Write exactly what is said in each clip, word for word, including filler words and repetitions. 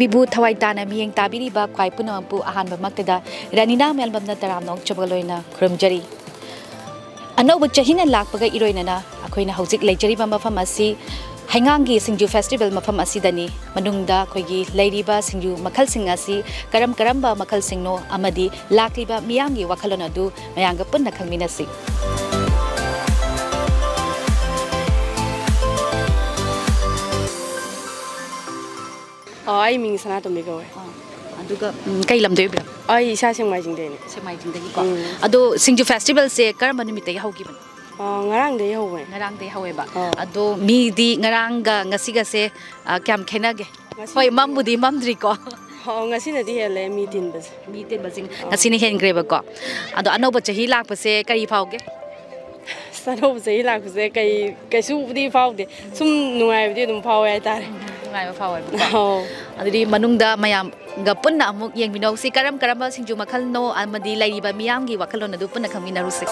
ꯑꯩꯕꯨ ꯊꯋꯥꯏ ꯇꯥꯅ ꯃꯤꯠꯌꯦꯡ ꯇꯥꯕꯤꯔꯤꯕ ꯈ꯭ꯋꯥꯏ ꯄꯨꯝꯅꯃꯛꯄꯨ ꯑꯍꯥꯟꯕꯃꯛꯇꯗ ꯔꯥꯅꯤꯅꯥ ꯃꯦꯜꯕꯝꯅ ꯇꯔꯥꯝꯅ ꯑꯣꯛꯆꯕꯒ ꯂꯣꯏꯅ ꯈꯨꯔꯨꯝꯖꯔꯤ꯫ ꯑꯅꯧꯕ ꯆꯍꯤꯅ ꯂꯥꯛꯄꯒ ꯏꯔꯣꯏꯅꯅ ꯑꯩꯈꯣꯏꯅ ꯍꯧꯖꯤꯛ ꯂꯩꯖꯔꯤꯕ ꯃꯐꯝ ꯑꯁꯤ ꯍꯩꯉꯥꯡꯒꯤ ꯁꯤꯡꯖꯨ ꯐꯦꯁꯇꯤꯚꯦꯜ ꯃꯐꯝ ꯑꯁꯤꯗꯅꯤ꯫ ꯃꯅꯨꯡꯗ ꯑꯩꯈꯣꯏꯒꯤ ꯂꯩꯔꯤꯕ ꯁꯤꯡꯖꯨ ꯃꯈꯜꯁꯤꯡ ꯑꯁꯤ ꯀꯔꯝ ꯀꯔꯝꯕ ꯃꯈꯜꯁꯤꯡꯅꯣ ꯑꯃꯗꯤ ꯂꯥꯛꯂꯤꯕ ꯃꯤꯌꯥꯝꯒꯤ ꯋꯥꯈꯜꯂꯣꯟ ꯑꯗꯨ ꯃꯌꯥꯝꯒ ꯄꯨꯟꯅ ꯈꯪꯃꯤꯟꯅꯁꯤ꯫ ꯑꯣ, ꯑꯩ ꯃꯤꯡ ꯁꯅꯥꯇꯣꯝꯕꯤ ꯀꯧꯋꯦ꯫ ꯑꯗꯨꯒ, ꯎꯝ, ꯀꯩ ꯂꯝꯗꯩ ꯑꯣꯏꯕꯤꯔꯕ? ꯑꯩ ꯏꯁꯥ ꯁꯦꯡꯃꯥꯏꯖꯤꯡꯗꯩꯅꯦ꯫ ꯁꯦꯡꯃꯥꯏꯖꯤꯡꯗꯒꯤꯀꯣ꯫ ꯎꯝ꯫ ꯑꯗꯣ ꯁꯤꯡꯖꯨ ꯐꯦꯁꯇꯤꯚꯦꯜꯁꯦ ꯀꯔꯝꯕ ꯅꯨꯃꯤꯠꯇꯒꯤ ꯍꯧꯈꯤꯕꯅꯣ? ꯑ, ꯉꯔꯥꯡꯗꯒꯤ ꯍꯧꯕꯅꯦ꯫ ꯉꯔꯥꯡꯗꯒꯤ ꯍꯧꯋꯦꯕ꯫ ꯑꯥ꯫ ꯑꯗꯣ ꯃꯤꯗꯤ ꯉꯔꯥꯡꯒ ꯉꯁꯤꯒꯁꯦ, ꯑ, ꯀꯌꯥꯝ ꯈꯦꯠꯅꯒꯦ? ꯉꯁꯤ ꯍꯣꯏ, ꯃꯝꯕꯨꯗꯤ ꯃꯝꯗ꯭ꯔꯤꯀꯣ꯫ ꯑꯣ, ꯉꯁꯤꯅꯗꯤ ꯍꯦꯜꯂꯦ ꯃꯤ ꯇꯤꯟꯕꯁꯦ꯫ ꯃꯤ ꯇꯤꯟꯕꯁꯤꯡ ꯑꯥ꯫ ꯉꯁꯤꯅ ꯍꯦꯟꯈ꯭ꯔꯦꯕꯀꯣ꯫ ꯑꯗꯣ ꯑꯅꯧꯕ ꯆꯍꯤ ꯂꯥꯛꯄꯁꯦ ꯀꯔꯤ ꯐꯥꯎꯒꯦ? ꯑꯁ, ꯑꯅꯧꯕ ꯆꯍꯤ ꯂꯥꯛꯄꯁꯦ ꯀꯩ, ꯀꯩꯁꯨꯕꯨꯗꯤ ꯐꯥꯎꯗꯦ꯫ ꯁꯨꯝ ꯅꯨꯡꯉꯥꯏꯕꯗꯤ ꯑꯗꯨꯝ ꯐꯥꯎꯋꯦ ꯍꯥꯏꯇꯥꯔꯦ꯫ ꯅꯨꯡꯉꯥꯏꯕ ꯐꯥꯎꯋꯦꯕꯀꯣ꯫ ꯑꯧ꯫ ꯑꯗꯨꯗꯤ ꯃꯅꯨꯡꯗ ꯃꯌꯥꯝꯒ ꯄꯨꯟꯅ ꯑꯃꯨꯛ ꯌꯦꯡꯃꯤꯟꯅꯧꯁꯤ, ꯀꯔꯝ ꯀꯔꯝꯕ ꯁꯤꯡꯖꯨ ꯃꯈꯜꯅꯣ ꯑꯃꯗꯤ ꯂꯩꯔꯤꯕ ꯃꯤꯌꯥꯝꯒꯤ ꯋꯥꯈꯜꯂꯣꯟ ꯑꯗꯨ ꯄꯨꯟꯅ ꯈꯪꯃꯤꯟꯅꯔꯨꯁꯤ꯫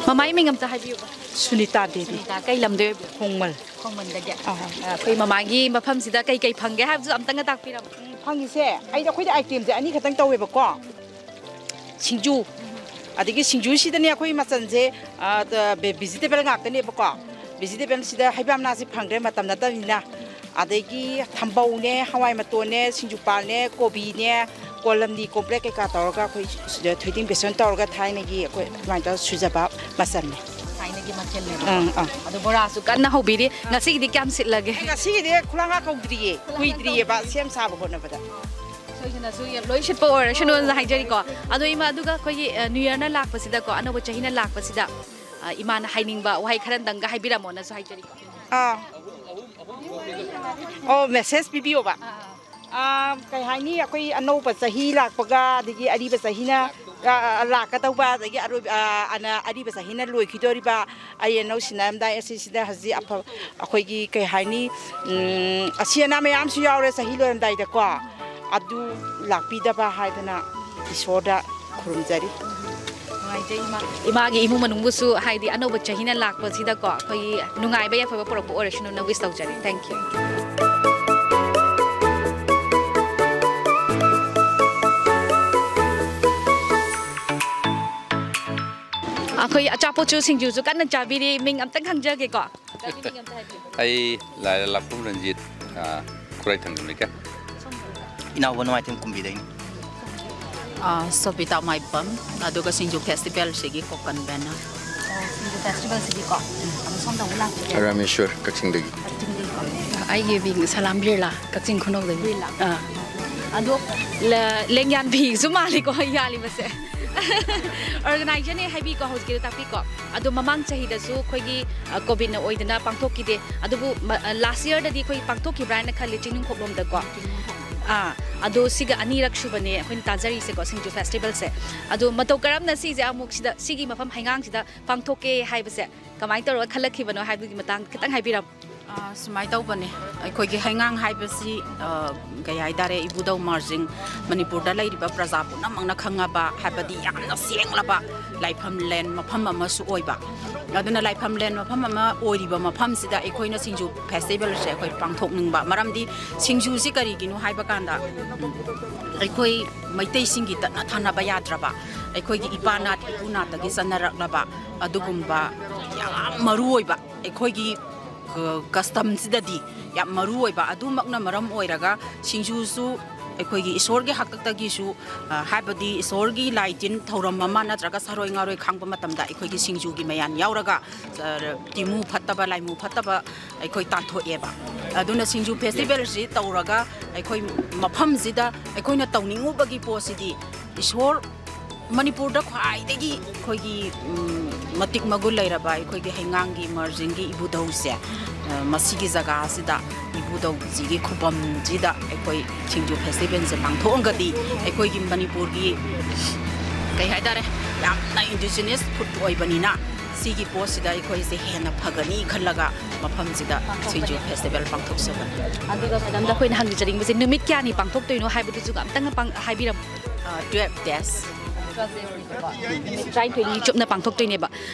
ꯃꯃꯥꯏ ꯃꯤꯡ ꯑꯝꯇ ꯍꯥꯏꯕꯤꯌꯨꯕ꯫ ꯁꯨꯅꯤꯇꯥ ꯗꯦꯕꯤ꯫ ꯁꯨꯅꯤꯇꯥ, ꯀꯩ ꯂꯝꯗꯩ ꯑꯣꯏꯕꯤꯔꯕ? ꯈꯣꯡꯃꯜ꯫ ꯈꯣꯡꯃꯟꯗꯒꯤ꯫ ꯑꯍꯣꯏ꯫ ꯑ, ꯑꯩꯈꯣꯏ ꯃꯃꯥꯒꯤ ꯃꯐꯝꯁꯤꯗ ꯀꯩ ꯀꯩ ꯐꯪꯒꯦ ꯍꯥꯏꯕꯗꯨꯁꯨ ꯑꯝꯇꯪꯒ ꯇꯥꯛꯄꯤꯔꯝꯃꯨ꯫ ꯎꯝ, ꯐꯪꯉꯤꯁꯦ, ꯑꯩꯗꯤ, ꯑꯩꯈꯣꯏꯗꯤ ꯑꯥꯏꯇꯦꯝꯁꯦ ꯑꯅꯤ ꯈꯛꯇꯪ ꯇꯧꯋꯦꯕꯀꯣ꯫ ꯁꯤꯡꯖꯨ, ꯑꯗꯒꯤ ꯁꯤꯡꯖꯨꯁꯤꯗꯅꯦ ꯑꯩꯈꯣꯏ ꯃꯆꯜꯁꯦ, ꯑ, ꯇ-, ꯚꯦ-, ꯚꯦꯖꯤꯇꯦꯕꯜ ꯉꯥꯛꯇꯅꯦꯕꯀꯣ꯫ ꯚꯦꯖꯤꯇꯦꯕꯜꯁꯤꯗ ꯍꯩꯕꯥꯝꯅꯥꯁꯤ ꯐꯪꯗ꯭ꯔꯦ ꯃꯇꯝ ꯅꯠꯇꯕꯅꯤꯅ꯫ ꯑꯗꯒꯤ ꯊꯝꯕꯧꯅꯦ, ꯍꯋꯥꯏ ꯃꯇꯣꯟꯅꯦ, ꯁꯤꯡꯖꯨꯄꯥꯟꯅꯦ, ꯀꯣꯕꯤꯅꯦ, ꯀꯣꯂꯝꯅꯤ ꯀꯣꯝꯄ꯭ꯔꯦꯛ ꯀꯩꯀꯥ ꯇꯧꯔꯒ ꯑꯩꯈꯣꯏ ꯁꯤꯗ ꯊꯣꯏꯗꯤꯡ ꯕꯦꯁꯣꯟ ꯇꯧꯔꯒ ꯊꯥꯏꯅꯒꯤ ꯑꯩꯈꯣꯏ ꯑꯗꯨꯃꯥꯏꯅ ꯇꯧꯔ ꯁꯨꯖꯕ ꯃꯆꯜꯅꯦ꯫ ꯊꯥꯏꯅꯒꯤ ꯃꯊꯦꯜꯅꯦꯕꯀꯣ꯫ ꯑꯪ, ꯑꯪ꯫ ꯑꯗꯣ ꯕꯣꯔꯥꯁꯨ ꯀꯟꯅ ꯍꯧꯕꯤꯔꯤ꯫ ꯉꯁꯤꯒꯤꯗꯤ ꯀꯌꯥꯝ ꯁꯤꯠꯂꯒꯦ? ꯑꯩ ꯉꯁꯤꯒꯤꯗꯤ ꯈꯨꯂꯪꯒ ꯀꯧꯗ꯭ꯔꯤꯌꯦ, ꯀꯨꯏꯗ꯭ꯔꯤꯌꯦꯕ ꯁꯦꯝ ꯁꯥꯕ ꯍꯣꯠꯅꯕꯗ꯫ ꯁꯣꯏꯗꯅꯁꯨ ꯌꯥꯝ ꯂꯣꯏ ꯁꯤꯠꯄ ꯑꯣꯏꯔꯁꯅꯨꯅ ꯍꯥꯏꯖꯔꯤꯀꯣ꯫ ꯑꯗꯣ ꯏꯃꯥ, ꯑꯗꯨꯒ ꯑꯩꯈꯣꯏꯒꯤ, ꯑ, ꯅ꯭ꯌꯨ ꯌꯔꯅ ꯂꯥꯛꯄꯁꯤꯗꯀꯣ, ꯑꯅꯧꯕ ꯆꯍꯤꯅ ꯂꯥꯛꯄꯁꯤꯗ, ꯑ, ꯏꯃꯥꯅ ꯍꯥꯏꯅꯤꯡꯕ ꯋꯥꯍꯩ ꯈꯔꯗꯪꯒ ꯍꯥꯏꯕꯤꯔꯝꯃꯣꯅꯁꯨ ꯍꯥꯏꯖꯔꯤꯀꯣ꯫ ꯑꯥ꯫ ꯑꯣ, ꯃꯦꯁꯦꯖ ꯄꯤꯕꯤꯌꯣꯕ꯫ ꯑꯥ, ꯑꯥ꯫ ꯑꯥ, ꯀꯩ ꯍꯥꯏꯅꯤ, ꯑꯩꯈꯣꯏ ꯑꯅꯧꯕ ꯆꯍꯤ ꯂꯥꯛꯄꯒ, ꯑꯗꯒꯤ ꯑꯔꯤꯕ ꯆꯍꯤꯅ, ꯑ, ꯑ, ꯂꯥꯛꯀꯗꯧꯕ, ꯑꯗꯒꯤ ꯑꯔꯣꯏꯕ, ꯑ, ꯑꯅ-, ꯑꯔꯤꯕ ꯆꯍꯤꯅ ꯂꯣꯏꯈꯤꯗꯣꯔꯤꯕ, ꯑꯩ ꯑꯅꯧ ꯁꯤꯟꯅꯔꯝꯗꯥꯏ ꯑꯁꯤꯁꯤꯗ ꯍꯧꯖꯤꯛ ꯑꯐ-, ꯑꯩꯈꯣꯏꯒꯤ ꯀꯩ ꯍꯥꯏꯅꯤ, ꯎꯝ, ꯑꯁꯤ ꯑꯅꯥ ꯃꯌꯥꯝꯁꯨ ꯌꯥꯎꯔꯦ ꯆꯍꯤ ꯂꯣꯏꯔꯝꯗꯥꯏꯗꯀꯣ, ꯑꯗꯨ ꯂꯥꯛꯄꯤꯗꯕ ꯍꯥꯏꯗꯅ ꯏꯁꯣꯔꯗ ꯈꯨꯔꯨꯝꯖꯔꯤ꯫ ꯅꯨꯡꯉꯥꯏꯖꯩ ꯏꯃꯥ꯫ ꯏꯃꯥꯒꯤ ꯏꯃꯨꯡ ꯃꯅꯨꯡꯕꯨꯁꯨ, ꯍꯥꯏꯗꯤ ꯑꯅꯧꯕ ꯆꯍꯤꯅ ꯂꯥꯛꯄꯁꯤꯗꯀꯣ, ꯑꯩꯈꯣꯏꯒꯤ ꯅꯨꯡꯉꯥꯏꯕ ꯌꯥꯏꯐꯕ ꯄꯨꯔꯛꯄ ꯑꯣꯏꯔꯁꯅꯨꯅ wish ꯇꯧꯖꯔꯤ꯫ Thank you꯫ ꯑꯩꯈꯣꯏ ꯑꯆꯥꯄꯣꯠꯁꯨ ꯁꯤꯡꯖꯨꯁꯨ ꯀꯟꯅ ꯆꯥꯕꯤꯔꯤ꯫ ꯃꯤꯡ ꯑꯝꯇꯪ ꯈꯪꯖꯒꯦꯀꯣ꯫ ꯑꯆꯥꯄꯣꯠ ꯃꯤꯡ ꯑꯝꯇ ꯍꯥꯏꯕꯤꯌꯨ꯫ ꯑꯩ ꯂꯥꯏꯔ ꯂꯥꯛꯄꯝ ꯔꯟꯖꯤꯠ, ꯑ, ꯈꯨꯔꯥꯏ ꯊꯥꯡꯖꯝ ꯂꯩꯀꯥꯏ꯫ ꯏꯅꯥꯎꯕ ꯅꯨꯡꯉꯥꯏꯊꯦꯝ ꯀꯨꯝꯕꯤꯗꯩꯅꯤ꯫ ꯑ, ꯁꯣꯕꯤꯇꯥ ꯃꯥꯏꯕꯝ, ꯑꯗꯨꯒ ꯁꯤꯡꯖꯨ ꯐꯦꯁꯇꯤꯚꯦꯜꯁꯤꯒꯤ ꯀꯣꯀꯟ ꯕꯦꯅꯔ꯫ ꯁꯤꯡꯖꯨ ꯐꯦꯁꯇꯤꯚꯦꯜꯁꯤꯗꯤꯀꯣ, ꯑꯗꯣ ꯁꯣꯝꯗ ꯑꯃꯨꯛ ꯂꯥꯛꯄꯤꯔꯦ꯫ ꯔꯥꯃꯦꯁꯣꯔ, ꯀꯛꯆꯤꯡꯗꯒꯤ꯫ ꯀꯛꯆꯤꯡꯗꯒꯤꯀꯣ꯫ ꯑꯩꯒꯤ ꯃꯤꯡ ꯁꯂꯥꯝ ꯕꯤꯔꯂꯥ, ꯀꯛꯆꯤꯡ ꯈꯨꯅꯧꯗꯒꯤ꯫ ꯕꯤꯔꯂꯥ꯫ ꯑꯥ꯫ ꯑꯗꯣ ꯂ- ꯂꯦꯡꯌꯥꯟꯕꯤꯁꯨ ꯃꯥꯜꯂꯤꯀꯣ ꯌꯥꯜꯂꯤꯕꯁꯦ꯫ Organizer ꯅꯦ ꯍꯥꯏꯕꯤꯀꯣ, ꯍꯧꯖꯤꯛꯀꯤꯗꯣ ꯇꯥꯛꯄꯤꯀꯣ꯫ ꯑꯗꯣ ꯃꯃꯥꯡ ꯆꯍꯤꯗꯁꯨ ꯑꯩꯈꯣꯏꯒꯤ, ꯑ, ꯀꯣꯚꯤꯗꯅ ꯑꯣꯏꯗꯅ ꯄꯥꯡꯊꯣꯛꯈꯤꯗꯦ꯫ ꯑꯗꯨꯕꯨ ꯃ-, ꯑ, last year ꯗꯗꯤ ꯑꯩꯈꯣꯏ ꯄꯥꯡꯊꯣꯛꯈꯤꯕ꯭ꯔꯥ ꯍꯥꯏꯅ ꯈꯜꯂꯤ, ꯆꯤꯡꯅꯨꯡꯈꯣꯛꯂꯣꯝꯗꯀꯣ꯫ ꯑꯥ, ꯑꯗꯣ ꯁꯤꯒ ꯑꯅꯤꯔꯛ ꯁꯨꯕꯅꯦ ꯑꯩꯈꯣꯏꯅ ꯇꯥꯖꯔꯤꯁꯦꯀꯣ, ꯁꯤꯡꯖꯨ ꯐꯦꯁꯇꯤꯚꯦꯜꯁꯦ꯫ ꯑꯗꯣ ꯃꯇꯧ ꯀꯔꯝꯅ ꯁꯤꯁꯦ ꯑꯃꯨꯛ ꯁꯤꯗ, ꯁꯤꯒꯤ ꯃꯐꯝ ꯍꯩꯉꯥꯡꯁꯤꯗ ꯄꯥꯡꯊꯣꯛꯀꯦ ꯍꯥꯏꯕꯁꯦ ꯀꯃꯥꯏꯅ ꯇꯧꯔꯒ ꯈꯜꯂꯛꯈꯤꯕꯅꯣ ꯍꯥꯏꯕꯒꯤ ꯃꯇꯥꯡꯗ ꯈꯤꯇꯪ ꯍꯥꯏꯕꯤꯔꯝꯃꯨ꯫ ꯑ, ꯁꯨꯃꯥꯏꯅ ꯇꯧꯕꯅꯦ, ꯑꯩꯈꯣꯏꯒꯤ ꯍꯩꯉꯥꯡ ꯍꯥꯏꯕꯁꯤ, ꯑ, ꯀꯩ ꯍꯥꯏꯇꯥꯔꯦ, ꯏꯕꯨꯙꯧ ꯃꯥꯔꯖꯤꯡ, ꯃꯅꯤꯄꯨꯔꯗ ꯂꯩꯔꯤꯕ ꯄ꯭ꯔꯖꯥ ꯄꯨꯝꯅꯃꯛꯅ ꯈꯪꯉꯕ, ꯍꯥꯏꯕꯗꯤ ꯌꯥꯝꯅ ꯁꯦꯡꯂꯕ ꯂꯥꯏꯐꯝ ꯂꯦꯟ ꯃꯐꯝ ꯑꯃꯁꯨ ꯑꯣꯏꯕ꯫ ꯑꯗꯨꯅ ꯂꯥꯏꯐꯝ ꯂꯦꯟ ꯃꯐꯝ ꯑꯃ ꯑꯣꯏꯔꯤꯕ ꯃꯐꯝꯁꯤꯗ ꯑꯩꯈꯣꯏꯅ ꯁꯤꯡꯖꯨ ꯐꯦꯁꯇꯤꯚꯦꯜꯁꯦ ꯑꯩꯈꯣꯏ ꯄꯥꯡꯊꯣꯛꯅꯤꯡꯕ ꯃꯔꯝꯗꯤ, ꯁꯤꯡꯖꯨꯁꯤ ꯀꯔꯤꯒꯤꯅꯣ ꯍꯥꯏꯕ ꯀꯥꯟꯗ, ꯎꯝ, ꯑꯩꯈꯣꯏ ꯃꯩꯇꯩꯁꯤꯡꯒꯤ ꯇꯠꯅ ꯊꯥꯅꯕ ꯌꯥꯗ꯭ꯔꯕ, ꯑꯩꯈꯣꯏꯒꯤ ꯏꯄꯥ ꯅꯥꯠ ꯏꯄꯨ ꯅꯥꯠꯇꯒꯤ ꯆꯠꯅꯔꯛꯂꯕ ꯑꯗꯨꯒꯨꯝꯕ ꯌꯥꯝ ꯃꯔꯨ ꯑꯣꯏꯕ ꯑꯩꯈꯣꯏꯒꯤ, ꯑ, custom ꯁꯤꯗꯗꯤ ꯌꯥꯝ ꯃꯔꯨ ꯑꯣꯏꯕ꯫ ꯑꯗꯨꯃꯛꯅ ꯃꯔꯝ ꯑꯣꯏꯔꯒ ꯁꯤꯡꯖꯨꯁꯨ ꯑꯩꯈꯣꯏꯒꯤ ꯏꯁꯣꯔꯒꯤ ꯍꯥꯛꯇꯛꯇꯒꯤꯁꯨ, ꯑ, ꯍꯥꯏꯕꯗꯤ ꯏꯁꯣꯔꯒꯤ ꯂꯥꯏ ꯇꯤꯟ ꯊꯧꯔꯝ ꯑꯃ ꯅꯠꯇ꯭ꯔꯒ ꯁꯥꯔꯣꯏ ꯉꯥꯔꯣꯏ ꯈꯥꯡꯕ ꯃꯇꯝꯗ ꯑꯩꯈꯣꯏꯒꯤ ꯁꯤꯡꯖꯨꯒꯤ ꯃꯌꯥꯟ ꯌꯥꯎꯔꯒ, ꯑ, ꯇꯤꯃꯨ ꯐꯠꯇꯕ, ꯂꯥꯏꯃꯨ ꯐꯠꯇꯕ ꯑꯩꯈꯣꯏ ꯇꯥꯟꯊꯣꯛꯑꯦꯕ꯫ ꯑꯗꯨꯅ ꯁꯤꯡꯖꯨ ꯐꯦꯁꯇꯤꯚꯦꯜꯁꯤ ꯇꯧꯔꯒ ꯑꯩꯈꯣꯏ ꯃꯐꯝꯁꯤꯗ ꯑꯩꯈꯣꯏꯅ ꯇꯧꯅꯤꯡꯉꯨꯕꯒꯤ ꯄꯣꯠꯁꯤꯗꯤ ꯏꯁꯣꯔ ꯃꯅꯤꯄꯨꯔꯗ ꯈ꯭ꯋꯥꯏꯗꯒꯤ ꯑꯩꯈꯣꯏꯒꯤ, ꯎꯝ, ꯃꯇꯤꯛ ꯃꯒꯨꯟ ꯂꯩꯔꯕ ꯑꯩꯈꯣꯏꯒꯤ ꯍꯩꯉꯥꯡꯒꯤ ꯃꯥꯔꯖꯤꯡꯒꯤ ꯏꯕꯨꯙꯧꯁꯦ, ꯑ, ꯃꯁꯤꯒꯤ ꯖꯒꯥꯁꯤꯗ ꯏꯕꯨꯙꯧꯁꯤꯒꯤ ꯈꯨꯕꯝꯁꯤꯗ ꯑꯩꯈꯣꯏ ꯁꯤꯡꯖꯨ ꯐꯦꯁꯇꯤꯚꯦꯜꯁꯦ ꯄꯥꯡꯊꯣꯛꯑꯒꯗꯤ ꯑꯩꯈꯣꯏꯒꯤ ꯃꯅꯤꯄꯨꯔꯒꯤ ꯀꯩ ꯍꯥꯏꯇꯥꯔꯦ, ꯌꯥꯝꯅ indigenous food ꯑꯣꯏꯕꯅꯤꯅ ꯁꯤꯒꯤ ꯄꯣꯠꯁꯤꯗ ꯑꯩꯈꯣꯏꯁꯦ ꯍꯦꯟꯅ ꯐꯒꯅꯤ ꯈꯜꯂꯒ ꯃꯐꯝꯁꯤꯗ ꯁꯤꯡꯖꯨ ꯐꯦꯁꯇꯤꯚꯦꯜ ꯄꯥꯡꯊꯣꯛꯆꯕꯅꯤ꯫ ꯑꯗꯨꯒ ꯃꯦꯗꯥꯝꯗ ꯑꯩꯈꯣꯏꯅ ꯍꯪꯖꯅꯤꯡꯕꯁꯦ, ꯅꯨꯃꯤꯠ ꯀꯌꯥꯅꯤ ꯄꯥꯡꯊꯣꯛꯇꯣꯏꯅꯣ ꯍꯥꯏꯕꯗꯨꯁꯨ ꯑꯝꯇꯪ ꯄꯥꯡ-, ꯍꯥꯏꯕꯤꯔꯝꯃꯨ꯫ ꯑ, twelve days꯫ ꯅꯨꯃꯤꯠ ꯇꯔꯥꯅꯤꯊꯣꯏꯅꯤ ꯆꯨꯞꯅ ꯄꯥꯡꯊꯣꯛꯇꯣꯏꯅꯦꯕ꯫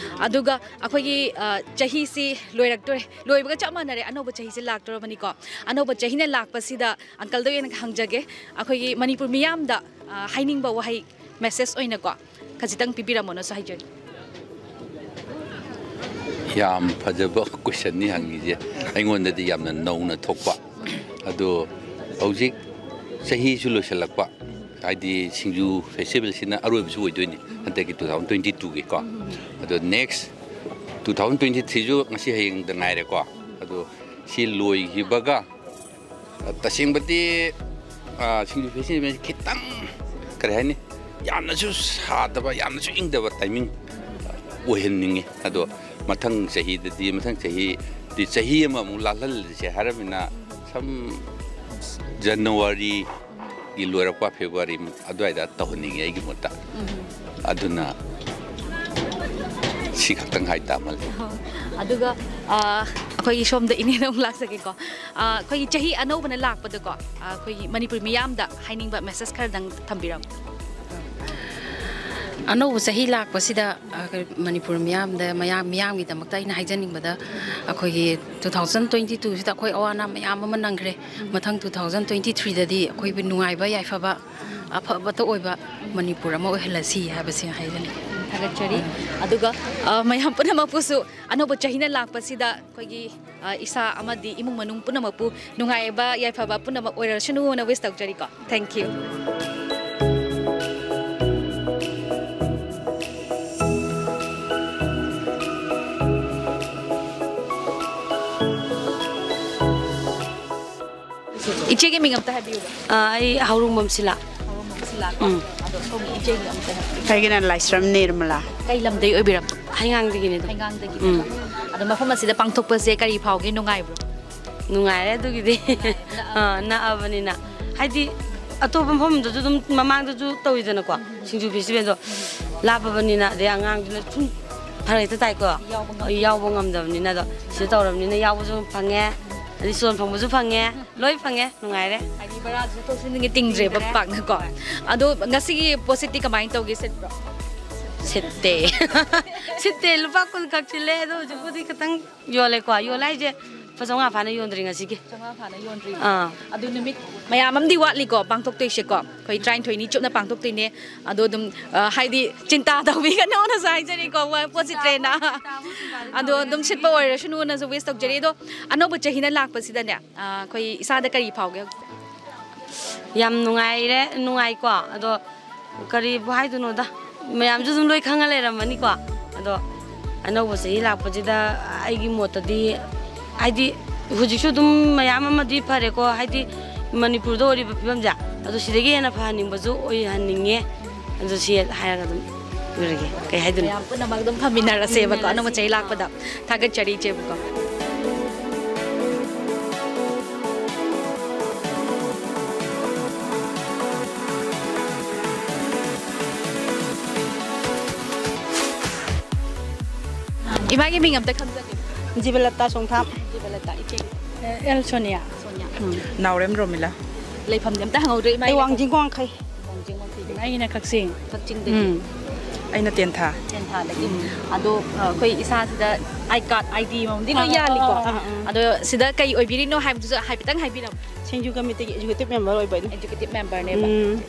ꯑꯗꯨꯒ ꯑꯩꯈꯣꯏꯒꯤ, ꯑ, ꯆꯍꯤꯁꯤ ꯂꯣꯏꯔꯛꯇꯣꯔꯦ, ꯂꯣꯏꯕꯒ ꯆꯞ ꯃꯥꯟꯅꯔꯦ, ꯑꯅꯧꯕ ꯆꯍꯤꯁꯦ ꯂꯥꯛꯇꯣꯔꯕꯅꯤꯀꯣ꯫ ꯑꯅꯧꯕ ꯆꯍꯤꯅ ꯂꯥꯛꯄꯁꯤꯗ ꯑꯪꯀꯜꯗ ꯑꯣꯏꯅ ꯍꯪꯖꯒꯦ, ꯑꯩꯈꯣꯏꯒꯤ ꯃꯅꯤꯄꯨꯔ ꯃꯤꯌꯥꯝꯗ, ꯑ, ꯍꯥꯏꯅꯤꯡꯕ ꯋꯥꯍꯩ, ꯃꯦꯁꯦꯖ ꯑꯣꯏꯅꯀꯣ, ꯈꯖꯤꯛꯇꯪ ꯄꯤꯕꯤꯔꯝꯃꯣꯅꯁꯨ ꯍꯥꯏꯖꯒꯦ꯫ ꯌꯥꯝ ꯐꯖꯕ ꯀꯣꯏꯁꯟꯅꯤ ꯍꯪꯉꯤꯁꯦ꯫ ꯑꯩꯉꯣꯟꯗꯗꯤ ꯌꯥꯝꯅ ꯅꯧꯅ ꯊꯣꯛꯄ꯫ ꯑꯗꯣ ꯍꯧꯖꯤꯛ ꯆꯍꯤꯁꯨ ꯂꯣꯏꯁꯤꯜꯂꯛꯄ, ꯍꯥꯏꯗꯤ ꯁꯤꯡꯖꯨ ꯐꯦꯁꯇꯤꯚꯦꯜꯁꯤꯅ ꯑꯔꯣꯏꯕꯁꯨ ꯑꯣꯏꯗꯣꯏꯅꯤ ꯍꯟꯗꯛꯀꯤ two thousand twenty twoꯒꯤꯀꯣ꯫ ꯑꯗꯣ next two thousand twenty threeꯁꯨ ꯉꯁꯤ ꯍꯌꯦꯡꯗ ꯉꯥꯏꯔꯦꯀꯣ꯫ ꯑꯗꯣ ꯁꯤ ꯂꯣꯏꯈꯤꯕꯒ ꯇꯁꯦꯡꯕꯗꯤ, ꯑ, ꯁꯤꯡꯖꯨ ꯐꯦꯁꯇꯤꯚꯦꯜꯁꯤ ꯈꯤꯇꯪ, ꯀꯔꯤ ꯍꯥꯏꯅꯤ, ꯌꯥꯝꯅꯁꯨ ꯁꯥꯗꯕ, ꯌꯥꯝꯅꯁꯨ ꯏꯪꯗꯕ ꯇꯥꯏꯃꯤꯡ ꯑꯣꯏꯍꯟꯅꯤꯡꯉꯤ꯫ ꯑꯗꯣ ꯃꯊꯪ ꯆꯍꯤꯗꯗꯤ, ꯃꯊꯪ ꯆꯍꯤꯗꯤ ꯆꯍꯤ ꯑꯃꯃꯨꯛ ꯂꯥꯜꯍꯜꯂꯁꯦ ꯍꯥꯏꯔꯕꯅꯤꯅ, ꯁꯝ ꯖꯅꯋꯥꯔꯤꯒꯤ ꯂꯣꯏꯔꯛꯄ, ꯐꯦꯕ꯭ꯔꯨꯋꯥꯔꯤ ꯑꯗꯨꯋꯥꯏꯗ ꯇꯧꯍꯟꯅꯤꯡꯉꯤ ꯑꯩꯒꯤ ꯃꯣꯠꯇ꯫ ꯑꯗꯨꯅ ꯁꯤ ꯈꯛꯇꯪ ꯍꯥꯏꯇꯥꯃꯜꯂꯦ꯫ ꯑꯗꯨꯒ, ꯑ, ꯑꯩꯈꯣꯏꯒꯤ ꯁꯣꯝꯗ ꯏꯅꯦꯗ ꯑꯃꯨꯛ ꯂꯥꯛꯆꯒꯦꯀꯣ꯫ ꯑ, ꯑꯩꯈꯣꯏꯒꯤ ꯆꯍꯤ ꯑꯅꯧꯕꯅ ꯂꯥꯛꯄꯗꯀꯣ, ꯑ, ꯑꯩꯈꯣꯏꯒꯤ ꯃꯅꯤꯄꯨꯔ ꯃꯤꯌꯥꯝꯗ ꯍꯥꯏꯅꯤꯡꯕ ꯃꯦꯁꯦꯖ ꯈꯔꯗꯪ ꯊꯝꯕꯤꯔꯝꯃꯨ꯫ ꯑꯅꯧꯕ ꯆꯍꯤ ꯂꯥꯛꯄꯁꯤꯗ, ꯑ, ꯃꯅꯤꯄꯨꯔ ꯃꯤꯌꯥꯝꯗ, ꯃꯌꯥꯝ, ꯃꯤꯌꯥꯝꯒꯤꯗꯃꯛꯇ ꯑꯩꯅ ꯍꯥꯏꯖꯅꯤꯡꯕꯗ, ꯑꯩꯈꯣꯏꯒꯤ two thousand twenty twoꯁꯤꯗ ꯑꯩꯈꯣꯏ ꯑꯋꯥ ꯑꯅꯥ ꯃꯌꯥꯝ ꯑꯃ ꯅꯪꯈ꯭ꯔꯦ꯫ ꯃꯊꯪ two thousand twenty threeꯗꯗꯤ ꯑꯩꯈꯣꯏꯕꯨ ꯅꯨꯡꯉꯥꯏꯕ, ꯌꯥꯏꯐꯕ, ꯑꯐꯕꯇ ꯑꯣꯏꯕ ꯃꯅꯤꯄꯨꯔ ꯑꯃ ꯑꯣꯏꯍꯜꯂꯁꯤ ꯍꯥꯏꯕꯁꯤ ꯍꯥꯏꯖꯅꯤꯡꯉꯤ꯫ ꯊꯥꯒꯠꯆꯔꯤ꯫ ꯑꯗꯨꯒ, ꯑ, ꯃꯌꯥꯝ ꯄꯨꯝꯅꯃꯛꯄꯨꯁꯨ ꯑꯅꯧꯕ ꯆꯍꯤꯅ ꯂꯥꯛꯄꯁꯤꯗ ꯑꯩꯈꯣꯏꯒꯤ, ꯑ, ꯏꯁꯥ ꯑꯃꯗꯤ ꯏꯃꯨꯡ ꯃꯅꯨꯡ ꯄꯨꯝꯅꯃꯛꯄꯨ ꯅꯨꯡꯉꯥꯏꯕ, ꯌꯥꯏꯐꯕ ꯄꯨꯝꯅꯃꯛ ꯑꯣꯏꯔꯁꯅꯨꯅ wish ꯇꯧꯖꯔꯤꯀꯣ꯫ Thank you꯫ ꯏꯆꯦꯒꯤ ꯃꯤꯡ ꯑꯝꯇ ꯍꯥꯏꯕꯤꯌꯨꯕ꯫ ꯑ, ꯑꯩ ꯍꯧꯔꯣꯡꯕꯝ ꯁꯤꯂꯥ꯫ ꯍꯧꯔꯣꯡꯕꯝ ꯁꯤꯂꯥ ꯀꯣ? ꯎꯝ꯫ ꯑꯗꯣ ꯁꯣꯝꯒꯤ ꯏꯆꯦꯒꯤ ꯑꯝꯇ ꯍꯥꯏꯕꯤꯌꯨ꯫ ꯑꯩꯒꯤꯅ ꯂꯥꯏꯁ꯭ꯔꯝ ꯅꯤꯔꯃꯂꯥ꯫ ꯀꯩ ꯂꯝꯗꯒꯤ ꯑꯣꯏꯕꯤꯔꯕ? ꯍꯩꯉꯥꯡꯗꯒꯤꯅꯤ ꯑꯗꯨꯝ꯫ ꯍꯩꯉꯥꯡꯗꯒꯤ꯫ ꯎꯝ꯫ ꯑꯗꯣ ꯃꯐꯝ ꯑꯁꯤꯗ ꯄꯥꯡꯊꯣꯛꯄꯁꯦ ꯀꯔꯤ ꯐꯥꯎꯒꯦ? ꯅꯨꯡꯉꯥꯏꯕ꯭ꯔꯣ? ꯅꯨꯡꯉꯥꯏꯔꯦ ꯑꯗꯨꯒꯤꯗꯤ꯫ ꯑꯥ, ꯅꯛꯑꯕꯅꯤꯅ꯫ ꯍꯥꯏꯗꯤ ꯑꯇꯣꯞꯄ ꯃꯐꯝꯗꯁꯨ ꯑꯗꯨꯝ ꯃꯃꯥꯡꯗꯁꯨ ꯇꯧꯋꯤꯗꯅꯀꯣ, ꯁꯤꯡꯖꯨ ꯐꯦꯁꯇꯤꯚꯦꯜꯗꯣ꯫ ꯂꯥꯞꯄꯕꯅꯤꯅ, ꯑꯗꯩ ꯑꯉꯥꯡꯗꯨꯅ ꯁꯨꯝ ꯐꯔꯛ ꯍꯦꯛꯇ ꯇꯥꯏꯀꯣ꯫ ꯌꯥꯎꯕ ꯉꯝꯗꯕ꯫ ꯌꯥꯎꯕ ꯉꯝꯗꯕꯅꯤꯅ, ꯑꯗꯣ ꯁꯤꯗ ꯇꯧꯔꯕꯅꯤꯅ ꯌꯥꯎꯕꯁꯨ ꯐꯪꯉꯦ꯫ ꯔꯤꯁꯣꯟ ꯐꯪꯕꯁꯨ ꯐꯪꯉꯦ, ꯂꯣꯏ ꯐꯪꯉꯦ, ꯅꯨꯡꯉꯥꯏꯔꯦ꯫ ꯍꯥꯏꯗꯤ ꯚꯔꯥꯗꯨꯁꯨ ꯊꯣꯛꯁꯤꯟꯒꯤ ꯇꯤꯡꯗ꯭ꯔꯦꯕ ꯄꯥꯛꯅꯀꯣ꯫ ꯑꯗꯣ ꯉꯁꯤꯒꯤ ꯄꯣꯠꯁꯤꯠꯇꯤ ꯀꯃꯥꯏꯅ ꯇꯧꯒꯦ, ꯁꯤꯠꯄ꯭ꯔꯣ? ꯁꯤꯠꯇꯦ꯫ ꯁꯤꯠꯇꯦ, ꯂꯨꯄꯥ ꯀꯨꯟ ꯈꯛ ꯁꯤꯠꯂꯦ꯫ ꯑꯗꯣ ꯍꯧꯖꯤꯛꯄꯨꯗꯤ ꯈꯤꯇꯪ ꯌꯣꯜꯂꯦꯀꯣ꯫ ꯌꯣꯜꯂꯦ ꯍꯥꯏꯁꯦ ꯂꯨꯄꯥ ꯆꯥꯝꯃꯉꯥ ꯐꯥꯅ ꯌꯣꯟꯗ꯭ꯔꯤ ꯉꯁꯤꯒꯤ꯫ ꯆꯥꯝꯃꯉꯥ ꯐꯥꯅ ꯌꯣꯟꯗ꯭ꯔꯤ꯫ ꯑꯥ꯫ ꯑꯗꯨ ꯅꯨꯃꯤꯠ ꯃꯌꯥꯝ ꯑꯃꯗꯤ ꯋꯥꯠꯂꯤꯀꯣ ꯄꯥꯡꯊꯣꯛꯇꯣꯏꯁꯦꯀꯣ꯫ ꯑꯩꯈꯣꯏ ꯇꯔꯥꯅꯤꯊꯣꯏꯅꯤ ꯆꯨꯞꯅ ꯄꯥꯡꯊꯣꯛꯇꯣꯏꯅꯦ꯫ ꯑꯗꯣ ꯑꯗꯨꯝ, ꯑ, ꯍꯥꯏꯗꯤ ꯆꯤꯟꯇꯥ ꯇꯧꯕꯤꯒꯅꯣꯅꯁꯨ ꯍꯥꯏꯖꯔꯤꯀꯣ, ꯄꯣꯠ ꯁꯤꯠꯇ꯭ꯔꯦꯅ꯫ ꯑꯗꯣ ꯑꯗꯨꯝ ꯁꯤꯠꯄ ꯑꯣꯏꯔꯁꯅꯨꯅꯁꯨ wish ꯇꯧꯖꯔꯤ꯫ ꯑꯗꯣ ꯑꯅꯧꯕ ꯆꯍꯤꯅ ꯂꯥꯛꯄꯁꯤꯗꯅꯦ, ꯑ, ꯑꯩꯈꯣꯏ ꯏꯁꯥꯗ ꯀꯔꯤ ꯐꯥꯎꯒꯦ ꯍꯧꯖꯤꯛ? ꯌꯥꯝ ꯅꯨꯡꯉꯥꯏꯔꯦ, ꯅꯨꯡꯉꯥꯏꯀꯣ꯫ ꯑꯗꯣ ꯀꯔꯤꯕꯨ ꯍꯥꯏꯗꯣꯏꯅꯣꯗ, ꯃꯌꯥꯝꯁꯨ ꯑꯗꯨꯝ ꯂꯣꯏ ꯈꯪꯉ ꯂꯩꯔꯝꯃꯅꯤꯀꯣ꯫ ꯑꯗꯣ ꯑꯅꯧꯕ ꯆꯍꯤ ꯂꯥꯛꯄꯁꯤꯗ ꯑꯩꯒꯤ ꯃꯣꯠꯇꯗꯤ, ꯍꯥꯏꯗꯤ, ꯍꯧꯖꯤꯛꯁꯨ ꯑꯗꯨꯝ ꯃꯌꯥꯝ ꯑꯃꯗꯤ ꯐꯔꯦꯀꯣ, ꯍꯥꯏꯗꯤ, ꯃꯅꯤꯄꯨꯔꯗ ꯑꯣꯏꯔꯤꯕ ꯐꯤꯕꯝꯁꯦ, ꯑꯗꯣ ꯁꯤꯗꯒꯤ ꯍꯦꯟꯅ ꯐꯍꯟꯅꯤꯡꯕꯁꯨ ꯑꯣꯏꯍꯟꯅꯤꯡꯉꯦ꯫ ꯑꯗꯨ ꯁꯤ ꯍꯥꯏꯔꯒ ꯑꯗꯨꯝ ꯂꯣꯏꯔꯒꯦ꯫ ꯀꯩ ꯍꯥꯏꯗꯣꯏꯅꯣ? ꯃꯌꯥꯝ ꯄꯨꯝꯅꯃꯛ ꯑꯗꯨꯝ ꯐꯝꯃꯤꯟꯅꯔꯁꯦꯕꯀꯣ, ꯑꯅꯧꯕ ꯆꯍꯤ ꯂꯥꯛꯄꯗ꯫ ꯊꯥꯒꯠꯆꯔꯤ, ꯏꯆꯦꯕꯨꯀꯣ꯫ ꯏꯃꯥꯒꯤ ꯃꯤꯡ ꯑꯝꯇ ꯈꯪꯖꯒꯦ꯫ ꯖꯤꯕꯂꯇꯥ ꯆꯣꯡꯊꯥꯝ꯫ ꯖꯤꯕꯂꯇꯥ, ꯏꯆꯦ꯫ ꯑꯦꯜ ꯁꯣꯅꯤꯌꯥ꯫ ꯁꯣꯅꯤꯌꯥ꯫ ꯎꯝ꯫ ꯅꯥꯎꯔꯦꯝ ꯔꯣꯃꯤꯂꯥ꯫ ꯂꯩꯐꯝꯗꯤ ꯑꯝꯇ ꯍꯪꯍꯧꯗ꯭ꯔꯦ, ꯏꯃꯥ꯫ ꯑꯩ ꯋꯥꯡꯖꯤꯡ ꯋꯥꯡꯈꯩ꯫ ꯋꯥꯡꯖꯤꯡ ꯋꯥꯡꯈꯩꯗꯒꯤ꯫ ꯑꯩꯅ ꯀꯛꯆꯤꯡ꯫ ꯀꯛꯆꯤꯡꯗꯒꯤ꯫ ꯎꯝ꯫ ꯑꯩꯅ ꯇꯦꯟꯊꯥ꯫ ꯇꯦꯟꯊꯥꯗꯒꯤ꯫ ꯎꯝ꯫ ꯑꯗꯣ, ꯑ, ꯑꯩꯈꯣꯏ ꯏꯁꯥꯁꯤꯗ I card, I D ꯑꯃꯗꯤ ꯂꯣꯏ ꯑꯥ, ꯑꯥ, ꯌꯥꯜꯂꯤꯀꯣ꯫ ꯑꯥ, ꯑꯥ, ꯑꯥ꯫ ꯑꯗꯣ ꯁꯤꯗ ꯀꯩ ꯑꯣꯏꯕꯤꯔꯤꯅꯣ ꯍꯥꯏꯕꯗꯨꯁꯨ ꯍꯥꯏꯐꯦꯠꯇꯪ ꯍꯥꯏꯕꯤꯔꯝꯃꯨ꯫ ꯁꯤꯡꯖꯨ ꯀꯃꯤꯇꯤꯒꯤ executive member ꯑꯣꯏꯕ ꯑꯩꯅ꯫ Executive memberꯅꯦꯕ꯫ ꯎꯝ꯫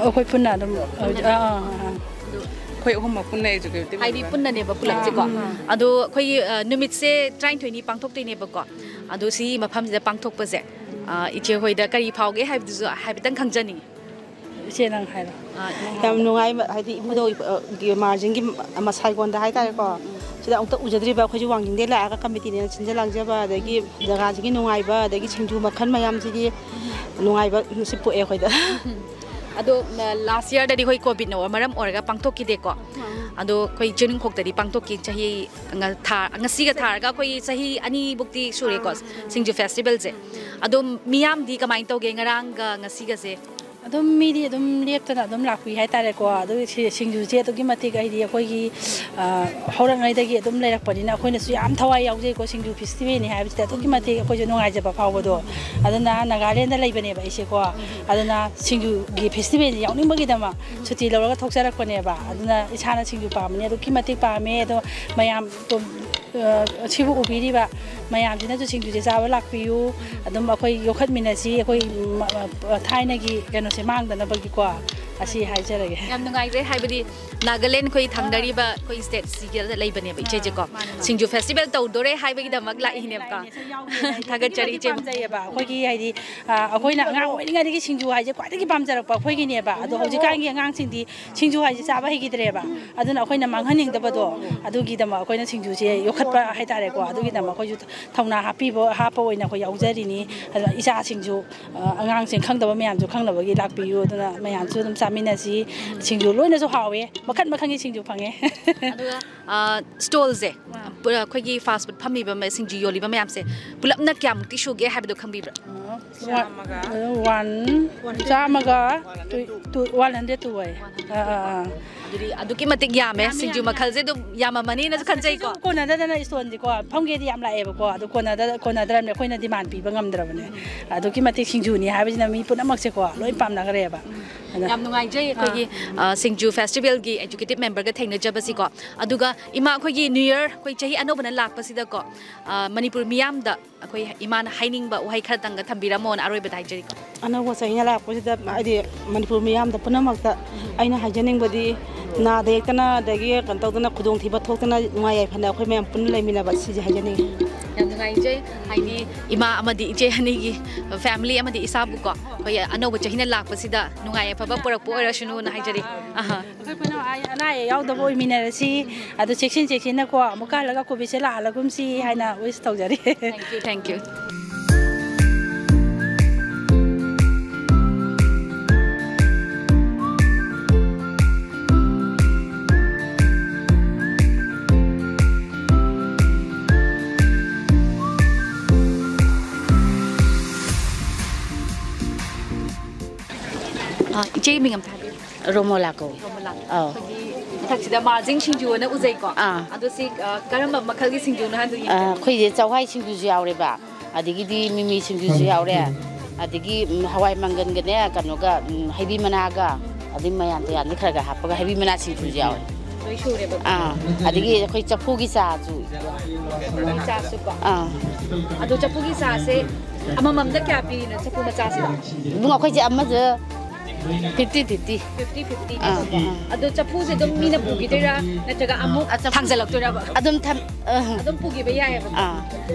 ꯑꯩꯈꯣꯏ ꯄꯨꯟꯅ ꯑꯗꯨꯝ, ꯑꯥ, ꯑꯥ, ꯑꯥ꯫ ꯑꯗꯨ ꯑꯩꯈꯣꯏ ꯑꯍꯨꯝꯃꯛ ꯄꯨꯟꯅ executive ꯍꯥꯏꯗꯤ member꯫ ꯄꯨꯟꯅꯅꯦꯕ ꯄꯨꯂꯞꯁꯦꯀꯣ꯫ ꯑꯥ, ꯎꯝ꯫ ꯑꯗꯣ ꯑꯩꯈꯣꯏꯒꯤ, ꯑ, ꯅꯨꯃꯤꯠꯁꯦ ꯇꯔꯥꯅꯤꯊꯣꯏꯅꯤ ꯄꯥꯡꯊꯣꯛꯇꯣꯏꯅꯦꯕꯀꯣ꯫ ꯑꯗꯣ ꯁꯤ ꯃꯐꯝꯁꯤꯗ ꯄꯥꯡꯊꯣꯛꯄꯁꯦ, ꯑ, ꯏꯆꯦ ꯍꯣꯏꯗ ꯀꯔꯤ ꯐꯥꯎꯒꯦ ꯍꯥꯏꯕꯗꯨꯁꯨ ꯍꯥꯏꯐꯦꯠꯇꯪ ꯈꯪꯖꯅꯤꯡꯉꯤ꯫ ꯏꯆꯦ, ꯅꯪ ꯍꯥꯏꯔꯣ꯫ ꯑ, ꯌꯥꯝ ꯅꯨꯡꯉꯥꯏ, ꯍꯥꯏꯗꯤ ꯏꯄꯨꯗꯧ, ꯑ, ꯒꯤ ꯃꯥꯔꯖꯤꯡꯒꯤ ꯃꯁꯥꯏꯒꯣꯟꯗ ꯍꯥꯏꯇꯥꯔꯦꯀꯣ꯫ ꯁꯤꯗ ꯑꯃꯨꯛꯇ ꯎꯖꯗ꯭ꯔꯤꯕ ꯑꯩꯈꯣꯏꯁꯨ ꯋꯥꯡꯖꯤꯡꯗꯩ ꯂꯥꯛꯑꯒ ꯀꯃꯤꯇꯤꯅꯦꯅ ꯁꯤꯟꯖ ꯂꯥꯡꯖꯕ, ꯑꯗꯒꯤ ꯖꯒꯥꯁꯤꯒꯤ ꯅꯨꯡꯉꯥꯏꯕ, ꯑꯗꯒꯤ ꯁꯤꯡꯖꯨ ꯃꯈꯜ ꯃꯌꯥꯝꯁꯤꯒꯤ ꯅꯨꯡꯉꯥꯏꯕ ꯁꯤ ꯄꯣꯛꯑꯦ ꯑꯩꯈꯣꯏꯗ꯫ ꯑꯗꯣ, ꯂꯥꯁ ꯌꯔꯗꯗꯤ ꯑꯩꯈꯣꯏ ꯀꯣꯚꯤꯗꯅ ꯃꯔꯝ ꯑꯣꯏꯔꯒ ꯄꯥꯡꯊꯣꯛꯈꯤꯗꯦꯀꯣ꯫ ꯑꯗꯣ ꯑꯩꯈꯣꯏ ꯆꯤꯡꯅꯨꯡꯈꯣꯛꯇꯗꯤ ꯄꯥꯡꯊꯣꯛꯈꯤ꯫ ꯆꯍꯤ ꯉ-, ꯊꯥ-, ꯉꯁꯤꯒ ꯊꯥꯔꯒ ꯑꯩꯈꯣꯏ ꯆꯍꯤ ꯑꯅꯤꯃꯨꯛꯇꯤ ꯁꯨꯔꯦꯀꯣ ꯁꯤꯡꯖꯨ ꯐꯦꯁꯇꯤꯚꯦꯜꯁꯦ꯫ ꯑꯗꯣ ꯃꯤꯌꯥꯝꯗꯤ ꯀꯃꯥꯏꯅ ꯇꯧꯒꯦ ꯉꯔꯥꯡꯒ ꯉꯁꯤꯒꯁꯦ? ꯑꯗꯨꯝ ꯃꯤꯗꯤ ꯑꯗꯨꯝ ꯂꯦꯞꯇꯅ ꯑꯗꯨꯝ ꯂꯥꯛꯄꯤ ꯍꯥꯏꯇꯥꯔꯦꯀꯣ꯫ ꯑꯗꯨꯒꯤ ꯁꯤ-, ꯁꯤꯡꯖꯨꯁꯦ ꯑꯗꯨꯛꯀꯤ ꯃꯇꯤꯛ, ꯍꯥꯏꯗꯤ ꯑꯩꯈꯣꯏꯒꯤ, ꯑ, ꯍꯧꯔꯛꯉꯩꯗꯒꯤ ꯑꯗꯨꯝ ꯂꯩꯔꯛꯄꯅꯤꯅ ꯑꯩꯈꯣꯏꯅꯁꯨ ꯌꯥꯝ ꯊꯋꯥꯏ ꯌꯥꯎꯖꯩꯀꯣ꯫ ꯁꯤꯡꯖꯨ ꯐꯦꯁꯇꯤꯚꯦꯜꯅꯤ ꯍꯥꯏꯕꯁꯤꯗ ꯑꯗꯨꯛꯀꯤ ꯃꯇꯤꯛ ꯑꯩꯈꯣꯏꯁꯨ ꯅꯨꯡꯉꯥꯏꯖꯕ ꯐꯥꯎꯕꯗꯣ꯫ ꯑꯗꯨꯅ ꯅꯥꯒꯥꯂꯦꯟꯗ ꯂꯩꯕꯅꯦꯕ ꯑꯩꯁꯦꯀꯣ꯫ ꯑꯗꯨꯅ ꯁꯤꯡꯖꯨꯒꯤ ꯐꯦꯁꯇꯤꯚꯦꯜꯁꯦ ꯌꯥꯎꯅꯤꯡꯕꯒꯤꯗꯃꯛ ꯁꯨꯇꯤ ꯂꯧꯔꯒ ꯊꯣꯛꯆꯔꯛꯄꯅꯦꯕ꯫ ꯑꯗꯨꯅ ꯏꯁꯥꯅ ꯁꯤꯡꯖꯨ ꯄꯥꯝꯕꯅꯤ, ꯑꯗꯨꯛꯀꯤ ꯃꯇꯤꯛ ꯄꯥꯝꯃꯦ꯫ ꯑꯗꯣ ꯃꯌꯥꯝ, ꯑ, ꯁꯤꯕꯨ ꯎꯕꯤꯔꯤꯕ ꯃꯌꯥꯝꯁꯤꯅꯁꯨ ꯁꯤꯡꯖꯨꯁꯦ ꯆꯥꯕ ꯂꯥꯛꯄꯤꯌꯨ꯫ ꯑꯗꯨꯝ ꯑꯩꯈꯣꯏ ꯌꯣꯛꯈꯠꯃꯤꯟꯅꯁꯤ, ꯑꯩꯈꯣꯏ, ꯃ-, ꯃ-, ꯊꯥꯏꯅꯒꯤ ꯀꯩꯅꯣꯁꯦ ꯃꯥꯡꯗꯅꯕꯒꯤꯀꯣ꯫ ꯑꯁꯤ ꯍꯥꯏꯖꯔꯒꯦ꯫ ꯌꯥꯝ ꯅꯨꯡꯉꯥꯏꯖꯩ, ꯍꯥꯏꯕꯗꯤ ꯅꯥꯒꯥꯂꯦꯟ ꯑꯩꯈꯣꯏ ꯊꯪꯅꯔꯤꯕ ꯑꯩꯈꯣꯏ ꯁ꯭ꯇꯦꯠꯁꯤꯗ ꯂꯩꯕꯅꯦꯕ ꯏꯆꯦꯁꯦꯀꯣ꯫ ꯃꯥꯅꯦ, ꯃꯥꯅꯦ꯫ ꯁꯤꯡꯖꯨ ꯐꯦꯁꯇꯤꯚꯦꯜ ꯇꯧꯗꯣꯔꯦ ꯍꯥꯏꯕꯒꯤꯗꯃꯛ ꯂꯥꯛꯏꯅꯦꯕꯀꯣ꯫ ꯂꯥꯛꯏꯅꯦ, ꯁꯤ ꯌꯥꯎꯒꯦꯅ ꯍꯥꯏꯗꯤ ꯊꯥꯒꯠꯆꯔꯤ, ꯏꯆꯦꯕꯨ꯫ ꯄꯥꯝꯖꯩꯌꯦꯕ꯫ ꯑꯩꯈꯣꯏꯒꯤ ꯍꯥꯏꯗꯤ, ꯑ, ꯑꯩꯈꯣꯏꯅ ꯑꯉꯥꯡ ꯑꯣꯏꯔꯤꯉꯩꯗꯒꯤ ꯁꯤꯡꯖꯨ ꯍꯥꯏꯁꯦ ꯈ꯭ꯋꯥꯏꯗꯒꯤ ꯄꯥꯝꯖꯔꯛꯄ ꯑꯩꯈꯣꯏꯒꯤꯅꯦꯕ꯫ ꯑꯗꯣ ꯍꯧꯖꯤꯛꯀꯥꯟꯒꯤ ꯑꯉꯥꯡꯁꯤꯡꯗꯤ ꯁꯤꯡꯖꯨ ꯍꯥꯏꯁꯦ ꯆꯥꯕ ꯍꯩꯈꯤꯗ꯭ꯔꯦꯕ꯫ ꯑꯗꯨꯅ ꯑꯩꯈꯣꯏꯅ ꯃꯥꯡꯍꯟꯅꯤꯡꯗꯕꯗꯣ, ꯑꯗꯨꯒꯤꯗꯃꯛ ꯑꯩꯈꯣꯏꯅ ꯁꯤꯡꯖꯨꯁꯦ ꯌꯣꯛꯈꯠꯄ ꯍꯥꯏꯇꯥꯔꯦꯀꯣ꯫ ꯑꯗꯨꯒꯤꯗꯃꯛ ꯑꯩꯈꯣꯏꯁꯨ ꯊꯧꯅꯥ ꯍꯥꯞꯄꯤꯕ, ꯍꯥꯞꯄ ꯑꯣꯏꯅ ꯑꯩꯈꯣꯏ ꯌꯥꯎꯖꯔꯤꯅꯤ꯫ ꯑꯗꯨꯅ ꯏꯆꯥꯁꯤꯡꯁꯨ, ꯑ, ꯑꯉꯥꯡꯁꯤꯡ ꯈꯪꯗꯕ ꯃꯌꯥꯝꯁꯨ ꯈꯪꯅꯕꯒꯤ ꯂꯥꯛꯄꯤꯌꯨ꯫ ꯑꯗꯨꯅ ꯃꯌꯥꯝꯁꯨ ꯑꯗꯨꯝ ꯆꯥꯃꯤꯟꯅꯁꯤ꯫ ꯁꯤꯡꯖꯨ ꯂꯣꯏꯅꯁꯨ ꯍꯥꯎꯋꯦ, ꯃꯈꯟ ꯃꯈꯟꯒꯤ ꯁꯤꯡꯖꯨ ꯐꯪꯉꯦ꯫ ꯑꯗꯨꯒ, ꯑ, ꯁ꯭ꯇꯣꯜꯁꯦ, ꯑꯥ꯫ ꯄꯨꯔꯥ ꯑꯩꯈꯣꯏꯒꯤ ꯐꯥꯁ ꯐꯨꯗ ꯐꯝꯃꯤꯕ ꯃ-, ꯁꯤꯡꯖꯨ ꯌꯣꯜꯂꯤꯕ ꯃꯌꯥꯝꯁꯦ ꯄꯨꯂꯞꯅ ꯀꯌꯥꯃꯨꯛꯇꯤ ꯁꯨꯒꯦ ꯍꯥꯏꯕꯗꯣ ꯈꯪꯕꯤꯕ꯭ꯔꯥ? ꯋꯥꯟ, ꯆꯥꯝꯃꯒ two, two, one hundred two ꯑꯣꯏ꯫ ꯑꯥ, ꯑꯥ, ꯑꯥ꯫ ꯑꯗꯨꯗꯤ ꯑꯗꯨꯛꯀꯤ ꯃꯇꯤꯛ ꯌꯥꯝꯃꯦ꯫ ꯌꯥꯝꯃꯦ, ꯁꯤꯡꯖꯨ ꯌꯥꯝꯃꯦ꯫ ꯃꯈꯜꯁꯦ ꯑꯗꯨꯝ ꯌꯥꯝꯃꯝꯃꯅꯤꯅꯁꯨ ꯈꯟꯖꯩꯀꯣ꯫ ꯀꯣꯟꯅꯗꯗꯅ ꯏꯁꯇꯣꯟꯁꯦꯀꯣ, ꯐꯝꯒꯦꯗꯤ ꯌꯥꯝ ꯂꯥꯛꯑꯦꯕꯀꯣ, ꯑꯗꯨ ꯀꯣꯟꯅꯗ-, ꯀꯣꯟꯅꯗ꯭ꯔꯕꯅꯦ꯫ ꯑꯩꯈꯣꯏꯅ ꯗꯤꯃꯥꯟ ꯄꯤꯕ ꯉꯝꯗ꯭ꯔꯕꯅꯦ꯫ ꯑꯗꯨꯛꯀꯤ ꯃꯇꯤꯛ ꯁꯤꯡꯖꯨꯅꯤ ꯍꯥꯏꯕꯁꯤꯅ ꯃꯤ ꯄꯨꯝꯅꯃꯛꯁꯦꯀꯣ ꯂꯣꯏ ꯄꯥꯝꯅꯈ꯭ꯔꯦꯕ꯫ ꯑꯗ ꯌꯥꯝ ꯅꯨꯡꯉꯥꯏꯖꯩ ꯑꯩꯈꯣꯏꯒꯤ, ꯑꯥ꯫ ꯑ, ꯁꯤꯡꯖꯨ ꯐꯦꯁꯇꯤꯚꯦꯜꯒꯤ ꯑꯦꯛꯖꯤꯀ꯭ꯌꯨꯇꯤꯚ ꯃꯦꯝꯕꯔꯒ ꯊꯦꯡꯅꯖꯕꯁꯤꯀꯣ꯫ ꯑꯗꯨꯒ ꯏꯃꯥ, ꯑꯩꯈꯣꯏꯒꯤ ꯅ꯭ꯌꯨ ꯌꯔ, ꯑꯩꯈꯣꯏ ꯆꯍꯤ ꯑꯅꯧꯕꯅ ꯂꯥꯛꯄꯁꯤꯗꯀꯣ, ꯑ, ꯃꯅꯤꯄꯨꯔ ꯃꯤꯌꯥꯝꯗ ꯑꯩꯈꯣꯏ ꯏꯃꯥꯅ ꯍꯥꯏꯅꯤꯡꯕ ꯋꯥꯍꯩ ꯈꯔꯇꯪꯒ ꯊꯝꯕꯤꯔꯝꯃꯣꯅ ꯑꯔꯣꯏꯕꯗ ꯍꯥꯏꯖꯔꯤꯀꯣ꯫ ꯑꯅꯧꯕ ꯆꯍꯤꯅ ꯂꯥꯛꯄꯁꯤꯗ, ꯍꯥꯏꯗꯤ, ꯃꯅꯤꯄꯨꯔ ꯃꯤꯌꯥꯝꯗ ꯄꯨꯝꯅꯃꯛꯇ ꯑꯩꯅ ꯍꯥꯏꯖꯅꯤꯡꯕꯗꯤ, ꯅꯥꯗ ꯌꯦꯛꯇꯅ, ꯑꯗꯒꯤ ꯀꯩꯅꯣ ꯇꯧꯗꯅ, ꯈꯨꯗꯣꯡꯊꯤꯕ ꯊꯣꯛꯇꯅ, ꯅꯨꯡꯉꯥꯏ ꯌꯥꯏꯐꯅ ꯑꯩꯈꯣꯏ ꯃꯌꯥꯝ ꯄꯨꯟꯅ ꯂꯩꯃꯤꯟꯅꯕ, ꯁꯤꯁꯦ ꯍꯥꯏꯖꯅꯤꯡꯉꯤ꯫ ꯌꯥꯝ ꯅꯨꯡꯉꯥꯏꯖꯩ, ꯍꯥꯏꯗꯤ ꯏꯃꯥ ꯑꯃꯗꯤ ꯏꯆꯦ ꯑꯅꯤꯒꯤ ꯐꯦꯃꯤꯂꯤ ꯑꯃꯗꯤ ꯏꯁꯥꯕꯨꯀꯣ, ꯑꯩꯈꯣꯏ ꯑꯅꯧꯕ ꯆꯍꯤꯅ ꯂꯥꯛꯄꯁꯤꯗ ꯅꯨꯡꯉꯥꯏ ꯌꯥꯏꯐꯕ ꯄꯨꯔꯛꯄ ꯑꯣꯏꯔꯁꯅꯨꯅ ꯍꯥꯏꯖꯔꯤ꯫ ꯑꯍꯥ꯫ ꯑꯩꯈꯣꯏ ꯄꯨꯝꯅꯃꯛ ꯑꯅꯥ ꯑꯌꯦꯛ ꯌꯥꯎꯗꯕ ꯑꯣꯏꯃꯤꯟꯅꯔꯁꯤ꯫ ꯑꯗꯨ ꯆꯦꯛꯁꯤꯟ ꯆꯦꯛꯁꯤꯟꯅꯀꯣ ꯑꯃꯨꯛꯀ ꯍꯜꯂꯒ ꯀꯣꯚꯤꯠꯁꯦ ꯂꯥꯛꯍꯜꯂꯒꯨꯝꯁꯤ ꯍꯥꯏꯅ ꯋꯤꯁ ꯇꯧꯖꯔꯤ꯫ Thank you, thank you. ꯑ, ꯏꯆꯦ ꯃꯤꯡ ꯑꯝꯇ ꯍꯥꯏꯕꯤꯌꯨ꯫ ꯔꯣꯃꯣꯂꯥ ꯀꯧꯏ꯫ ꯔꯣꯃꯣꯂꯥ꯫ ꯑꯧ꯫ ꯑꯩꯈꯣꯏꯒꯤ ꯃꯊꯛꯁꯤꯗ ꯃꯥꯔꯖꯤꯡ ꯁꯤꯡꯖꯨ ꯑꯅ ꯎꯖꯩꯀꯣ꯫ ꯑꯥ꯫ ꯑꯗꯣ ꯁꯤ, ꯑ, ꯀꯔꯝꯕ ꯃꯈꯜꯒꯤ ꯁꯤꯡꯖꯨꯅꯣ ꯍꯥꯏꯕꯗꯨ ꯑ, ꯌꯦꯡꯕꯤꯌꯨ꯫ ꯑꯩꯈꯣꯏꯁꯦ ꯆꯥꯛꯍꯋꯥꯏ ꯁꯤꯡꯖꯨꯁꯨ ꯌꯥꯎꯔꯦꯕ, ꯑꯗꯒꯤꯗꯤ ꯃꯤꯃꯤ ꯁꯤꯡꯖꯨꯁꯨ ꯌꯥꯎꯔꯦ, ꯑꯗꯒꯤ, ꯎꯝ, ꯍꯋꯥꯏ ꯃꯪꯒꯟꯒꯅꯦ, ꯀꯩꯅꯣꯒ, ꯎꯝ, ꯍꯩꯕꯤ ꯃꯅꯥꯒ, ꯑꯗꯩ ꯃꯌꯥꯟ ꯇꯌꯥꯟꯗꯤ ꯈꯔ ꯈꯔ ꯍꯥꯞꯄꯒ ꯍꯩꯕꯤ ꯃꯅꯥ ꯁꯤꯡꯖꯨꯁꯨ ꯌꯥꯎꯔꯦ꯫ ꯂꯣꯏ ꯁꯨꯔꯦꯕ꯫ ꯑꯥ, ꯑꯗꯒꯤ ꯑꯩꯈꯣꯏ ꯆꯐꯨꯒꯤ ꯆꯥꯁꯨ꯫ ꯆꯐꯨꯒꯤ ꯆꯥꯁꯨꯀꯣ꯫ ꯑꯥ꯫ ꯑꯗꯣ ꯆꯐꯨꯒꯤ ꯆꯥꯁꯦ ꯑꯃꯃꯝꯗ ꯀꯌꯥ ꯄꯤꯔꯤꯅꯣ, ꯆꯐꯨ ꯃꯆꯥꯁꯤꯗ? ꯏꯕꯨꯡ, ꯑꯩꯈꯣꯏꯁꯦ ꯑꯃꯗ ꯐꯤꯐꯇꯤ ꯐꯤꯐꯇꯤ꯫ Fifty fifty. ꯑꯥ, ꯑꯥ꯫ ꯑꯗꯣ ꯆꯐꯨꯁꯦ ꯑꯗꯨꯝ ꯃꯤꯅ ꯄꯨꯈꯤꯗꯣꯏꯔꯥ, ꯅꯠꯇ꯭ꯔꯒ ꯑꯃꯨꯛ ꯑ, ꯆꯐꯨ ꯊꯥꯡꯖꯜꯂꯛꯇꯣꯏꯔꯕ? ꯑꯗꯨꯝ ꯊꯝ-, ꯑ꯫ ꯑꯗꯨꯝ ꯄꯨꯈꯤꯕ ꯌꯥꯏꯌꯦꯕꯀꯣ꯫ ꯑꯥ꯫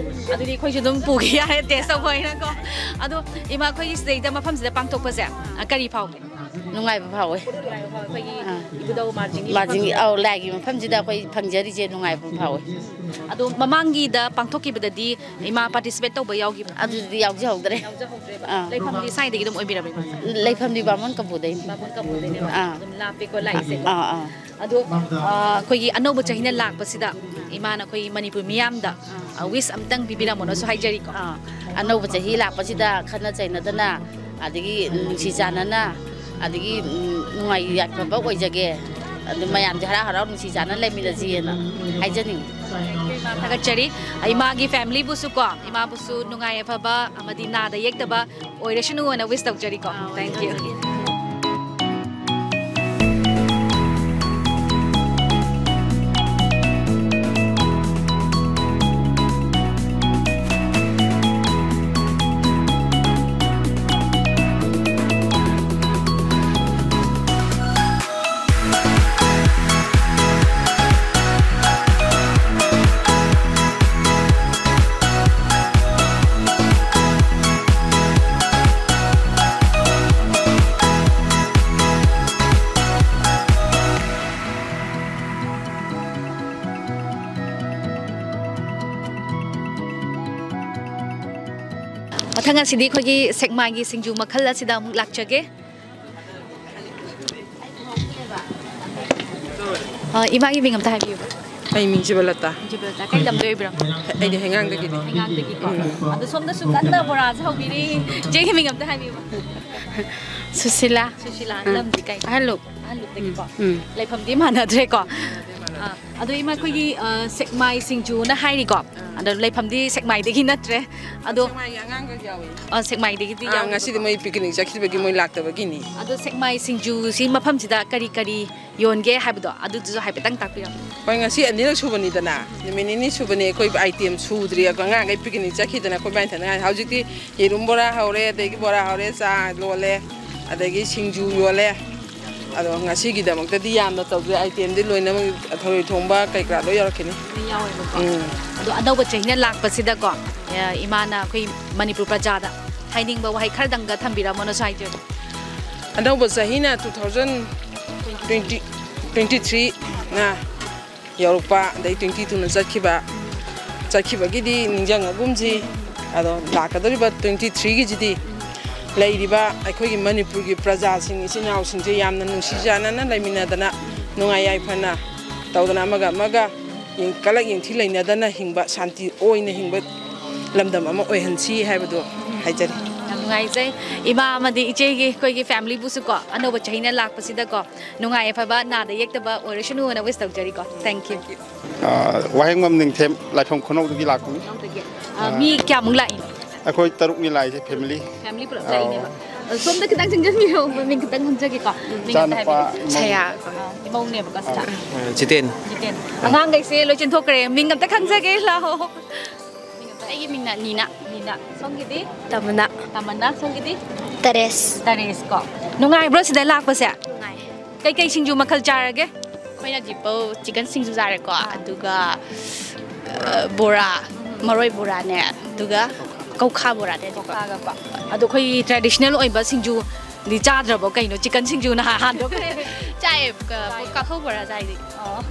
ꯑꯗꯨꯗꯤ ꯑꯩꯈꯣꯏꯁꯨ ꯑꯗꯨꯝ ꯄꯨꯈꯤ ꯌꯥꯔꯦ, ꯇꯦꯁ ꯇꯧꯕ ꯑꯣꯏꯅꯀꯣ꯫ ꯑꯗꯣ ꯏꯃꯥ, ꯑꯩꯈꯣꯏꯒꯤ ꯁꯤꯗꯩꯗ ꯃꯐꯝꯁꯤꯗ ꯄꯥꯡꯊꯣꯛꯄꯁꯦ, ꯑ, ꯀꯔꯤ ꯐꯥꯎꯒꯦ? ꯅꯨꯡꯉꯥꯏꯕ ꯐꯥꯎꯋꯦ꯫ ꯑꯩꯈꯣꯏꯒꯤ ꯑꯥ꯫ ꯏꯕꯨꯙꯧ ꯃꯥꯔꯖꯤꯡꯒꯤ ꯃꯥꯔꯖꯤꯡꯒꯤ, ꯃꯐꯝꯁꯤꯗ꯫ ꯑꯧ, ꯂꯥꯏꯒꯤ ꯃꯐꯝꯁꯤꯗ ꯑꯩꯈꯣꯏ ꯐꯪꯖꯔꯤꯁꯦ ꯅꯨꯡꯉꯥꯏꯕ ꯐꯥꯎꯋꯦ꯫ ꯑꯗꯣ ꯃꯃꯥꯡꯒꯤꯗ ꯄꯥꯡꯊꯣꯛꯈꯤꯕꯗꯗꯤ ꯏꯃꯥ ꯄꯥꯔꯇꯤꯁꯤꯄꯦꯠ ꯇꯧꯕ ꯌꯥꯎꯈꯤꯕ꯭ꯔꯥ? ꯑꯗꯨꯗꯤ ꯌꯥꯎꯖꯍꯧꯗ꯭ꯔꯦ꯫ ꯌꯥꯎꯖꯍꯧꯗ꯭ꯔꯦꯕ꯫ ꯑꯥ꯫ ꯂꯩꯐꯝꯗꯤ ꯁ꯭ꯋꯥꯏꯗꯒꯤ ꯑꯗꯨꯝ ꯑꯣꯏꯕꯤꯔꯕ ꯏꯃꯥ? ꯂꯩꯐꯝꯗꯤ ꯕꯥꯃꯣꯟ ꯀꯝꯄꯨꯗꯩꯅꯤ꯫ ꯕꯥꯃꯣꯟ ꯀꯝꯄꯨꯗꯩꯅꯦꯕ꯫ ꯑꯥ꯫ ꯑꯗꯨꯝ ꯂꯥꯞꯄꯦꯀꯣ ꯂꯥꯛꯏꯁꯦꯀꯣ꯫ ꯑꯥ, ꯑꯥ꯫ ꯑꯗꯣ, ꯑ, ꯑꯩꯈꯣꯏꯒꯤ ꯑꯅꯧꯕ ꯆꯍꯤꯅ ꯂꯥꯛꯄꯁꯤꯗ ꯏꯃꯥꯅ ꯑꯩꯈꯣꯏꯒꯤ ꯃꯅꯤꯄꯨꯔ ꯃꯤꯌꯥꯝꯗ, ꯑ, ꯋꯤꯁ ꯑꯝꯇꯪ ꯄꯤꯕꯤꯔꯝꯃꯣꯅꯁꯨ ꯍꯥꯏꯖꯔꯤꯀꯣ꯫ ꯑꯥ, ꯑꯅꯧꯕ ꯆꯍꯤ ꯂꯥꯛꯄꯁꯤꯗ ꯈꯠꯅ ꯆꯩꯅꯗꯅ, ꯑꯗꯒꯤ ꯅꯨꯡꯁꯤ ꯆꯥꯟꯅꯅ, ꯑꯗꯒꯤ, ꯎꯝ, ꯅꯨꯡꯉꯥꯏ ꯌꯥꯏꯐꯕ ꯑꯣꯏꯖꯒꯦ꯫ ꯑꯗꯨ ꯃꯌꯥꯝꯁꯦ ꯍꯔꯥꯎ ꯍꯔꯥꯎ ꯅꯨꯡꯁꯤ ꯆꯥꯟꯅ ꯂꯩꯃꯤꯟꯅꯁꯤꯑꯅ ꯍꯥꯏꯖꯅꯤꯡꯉꯤ꯫ ꯏꯃꯥ ꯊꯥꯒꯠꯆꯔꯤ꯫ ꯏꯃꯥꯒꯤ ꯐꯦꯃꯤꯂꯤꯕꯨꯁꯨ ꯀꯣ, ꯏꯃꯥꯕꯨꯁꯨ ꯅꯨꯡꯉꯥꯏ ꯌꯥꯏꯐꯕ ꯑꯃꯗꯤ ꯅꯥꯗ ꯌꯦꯛꯇꯕ ꯑꯣꯏꯔꯁꯅꯨꯅ ꯋꯤꯁ ꯇꯧꯖꯔꯤꯀꯣ꯫ Thank you꯫ ꯃꯊꯪ ꯑꯁꯤꯗꯤ ꯑꯩꯈꯣꯏꯒꯤ ꯁꯦꯛꯃꯥꯏꯒꯤ ꯁꯤꯡꯖꯨ ꯃꯈꯜ ꯑꯁꯤꯗ ꯑꯃꯨꯛ ꯂꯥꯛꯆꯒꯦ꯫ ꯑ, ꯏꯃꯥꯒꯤ ꯃꯤꯡ ꯑꯝꯇ ꯍꯥꯏꯕꯤꯌꯨ꯫ ꯑꯩ ꯃꯤꯡ ꯖꯤꯕꯂꯇꯥ꯫ ꯖꯤꯕꯂꯇꯥ, ꯀꯩ ꯂꯝꯗꯩ ꯑꯣꯏꯕꯤꯔꯕ? ꯑꯩꯗꯤ ꯍꯩꯉꯥꯡꯗꯒꯤꯅꯤ꯫ ꯍꯩꯉꯥꯡꯗꯒꯤꯀꯣ꯫ ꯎꯝ꯫ ꯑꯗꯣ ꯁꯣꯝꯗꯁꯨ ꯀꯟꯅ ꯕꯣꯔꯥꯁꯦ ꯍꯧꯕꯤꯔꯤ꯫ ꯏꯆꯦꯒꯤ ꯃꯤꯡ ꯑꯝꯇ ꯍꯥꯏꯕꯤꯌꯨ꯫ ꯁꯨꯁꯤꯂꯥ꯫ ꯁꯨꯁꯤꯂꯥ, ꯑꯥ꯫ ꯂꯝꯗꯤ ꯀꯩ? ꯑꯍꯜꯂꯨꯞ꯫ ꯑꯍꯜꯂꯨꯞꯇꯒꯤꯀꯣ꯫ ꯎꯝ꯫ ꯂꯩꯐꯝꯗꯤ ꯃꯥꯟꯅꯗ꯭ꯔꯦꯀꯣ꯫ ꯑꯥ, ꯑꯗꯣ ꯏꯃꯥ, ꯑꯩꯈꯣꯏꯒꯤ, ꯑ, ꯁꯦꯛꯃꯥꯏ ꯁꯤꯡꯖꯨꯅ ꯍꯥꯏꯔꯤꯀꯣ꯫ ꯑꯗꯣ ꯂꯩꯐꯝꯗꯤ ꯁꯦꯛꯃꯥꯏꯗꯒꯤ ꯅꯠꯇ꯭ꯔꯦ꯫ ꯑꯗꯣ, ꯁꯦꯛꯃꯥꯏꯒꯤ ꯑꯉꯥꯡꯒ ꯌꯥꯎꯏ꯫ ꯑ, ꯁꯦꯛꯃꯥꯏꯗꯒꯤꯗꯤ ꯑꯥ, ꯌꯥꯎꯔꯤꯕꯀꯣ꯫ ꯉꯁꯤꯗꯤ ꯃꯣꯏ picnic ꯆꯠꯈꯤꯕꯒꯤ ꯃꯣꯏ ꯂꯥꯛꯇꯕꯒꯤꯅꯤ꯫ ꯑꯗꯣ ꯁꯦꯛꯃꯥꯏ ꯁꯤꯡꯖꯨꯁꯤ ꯃꯐꯝꯁꯤꯗ ꯀꯔꯤ ꯀꯔꯤ ꯌꯣꯟꯒꯦ ꯍꯥꯏꯕꯗꯣ ꯑꯗꯨꯗꯨꯁꯨ ꯍꯥꯏꯐꯦꯠꯇꯪ ꯇꯥꯛꯄꯤꯔꯝꯃꯨ꯫ ꯍꯣꯏ, ꯉꯁꯤ ꯑꯅꯤꯔꯛ ꯁꯨꯕꯅꯤꯗꯅ, ꯅꯨꯃꯤꯠ ꯅꯤꯅꯤ ꯁꯨꯕꯅꯤ ꯑꯩꯈꯣꯏ item ꯁꯨꯗ꯭ꯔꯤ꯫ ꯑꯉꯥꯡꯈꯩ picnic ꯆꯠꯈꯤꯗꯅ ꯑꯩꯈꯣꯏ ꯏꯕꯥꯅꯤ ꯏꯊꯟꯗ ꯉꯥꯏꯔꯦ꯫ ꯍꯧꯖꯤꯛꯇꯤ ꯌꯦꯔꯨꯝ ꯕꯣꯔꯥ ꯍꯧꯔꯦ, ꯑꯗꯒꯤ ꯕꯣꯔꯥ ꯍꯧꯔꯦ, ꯆꯥ ꯂꯣꯜꯂꯦ, ꯑꯗꯒꯤ ꯁꯤꯡꯖꯨ ꯌꯣꯜꯂꯦ꯫ ꯑꯗꯣ ꯉꯁꯤꯒꯤꯗꯃꯛꯇꯗꯤ ꯌꯥꯝꯅ ꯇꯧꯗ꯭ꯔꯦ, itemꯗꯤ ꯂꯣꯏꯅꯃꯛ ꯊꯔꯣꯏ ꯊꯣꯡꯕ ꯀꯩꯀꯥ ꯂꯣꯏ ꯌꯥꯎꯔꯛꯈꯤꯅꯤ꯫ ꯂꯣꯏ ꯌꯥꯎꯋꯦꯕꯀꯣ꯫ ꯎꯝ꯫ ꯑꯗꯣ ꯑꯅꯧꯕ ꯆꯍꯤꯅ ꯂꯥꯛꯄꯁꯤꯗꯀꯣ, ꯑꯦ, ꯏꯃꯥꯅ ꯑꯩꯈꯣꯏ ꯃꯅꯤꯄꯨꯔ ꯄ꯭ꯔꯖꯥꯗ ꯍꯥꯏꯅꯤꯡꯕ ꯋꯥꯍꯩ ꯈꯔꯗꯪꯒ ꯊꯝꯕꯤꯔꯝꯃꯣꯅꯁꯨ ꯍꯥꯏꯖꯒꯦ꯫ ꯑꯅꯧꯕ ꯆꯍꯤꯅ two thousand twenty, twenty three ꯅ ꯌꯧꯔꯛꯄ, ꯑꯗꯩ twenty two ꯅ ꯆꯠꯈꯤꯕ, ꯆꯠꯈꯤꯕꯒꯤꯗꯤ ꯅꯤꯡꯁꯤꯡꯉꯒꯨꯝꯁꯤ꯫ ꯑꯗꯣ ꯂꯥꯛꯀꯗꯧꯔꯤꯕ twenty three ꯒꯤꯁꯤꯗꯤ ꯂꯩꯔꯤꯕ ꯑꯩꯈꯣꯏꯒꯤ ꯃꯅꯤꯄꯨꯔꯒꯤ ꯄ꯭ꯔꯖꯥꯁꯤꯡ, ꯏꯆꯤꯟ ꯏꯅꯥꯎꯁꯤꯡꯁꯦ ꯌꯥꯝꯅ ꯅꯨꯡꯁꯤ ꯆꯥꯟꯅꯅ ꯂꯩꯃꯤꯟꯅꯗꯅ, ꯅꯨꯡꯉꯥꯏ ꯌꯥꯏꯐꯅ ꯇꯧꯗꯅ, ꯑꯃꯒ ꯑꯃꯒ ꯌꯦꯡ-, ꯀꯂꯛ ꯌꯦꯡꯊꯤ ꯂꯩꯅꯗꯅ ꯍꯤꯡꯕ, ꯁꯥꯟꯇꯤ ꯑꯣꯏꯅ ꯍꯤꯡꯕ ꯂꯝꯗꯝ ꯑꯃ ꯑꯣꯏꯍꯟꯁꯤ ꯍꯥꯏꯕꯗꯣ ꯍꯥꯏꯖꯔꯤ꯫ ꯌꯥꯝ ꯅꯨꯡꯉꯥꯏꯖꯩ꯫ ꯏꯃꯥ ꯑꯃꯗꯤ ꯏꯆꯦꯒꯤ, ꯑꯩꯈꯣꯏꯒꯤ family ꯕꯨꯁꯨ ꯀꯣ, ꯑꯅꯧꯕ ꯆꯍꯤꯅ ꯂꯥꯛꯄꯁꯤꯗꯀꯣ, ꯅꯨꯡꯉꯥꯏ ꯌꯥꯏꯐꯕ, ꯅꯥꯗ ꯌꯦꯛꯇꯕ ꯑꯣꯏꯔꯁꯅꯨꯅ wish ꯇꯧꯖꯔꯤꯀꯣ꯫ Thank you꯫ ꯑꯥ, ꯋꯥꯍꯦꯡꯕꯝ ꯅꯤꯡꯊꯦꯝ, ꯂꯥꯏꯐꯝ ꯈꯨꯅꯧꯗꯒꯤ ꯂꯥꯛꯄꯅꯤ꯫ ꯈꯨꯅꯧꯗꯒꯤ꯫ ꯑꯥ, ꯑꯥ꯫ ꯃꯤ ꯀꯌꯥꯃꯨꯛ ꯂꯥꯛꯏꯅꯣ? ꯑꯩꯈꯣꯏ ꯇꯔꯨꯛꯅꯤ ꯂꯥꯛꯏꯁꯦ, family꯫ Family ꯄꯨꯂꯞ ꯑꯥꯎ꯫ ꯂꯥꯛꯏꯅꯦꯕ꯫ ꯑꯗꯣ ꯁꯣꯝꯗ ꯈꯤꯇꯪ ꯆꯪꯁꯤꯟꯕꯤꯔꯣ, ꯃꯃꯤꯡ ꯈꯤꯇꯪ ꯈꯪꯖꯒꯦꯀꯣ꯫ ꯃꯤꯡ ꯑꯝꯇ ꯏꯆꯥꯅꯨꯄꯥ ꯍꯥꯏꯕꯤꯔꯛꯑꯣ꯫ ꯏꯃꯧ꯫ ꯁꯌꯥ꯫ ꯑꯥ, ꯏꯃꯧꯅꯦꯕꯀꯣ ꯁꯤꯗ꯫ ꯑꯥ꯫ ꯖꯤꯇꯦꯟ꯫ ꯖꯤꯇꯦꯟ꯫ ꯑꯉꯥꯡꯈꯩꯁꯦ ꯂꯣꯏ ꯆꯦꯟꯊꯣꯛꯈ꯭ꯔꯦ, ꯃꯤꯡ ꯑꯝꯇ ꯈꯪꯖꯒꯦ, ꯂꯥꯛꯑꯣ꯫ ꯃꯤꯡ ꯑꯝꯇ ꯑꯩꯒꯤ ꯃꯤꯡꯅ ꯅꯤꯅꯥ꯫ ꯅꯤꯅꯥ꯫ ꯁꯣꯝꯒꯤꯗꯤ? ꯇꯃꯅꯥ꯫ ꯇꯃꯅꯥ꯫ ꯁꯣꯝꯒꯤꯗꯤ? ꯇꯔꯦꯁ꯫ ꯇꯔꯦꯁ ꯀꯣ꯫ ꯅꯨꯡꯉꯥꯏꯕ꯭ꯔꯣ ꯁꯤꯗ ꯂꯥꯛꯄꯁꯦ? ꯅꯨꯡꯉꯥꯏ꯫ ꯀꯩꯀꯩ ꯁꯤꯡꯖꯨ ꯃꯈꯜ ꯆꯥꯔꯒꯦ? ꯑꯩꯈꯣꯏꯅ ꯗꯤꯄꯧ chicken ꯁꯤꯡꯖꯨ ꯆꯥꯔꯦꯀꯣ, ꯑꯥ꯫ ꯑꯗꯨꯒ, ꯑ, ꯕꯣꯔꯥ, ꯃꯔꯣꯏ ꯕꯣꯔꯥꯅꯦ, ꯑꯗꯨꯒ ꯀꯧꯈꯥ ꯕꯣꯔꯥꯅꯦ, ꯑꯗꯨꯒ꯫ ꯀꯧꯈꯥꯒꯀꯣ꯫ ꯑꯗꯣ ꯑꯩꯈꯣꯏꯒꯤ traditional ꯑꯣꯏꯕ ꯁꯤꯡꯖꯨꯗꯤ ꯆꯥꯗ꯭ꯔꯕꯣ? ꯀꯩꯅꯣ, chicken ꯁꯤꯡꯖꯨꯅ ꯍꯥ-, ꯍꯥꯟꯗꯣꯛꯈ꯭ꯔꯦ꯫ ꯆꯥꯏꯌꯦ, ꯀ-, ꯆꯥꯏꯌꯦ꯫ ꯀꯥꯡꯍꯧ ꯕꯣꯔꯥ ꯆꯥꯏꯗꯤ꯫ ꯑꯣ꯫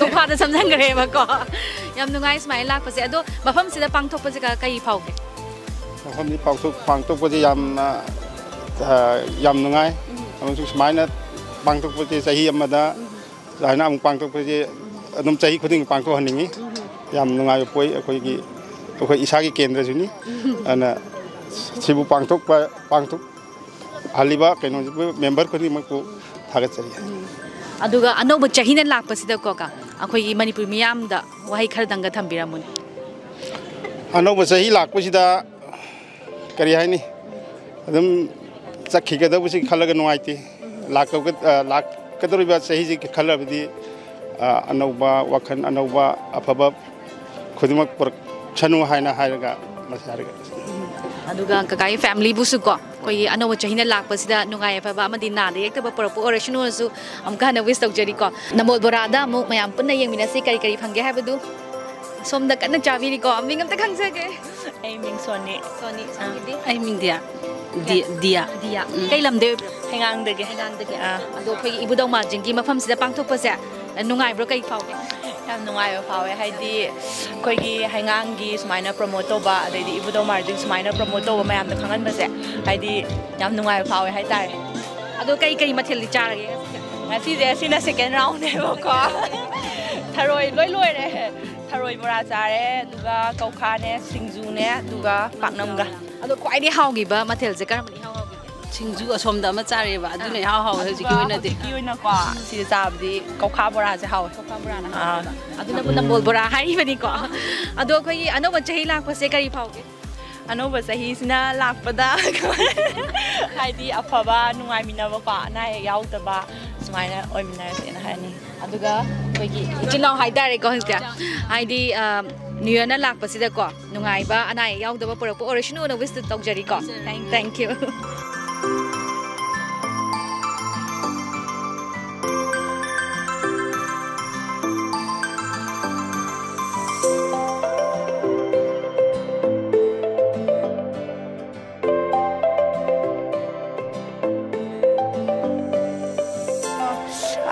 ꯀꯧꯈꯥꯗ ꯁꯝꯖꯟꯈ꯭ꯔꯦꯕꯀꯣ꯫ ꯌꯥꯝ ꯅꯨꯡꯉꯥꯏ ꯁꯨꯃꯥꯏꯅ ꯂꯥꯛꯄꯁꯦ꯫ ꯑꯗꯣ ꯃꯐꯝꯁꯤꯗ ꯄꯥꯡꯊꯣꯛꯄꯁꯦ ꯀ-, ꯀꯩ ꯐꯥꯎꯒꯦ? ꯃꯐꯝꯁꯤ ꯄꯥꯡꯊꯣꯛ-, ꯄꯥꯡꯊꯣꯛꯄꯁꯦ ꯌꯥꯝꯅ, ꯑ, ꯌꯥꯝ ꯅꯨꯡꯉꯥꯏ꯫ ꯎꯝ꯫ ꯑꯃꯁꯨꯡ ꯁꯨꯃꯥꯏꯅ ꯄꯥꯡꯊꯣꯛꯄꯁꯦ ꯆꯍꯤ ꯑꯃꯗ ꯎꯝ꯫ ꯁꯨꯃꯥꯏꯅ ꯑꯃꯨꯛ ꯄꯥꯡꯊꯣꯛꯄꯁꯦ, ꯑꯗꯨꯝ ꯆꯍꯤ ꯈꯨꯗꯤꯡꯒꯤ ꯄꯥꯡꯊꯣꯛꯍꯟꯅꯤꯡꯉꯤ꯫ ꯌꯥꯝ ꯅꯨꯡꯉꯥꯏꯕ ꯄꯣꯛꯏ ꯑꯩꯈꯣꯏꯒꯤ, ꯑꯩꯈꯣꯏ ꯏꯁꯥꯒꯤ ꯀꯦꯟꯗ꯭ꯔꯁꯨꯅꯤ꯫ ꯑꯗꯨꯅ ꯁꯤꯕꯨ ꯄꯥꯡꯊꯣꯛꯄ, ꯄꯥꯡꯊꯣꯛꯍꯜꯂꯤꯕ ꯀꯩꯅꯣꯁꯤꯕꯨ, ꯃꯦꯝꯕꯔ ꯈꯨꯗꯤꯡꯃꯛꯄꯨ ꯊꯥꯒꯠꯆꯔꯤ꯫ ꯑꯗꯨꯒ ꯑꯅꯧꯕ ꯆꯍꯤꯅ ꯂꯥꯛꯄꯁꯤꯗꯀꯣ ꯀꯥ, ꯑꯩꯈꯣꯏꯒꯤ ꯃꯅꯤꯄꯨꯔ ꯃꯤꯌꯥꯝꯗ ꯋꯥꯍꯩ ꯈꯔꯗꯪꯒ ꯊꯝꯕꯤꯔꯝꯃꯨꯅꯦ꯫ ꯑꯅꯧꯕ ꯆꯍꯤ ꯂꯥꯛꯄꯁꯤꯗ ꯀꯔꯤ ꯍꯥꯏꯅꯤ, ꯑꯗꯨꯝ ꯆꯠꯈꯤꯒꯗꯧꯕꯁꯤ ꯈꯜꯂꯒ ꯅꯨꯡꯉꯥꯏꯇꯦ꯫ ꯂꯥꯛꯀ-, ꯑ, ꯂꯥꯛꯀꯗꯧꯔꯤꯕ ꯆꯍꯤꯁꯤ ꯈꯜꯂꯕꯗꯤ, ꯑ, ꯑꯅꯧꯕ ꯋꯥꯈꯜ, ꯑꯅꯧꯕ ꯑꯐꯕ ꯈꯨꯗꯤꯡꯃꯛ ꯄꯨꯔꯛꯁꯅꯨ ꯍꯥꯏꯅ ꯍꯥꯏꯔꯒ ꯃꯁꯤ ꯍꯥꯏꯔꯒ꯫ ꯑꯗꯨꯒ ꯀꯀꯥꯒꯤ ꯐꯦꯃꯤꯂꯤꯕꯨꯁꯨ ꯀꯣ, ꯑꯩꯈꯣꯏꯒꯤ ꯑꯅꯧꯕ ꯆꯍꯤꯅ ꯂꯥꯛꯄꯁꯤꯗ ꯅꯨꯡꯉꯥꯏ ꯌꯥꯏꯐꯕ ꯑꯃꯗꯤ ꯅꯥꯗ ꯌꯦꯛꯇꯕ ꯄꯨꯔꯛꯄ ꯑꯣꯏꯔꯁꯅꯨꯅꯁꯨ ꯑꯃꯨꯛꯀ ꯍꯟꯅ ꯋꯤꯁ ꯇꯧꯖꯔꯤꯀꯣ꯫ ꯅꯝꯕꯣꯜ ꯕꯣꯔꯥꯗ ꯑꯃꯨꯛ ꯃꯌꯥꯝ ꯄꯨꯟꯅ ꯌꯦꯡꯃꯤꯟꯅꯁꯤ ꯀꯔꯤ ꯀꯔꯤ ꯐꯪꯒꯦ ꯍꯥꯏꯕꯗꯨ꯫ ꯁꯣꯝꯗ ꯀꯟꯅ ꯆꯥꯕꯤꯔꯤꯀꯣ, ꯃꯤꯡ ꯑꯝꯇ ꯈꯪꯖꯒꯦ꯫ ꯑꯩ ꯃꯤꯡ ꯁꯣꯅꯤ꯫ ꯁꯣꯅꯤ, ꯁꯣꯝꯒꯤꯗꯤ? ꯑꯩ ꯃꯤꯡ ꯗꯤꯌꯥ꯫ ꯗꯤ- ꯗꯤꯌꯥ꯫ ꯗꯤꯌꯥ꯫ ꯀꯩ ꯂꯝꯗꯩ ꯑꯣꯏꯕ꯭ꯔꯣ? ꯍꯩꯉꯥꯡꯗꯒꯤ꯫ ꯍꯩꯉꯥꯡꯗꯒꯤ꯫ ꯑꯥ꯫ ꯑꯗꯣ ꯑꯩꯈꯣꯏꯒꯤ ꯏꯕꯨꯙꯧ ꯃꯥꯔꯖꯤꯡꯒꯤ ꯃꯐꯝꯁꯤꯗ ꯄꯥꯡꯊꯣꯛꯄꯁꯦ ꯅꯨꯡꯉꯥꯏꯕ꯭ꯔꯣ, ꯀꯩ ꯐꯥꯎꯒꯦ? ꯌꯥꯝ ꯅꯨꯡꯉꯥꯏꯕ ꯐꯥꯎꯋꯦ, ꯍꯥꯏꯗꯤ ꯑꯩꯈꯣꯏꯒꯤ ꯍꯩꯉꯥꯡꯒꯤ ꯁꯨꯃꯥꯏꯅ ꯄ꯭ꯔꯣꯃꯣꯠ ꯇꯧꯕ, ꯑꯗꯩꯗꯤ ꯏꯕꯨꯙꯧ ꯃꯥꯔꯖꯤꯡ ꯁꯨꯃꯥꯏꯅ ꯄ꯭ꯔꯣꯃꯣꯠ ꯇꯧꯕ ꯃꯌꯥꯝꯗꯣ ꯈꯪꯍꯟꯕꯁꯦ, ꯍꯥꯏꯗꯤ ꯌꯥꯝ ꯅꯨꯡꯉꯥꯏꯕ ꯐꯥꯎꯋꯦ ꯍꯥꯏꯇꯥꯔꯦ꯫ ꯑꯗꯣ ꯀꯩ ꯀꯩ ꯃꯊꯦꯜꯗꯤ ꯆꯥꯔꯒꯦ ꯉꯁꯤꯁꯦ? ꯉꯁꯤꯁꯦ ꯁꯤꯅ ꯁꯦꯀꯦꯟ ꯔꯥꯎꯟꯅꯦꯕꯀꯣ꯫ ꯊꯔꯣꯏ ꯂꯣꯏ ꯂꯣꯏꯔꯦ꯫ ꯊꯔꯣꯏ ꯕꯣꯔꯥ ꯆꯥꯔꯦ, ꯑꯗꯨꯒ ꯀꯧꯈꯥꯅꯦ, ꯁꯤꯡꯖꯨꯅꯦ, ꯑꯗꯨꯒ ꯄꯥꯛꯅꯝꯒ꯫ ꯑꯗꯣ ꯈ꯭ꯋꯥꯏꯗꯩ ꯍꯥꯎꯈꯤꯕ ꯃꯊꯦꯜꯁꯦ ꯀꯔꯝꯕꯅ ꯏꯍꯥꯎ ꯍꯥꯎꯈꯤꯒꯦ? ꯁꯤꯡꯖꯨ ꯑꯁꯣꯝꯗ ꯑꯃ ꯆꯥꯔꯦꯕ, ꯑꯗꯨꯅ ꯏꯍꯥꯎ ꯍꯥꯎꯋꯦ ꯍꯧꯖꯤꯛꯀꯤ ꯑꯗꯨꯒ ꯑꯣꯏꯅꯗꯤ꯫ ꯍꯧꯖꯤꯛꯀꯤ ꯑꯣꯏꯅꯀꯣ ꯁꯤꯗ ꯆꯥꯕꯗꯤ ꯀꯧꯈꯥ ꯕꯣꯔꯥꯁꯦ ꯍꯥꯎꯋꯦ꯫ ꯀꯧꯈꯥ ꯕꯣꯔꯥꯅ ꯑꯥ꯫ ꯑꯗꯨꯅꯕꯨ ꯅꯝꯕꯣꯜ ꯕꯣꯔꯥ ꯍꯥꯏꯔꯤꯕꯅꯤꯀꯣ꯫ ꯑꯗꯣ ꯑꯩꯈꯣꯏꯒꯤ ꯑꯅꯧꯕ ꯆꯍꯤ ꯂꯥꯛꯄꯁꯦ ꯀꯔꯤ ꯐꯥꯎꯒꯦ? ꯑꯅꯧꯕ ꯆꯍꯤꯁꯤꯅ ꯂꯥꯛꯄꯗ ꯍꯥꯏꯗꯤ ꯑꯐꯕ, ꯅꯨꯡꯉꯥꯏꯃꯤꯟꯅꯕꯀꯣ, ꯑꯅꯥ ꯑꯌꯦꯛ ꯌꯥꯎꯗꯕ ꯁꯨꯃꯥꯏꯅ ꯑꯣꯏꯃꯤꯟꯅꯔꯁꯦꯅ ꯍꯥꯏꯅꯤꯡꯉꯤ꯫ ꯑꯗꯨꯒ ꯑꯩꯈꯣꯏꯒꯤ ꯏꯆꯤꯜ ꯏꯅꯥꯎ ꯍꯥꯏꯇꯥꯔꯦꯀꯣ, ꯍꯧꯖꯤꯛꯁꯦ ꯍꯥꯏꯗꯤ ꯅ꯭ꯌꯨ ꯌꯔꯅ ꯂꯥꯛꯄꯁꯤꯗꯀꯣ ꯅꯨꯡꯉꯥꯏꯕ, ꯑꯅꯥ ꯑꯌꯦꯛ ꯌꯥꯎꯗꯕ ꯄꯨꯔꯛꯄ ꯑꯣꯏꯔꯁꯅꯨꯅ ꯋꯤꯁ ꯇꯧꯖꯔꯤꯀꯣ꯫ Thank you꯫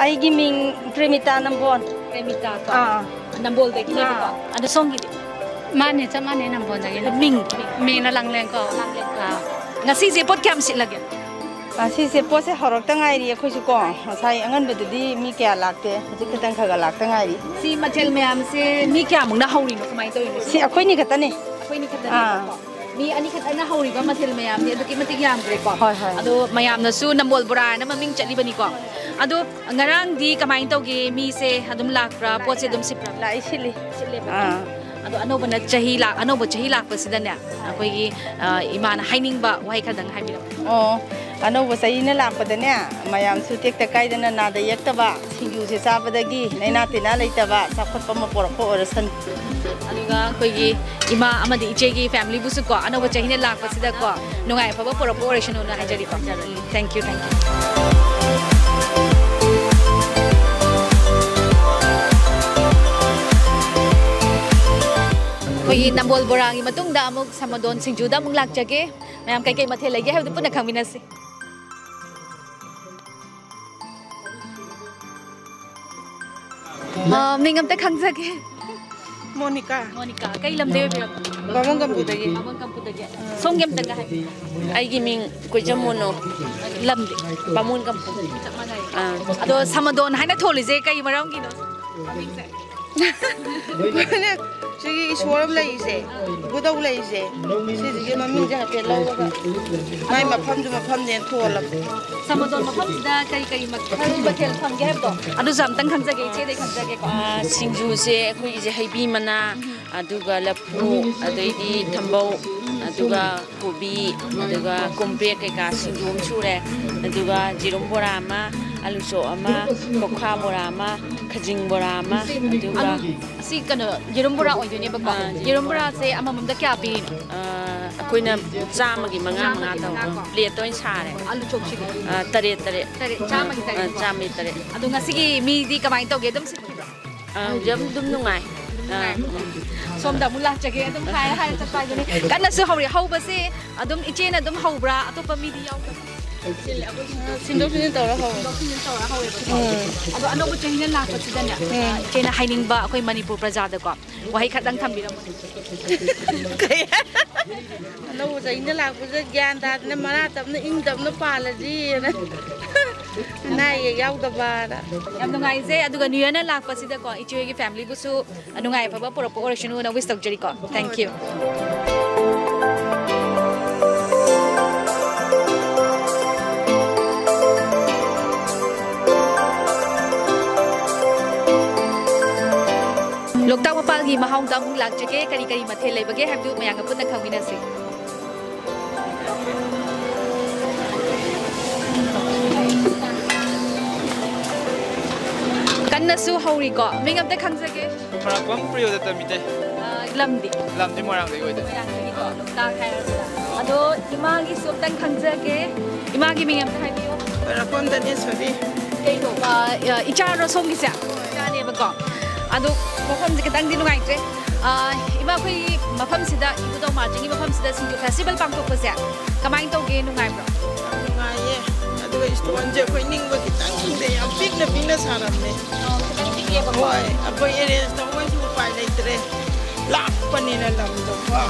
ꯑꯩꯒꯤ ꯃꯤꯡ ꯄ꯭ꯔꯦꯃꯤꯇꯥ ꯅꯝꯕꯣꯟ꯫ ꯄ꯭ꯔꯦꯃꯤꯇꯥ ꯀꯣ꯫ ꯑꯥ꯫ ꯅꯝꯕꯣꯜꯗꯒꯤꯅꯦꯕꯀꯣ꯫ ꯑꯥ꯫ ꯑꯗꯣ ꯁꯣꯝꯒꯤꯗꯤ? ꯃꯥꯅꯦ, ꯆꯞ ꯃꯥꯟꯅꯩ, ꯅꯝꯕꯣꯜꯗꯒꯤꯅꯦ꯫ ꯃꯤꯡ? ꯃꯤꯡꯅ ꯂꯥꯡꯂꯦꯟ ꯀꯣ꯫ ꯑꯥ꯫ ꯉꯁꯤꯁꯦ ꯄꯣꯠ ꯀꯌꯥꯝ ꯁꯤꯠꯂꯒꯦ? ꯑꯁꯤꯁꯦ ꯄꯣꯠꯁꯦ ꯍꯧꯔꯛꯇ ꯉꯥꯏꯔꯤ꯫ ꯑꯩꯈꯣꯏꯁꯨ ꯀꯣ, ꯉꯁꯥꯏ ꯑꯉꯟꯕꯗꯗꯤ ꯃꯤ ꯀꯌꯥ ꯂꯥꯛꯇꯦ, ꯍꯧꯖꯤꯛ ꯈꯤꯇꯪ ꯈꯔ ꯈꯔ ꯂꯥꯛꯇ ꯉꯥꯏꯔꯤ꯫ ꯁꯤ ꯃꯊꯦꯜ ꯃꯌꯥꯝꯁꯦ ꯃꯤ ꯀꯌꯥꯃꯨꯛꯅ ꯍꯧꯔꯤꯅꯣ, ꯀꯃꯥꯏꯅ ꯇꯧꯔꯤꯅꯣ? ꯁꯤ ꯑꯩꯈꯣꯏꯅꯤ ꯈꯛꯇꯅꯤ꯫ ꯑꯩꯈꯣꯏꯅꯤ ꯑꯥ꯫ ꯈꯛꯇꯅꯦꯕꯀꯣ꯫ ꯃꯤ ꯑꯅꯤ ꯈꯛꯇꯅ ꯍꯧꯔꯤꯕ ꯃꯊꯦꯜ ꯃꯌꯥꯝꯗꯤ ꯑꯗꯨꯛꯀꯤ ꯃꯇꯤꯛ ꯌꯥꯝꯈ꯭ꯔꯦꯀꯣ꯫ ꯍꯣꯏ, ꯍꯣꯏ꯫ ꯑꯗꯣ ꯃꯌꯥꯝꯅꯁꯨ ꯅꯝꯕꯣꯜ ꯕꯣꯔꯥ ꯍꯥꯏꯅ ꯃꯃꯤꯡ ꯆꯠꯂꯤꯕꯅꯤꯀꯣ꯫ ꯑꯗꯣ ꯉꯔꯥꯡꯗꯤ ꯀꯃꯥꯏꯅ ꯇꯧꯒꯦ? ꯃꯤꯁꯦ ꯑꯗꯨꯝ ꯂꯥꯛꯄ꯭ꯔꯥ? ꯄꯣꯠꯁꯦ ꯑꯗꯨꯝ ꯁꯤꯠꯄ꯭ꯔꯥ? ꯂꯥꯛꯏ, ꯁꯤꯠꯂꯤ꯫ ꯁꯤꯠꯂꯦꯕꯀꯣ꯫ ꯑꯥ꯫ ꯑꯗꯣ ꯑꯅꯧꯕꯅ ꯆꯍꯤ ꯂꯥꯛ-, ꯑꯅꯧꯕ ꯆꯍꯤ ꯂꯥꯛꯄꯁꯤꯗꯅꯦ, ꯑꯩꯈꯣꯏꯒꯤ, ꯑ, ꯏꯃꯥꯅ ꯍꯥꯏꯅꯤꯡꯕ ꯋꯥꯍꯩ ꯈꯔꯗꯪ ꯍꯥꯏꯕꯤꯔꯛꯑꯣ꯫ ꯑꯣ, ꯑꯅꯧꯕ ꯆꯍꯤꯅ ꯂꯥꯛꯄꯗꯅꯦ, ꯃꯌꯥꯝꯁꯨ ꯇꯦꯛꯇ ꯀꯥꯏꯗꯅ ꯅꯥꯗ ꯌꯦꯛꯇꯕ, ꯁꯤꯡꯖꯨꯁꯦ ꯆꯥꯕꯗꯒꯤ ꯂꯥꯏꯅꯥ ꯇꯤꯟꯅꯥ ꯂꯩꯇꯕ, ꯆꯥꯎꯈꯠꯄ ꯑꯃ ꯄꯣꯔꯛꯄ ꯑꯣꯏꯔꯁꯅꯨ꯫ ꯑꯗꯨꯒ ꯑꯩꯈꯣꯏꯒꯤ ꯏꯃꯥ ꯑꯃꯗꯤ ꯏꯆꯦꯒꯤ family ꯕꯨꯁꯨ ꯀꯣ, ꯑꯅꯧꯕ ꯆꯍꯤꯅ ꯂꯥꯛꯄꯁꯤꯗꯀꯣ, ꯅꯨꯡꯉꯥꯏ ꯑꯐꯕ ꯄꯨꯔꯛꯄ ꯑꯣꯏꯔꯁꯅꯨꯅ ꯍꯥꯏꯖꯔꯤꯀꯣ꯫ ꯎꯝ, thank you, thank you꯫ ꯑꯩꯈꯣꯏꯒꯤ ꯅꯝꯕꯣꯜ ꯕꯣꯔꯥꯒꯤ ꯃꯇꯨꯡꯗ ꯑꯃꯨꯛ ꯁꯃꯗꯣꯟ ꯁꯤꯡꯖꯨꯗ ꯑꯃꯨꯛ ꯂꯥꯛꯆꯒꯦ꯫ ꯃꯌꯥꯝ ꯀꯩꯀꯩ ꯃꯊꯦꯜ ꯂꯩꯒꯦ ꯍꯥꯏꯕꯗꯨ ꯄꯨꯟꯅ ꯈꯪꯃꯤꯟꯅꯁꯤ꯫ ꯑ, ꯃꯤꯡ ꯑꯝꯇ ꯈꯪꯖꯒꯦ? ꯃꯣꯅꯤꯀꯥ꯫ ꯃꯣꯅꯤꯀꯥ, ꯀꯩ ꯂꯝꯗꯩ ꯑꯣꯏꯕꯤꯔꯕꯅꯣ? ꯕꯥꯃꯣꯟ ꯀꯝꯄꯨꯗꯒꯤ꯫ ꯕꯥꯃꯣꯟ ꯀꯝꯄꯨꯗꯒꯤ꯫ ꯁꯣꯝꯒꯤ ꯑꯝꯇꯒ ꯍꯥꯏꯕꯤꯌꯨ꯫ ꯑꯩꯒꯤ ꯃꯤꯡ ꯀꯣꯏꯖꯝ ꯃꯣꯅꯣ꯫ ꯂꯝꯗꯤ? ꯕꯥꯃꯣꯟ ꯀꯝꯄꯨ꯫ ꯆꯞ ꯃꯥꯟꯅꯩ꯫ ꯑꯥ꯫ ꯑꯗꯣ ꯁꯃꯗꯣꯟ ꯍꯥꯏꯅ ꯊꯣꯜꯂꯤꯁꯦ ꯀꯩ ꯃꯔꯝꯒꯤꯅꯣ? ꯃꯃꯤꯡꯁꯦ? ꯁꯤꯒꯤ ꯏꯁꯣꯔ ꯑꯃ ꯂꯩꯔꯤꯁꯦ, ꯏꯕꯨꯙꯧ ꯂꯩꯔꯤꯁꯦ, ꯁꯤꯁꯤꯒꯤ ꯃꯃꯤꯡꯁꯦ ꯍꯥꯏꯐꯦꯠ ꯂꯧꯔꯒ ꯃꯥꯏ ꯃꯐꯝꯁꯨ ꯃꯐꯝꯅꯦꯅ ꯊꯣꯜꯂꯕ꯫ ꯁꯃꯗꯣꯟ ꯃꯐꯝꯁꯤꯗ ꯀꯔꯤ ꯀꯔꯤ ꯃꯈꯜ ꯃꯊꯦꯜ ꯐꯪꯒꯦ ꯍꯥꯏꯕꯗꯣ ꯑꯗꯨꯁꯨ ꯑꯝꯇꯪ ꯈꯪꯖꯒꯦ, ꯏꯆꯦꯗꯩ ꯈꯪꯖꯒꯦꯀꯣ꯫ ꯑꯥ, ꯁꯤꯡꯖꯨꯁꯦ ꯑꯩꯈꯣꯏꯒꯤꯁꯦ ꯍꯩꯕꯤ ꯃꯅꯥ, ꯑꯗꯨꯒ ꯂꯐꯨ, ꯑꯗꯩꯗꯤ ꯊꯝꯕꯧ, ꯑꯗꯨꯒ ꯀꯣꯕꯤ, ꯑꯗꯨꯒ ꯀꯣꯝꯄ꯭ꯔꯦꯛ ꯀꯩꯀꯥ ꯁꯤꯡꯖꯨ ꯑꯃ ꯁꯨꯔꯦ, ꯑꯗꯨꯒ ꯌꯦꯔꯨꯝ ꯕꯣꯔꯥ ꯑꯃ, ꯑꯂꯨ ꯆꯣꯞ ꯑꯃ, ꯀꯧꯈꯥ ꯕꯣꯔꯥ ꯑꯃ, ꯈꯖꯤꯡ ꯕꯣꯔꯥ ꯑꯃ, ꯑꯗꯨꯒ ꯑꯂꯨ, ꯑꯁꯤ ꯀꯩꯅꯣ, ꯌꯦꯔꯨꯝ ꯕꯣꯔꯥ ꯑꯣꯏꯗꯣꯏꯅꯦꯕꯀꯣ꯫ ꯑꯥ, ꯌꯦꯔꯨꯝ ꯌꯦꯔꯨꯝ ꯕꯣꯔꯥ꯫ ꯕꯣꯔꯥꯁꯦ ꯑꯃꯃꯝꯗ ꯀꯌꯥ ꯄꯤꯔꯤꯅꯣ? ꯑꯥ, ꯑꯩꯈꯣꯏꯅ ꯆꯥꯝꯃꯒꯤ ꯃꯉꯥ ꯃꯉꯥ ꯆꯥꯝꯃꯒꯤ ꯇꯧꯔꯒ ꯃꯉꯥ ꯀꯣ꯫ Plate ꯇ ꯑꯣꯏꯅ ꯁꯥꯔꯦ꯫ ꯑꯂꯨ ꯆꯣꯞꯁꯤꯗꯤ? ꯑꯥ, ꯇꯔꯦꯠ, ꯇꯔꯦꯠ꯫ ꯇꯔꯦꯠ, ꯆꯥꯝꯃꯒꯤ ꯇꯔꯦꯠ ꯑꯥ, ꯀꯣ꯫ ꯆꯥꯝꯃꯒꯤ ꯇꯔꯦꯠ꯫ ꯑꯗꯣ ꯉꯁꯤꯒꯤ ꯃꯤꯗꯤ ꯀꯃꯥꯏꯅ ꯇꯧꯒꯦ? ꯑꯗꯨꯝ ꯁꯤꯠꯈꯤꯕ꯭ꯔꯣ? ꯑꯥ, ꯌꯥꯝ ꯑꯗꯨꯝ ꯅꯨꯡꯉꯥꯏ꯫ ꯑꯗꯨꯝ ꯑꯥ, ꯅꯨꯡꯉꯥꯏ꯫ ꯎꯝ꯫ ꯁꯣꯝꯗ ꯑꯃꯨꯛ ꯂꯥꯛꯆꯒꯦ꯫ ꯑꯗꯨꯝ ꯍꯥꯏꯔ ꯍꯥꯏꯔ ꯆꯠꯄ ꯍꯥꯏꯗꯨꯅꯤ꯫ ꯀꯟꯅꯁꯨ ꯍꯧꯔꯤ꯫ ꯍꯧꯕꯁꯦ ꯑꯗꯨꯝ ꯏꯆꯦꯅ ꯑꯗꯨꯝ ꯍꯧꯕ꯭ꯔꯥ? ꯑꯇꯣꯞꯄ ꯃꯤꯗꯤ ꯌꯥꯎꯗꯕ꯭ꯔꯥ? ꯁꯤꯟꯗꯣꯛ ꯁꯤꯟꯖꯤꯟ ꯇꯧꯔ ꯍꯧꯋꯦ꯫ ꯁꯤꯟꯗꯣꯛ ꯁꯤꯟꯖꯤꯟ ꯇꯧꯔ ꯍꯧꯋꯦꯕꯀꯣ꯫ ꯎꯝ꯫ ꯑꯗꯣ ꯑꯅꯧꯕ ꯆꯍꯤꯅ ꯂꯥꯛꯄꯁꯤꯗꯅꯦ, ꯎꯝ꯫ ꯏꯆꯦꯅ ꯍꯥꯏꯅꯤꯡꯕ ꯑꯩꯈꯣꯏ ꯃꯅꯤꯄꯨꯔ ꯄ꯭ꯔꯖꯥꯗꯀꯣ ꯋꯥꯍꯩ ꯈꯛꯇꯪ ꯊꯝꯕꯤꯔꯝꯃꯨꯅꯦ꯫ ꯀꯩ? ꯑꯅꯧꯕ ꯆꯍꯤꯅ ꯂꯥꯛꯄꯁꯤꯗ ꯒ꯭ꯌꯥꯟ ꯇꯥꯗꯅ ꯃꯔꯥ ꯇꯞꯅ ꯏꯪ ꯇꯞꯅ ꯄꯥꯜꯂꯁꯤꯅ꯫ ꯑꯅꯥ ꯑꯌꯦꯛ ꯌꯥꯎꯗꯕꯅ꯫ ꯌꯥꯝ ꯅꯨꯡꯉꯥꯏꯖꯩ꯫ ꯑꯗꯨꯒ New Yearꯅ ꯂꯥꯛꯄꯁꯤꯗꯀꯣ ꯏꯆꯦ ꯍꯣꯏꯒꯤ familyꯕꯨꯁꯨ ꯅꯨꯡꯉꯥꯏ ꯑꯐꯕ ꯄꯨꯔꯛꯄ ꯑꯣꯏꯔꯁꯅꯨꯅ wish ꯇꯧꯖꯔꯤꯀꯣ꯫ Thank you꯫ ꯂꯣꯛꯇꯥꯛ ꯃꯄꯥꯜꯒꯤ ꯃꯍꯥꯎꯗ ꯑꯃꯨꯛ ꯂꯥꯛꯆꯒꯦ꯫ ꯀꯔꯤ ꯀꯔꯤ ꯃꯊꯦꯜ ꯂꯩꯕꯒꯦ ꯍꯥꯏꯕꯗꯨ ꯃꯌꯥꯝꯒ ꯄꯨꯟꯅ ꯈꯪꯃꯤꯟꯅꯁꯤ꯫ ꯀꯟꯅꯁꯨ ꯍꯧꯔꯤꯀꯣ꯫ ꯃꯤꯡ ꯑꯝꯇ ꯈꯪꯖꯒꯦ? ꯃꯔꯥꯛꯄꯝ ꯄ꯭ꯔꯤꯌꯣꯗꯠꯇ ꯃꯤꯇꯩ꯫ ꯑ, ꯂꯝꯗꯤ? ꯂꯝꯗꯤ ꯃꯣꯏꯔꯥꯡꯗꯒꯤ ꯑꯣꯏꯗꯣꯏꯅꯦ꯫ ꯃꯣꯏꯔꯥꯡꯗꯒꯤꯀꯣ, ꯂꯣꯛꯇꯥꯛ ꯍꯥꯏꯔꯕꯅꯤꯅ꯫ ꯑꯗꯣ ꯏꯃꯥꯒꯤꯁꯨ ꯑꯝꯇꯪ ꯈꯪꯖꯒꯦ꯫ ꯏꯃꯥꯒꯤ ꯃꯤꯡ ꯑꯝꯇ ꯍꯥꯏꯕꯤꯌꯨ꯫ ꯃꯔꯥꯛꯄꯝ ꯙꯅꯦꯁꯣꯔꯤ꯫ ꯀꯩꯅꯣ, ꯑ, ꯑ, ꯏꯆꯥꯔꯣ ꯁꯣꯝꯒꯤꯁꯦ? ꯏꯆꯥꯅꯦꯕꯀꯣ꯫ ꯑꯗꯣ ꯃꯐꯝꯁꯦ ꯈꯤꯇꯪꯗꯤ ꯅꯨꯡꯉꯥꯏꯇ꯭ꯔꯦ꯫ ꯑ, ꯏꯃꯥ, ꯑꯩꯈꯣꯏꯒꯤ ꯃꯐꯝꯁꯤꯗ, ꯏꯕꯨꯙꯧ ꯃꯥꯔꯖꯤꯡꯒꯤ ꯃꯐꯝꯁꯤꯗ ꯁꯤꯡꯖꯨ festival ꯄꯥꯡꯊꯣꯛꯄꯁꯦ ꯀꯃꯥꯏꯅ ꯇꯧꯒꯦ? ꯅꯨꯡꯉꯥꯏꯕ꯭ꯔꯣ? ꯌꯥꯝ ꯅꯨꯡꯉꯥꯏꯌꯦ꯫ ꯑꯗꯨꯒ stoneꯁꯦ ꯑꯩꯈꯣꯏ ꯅꯤꯡꯕ ꯈꯤꯇꯪ ꯈꯪꯗꯦ, ꯌꯥꯝ ꯄꯤꯛꯅ ꯄꯤꯛꯅ ꯁꯥꯔꯝꯃꯦ꯫ ꯑꯣ, ꯈꯤꯇꯪ ꯄꯤꯛꯑꯦꯕꯀꯣ꯫ ꯍꯣꯏ, ꯑꯩꯈꯣꯏ arrange ꯇꯧꯕꯁꯨ ꯎꯄꯥꯏ ꯂꯩꯇ꯭ꯔꯦ, ꯂꯥꯞꯄꯅꯤꯅ ꯂꯝꯗꯣꯀꯣ꯫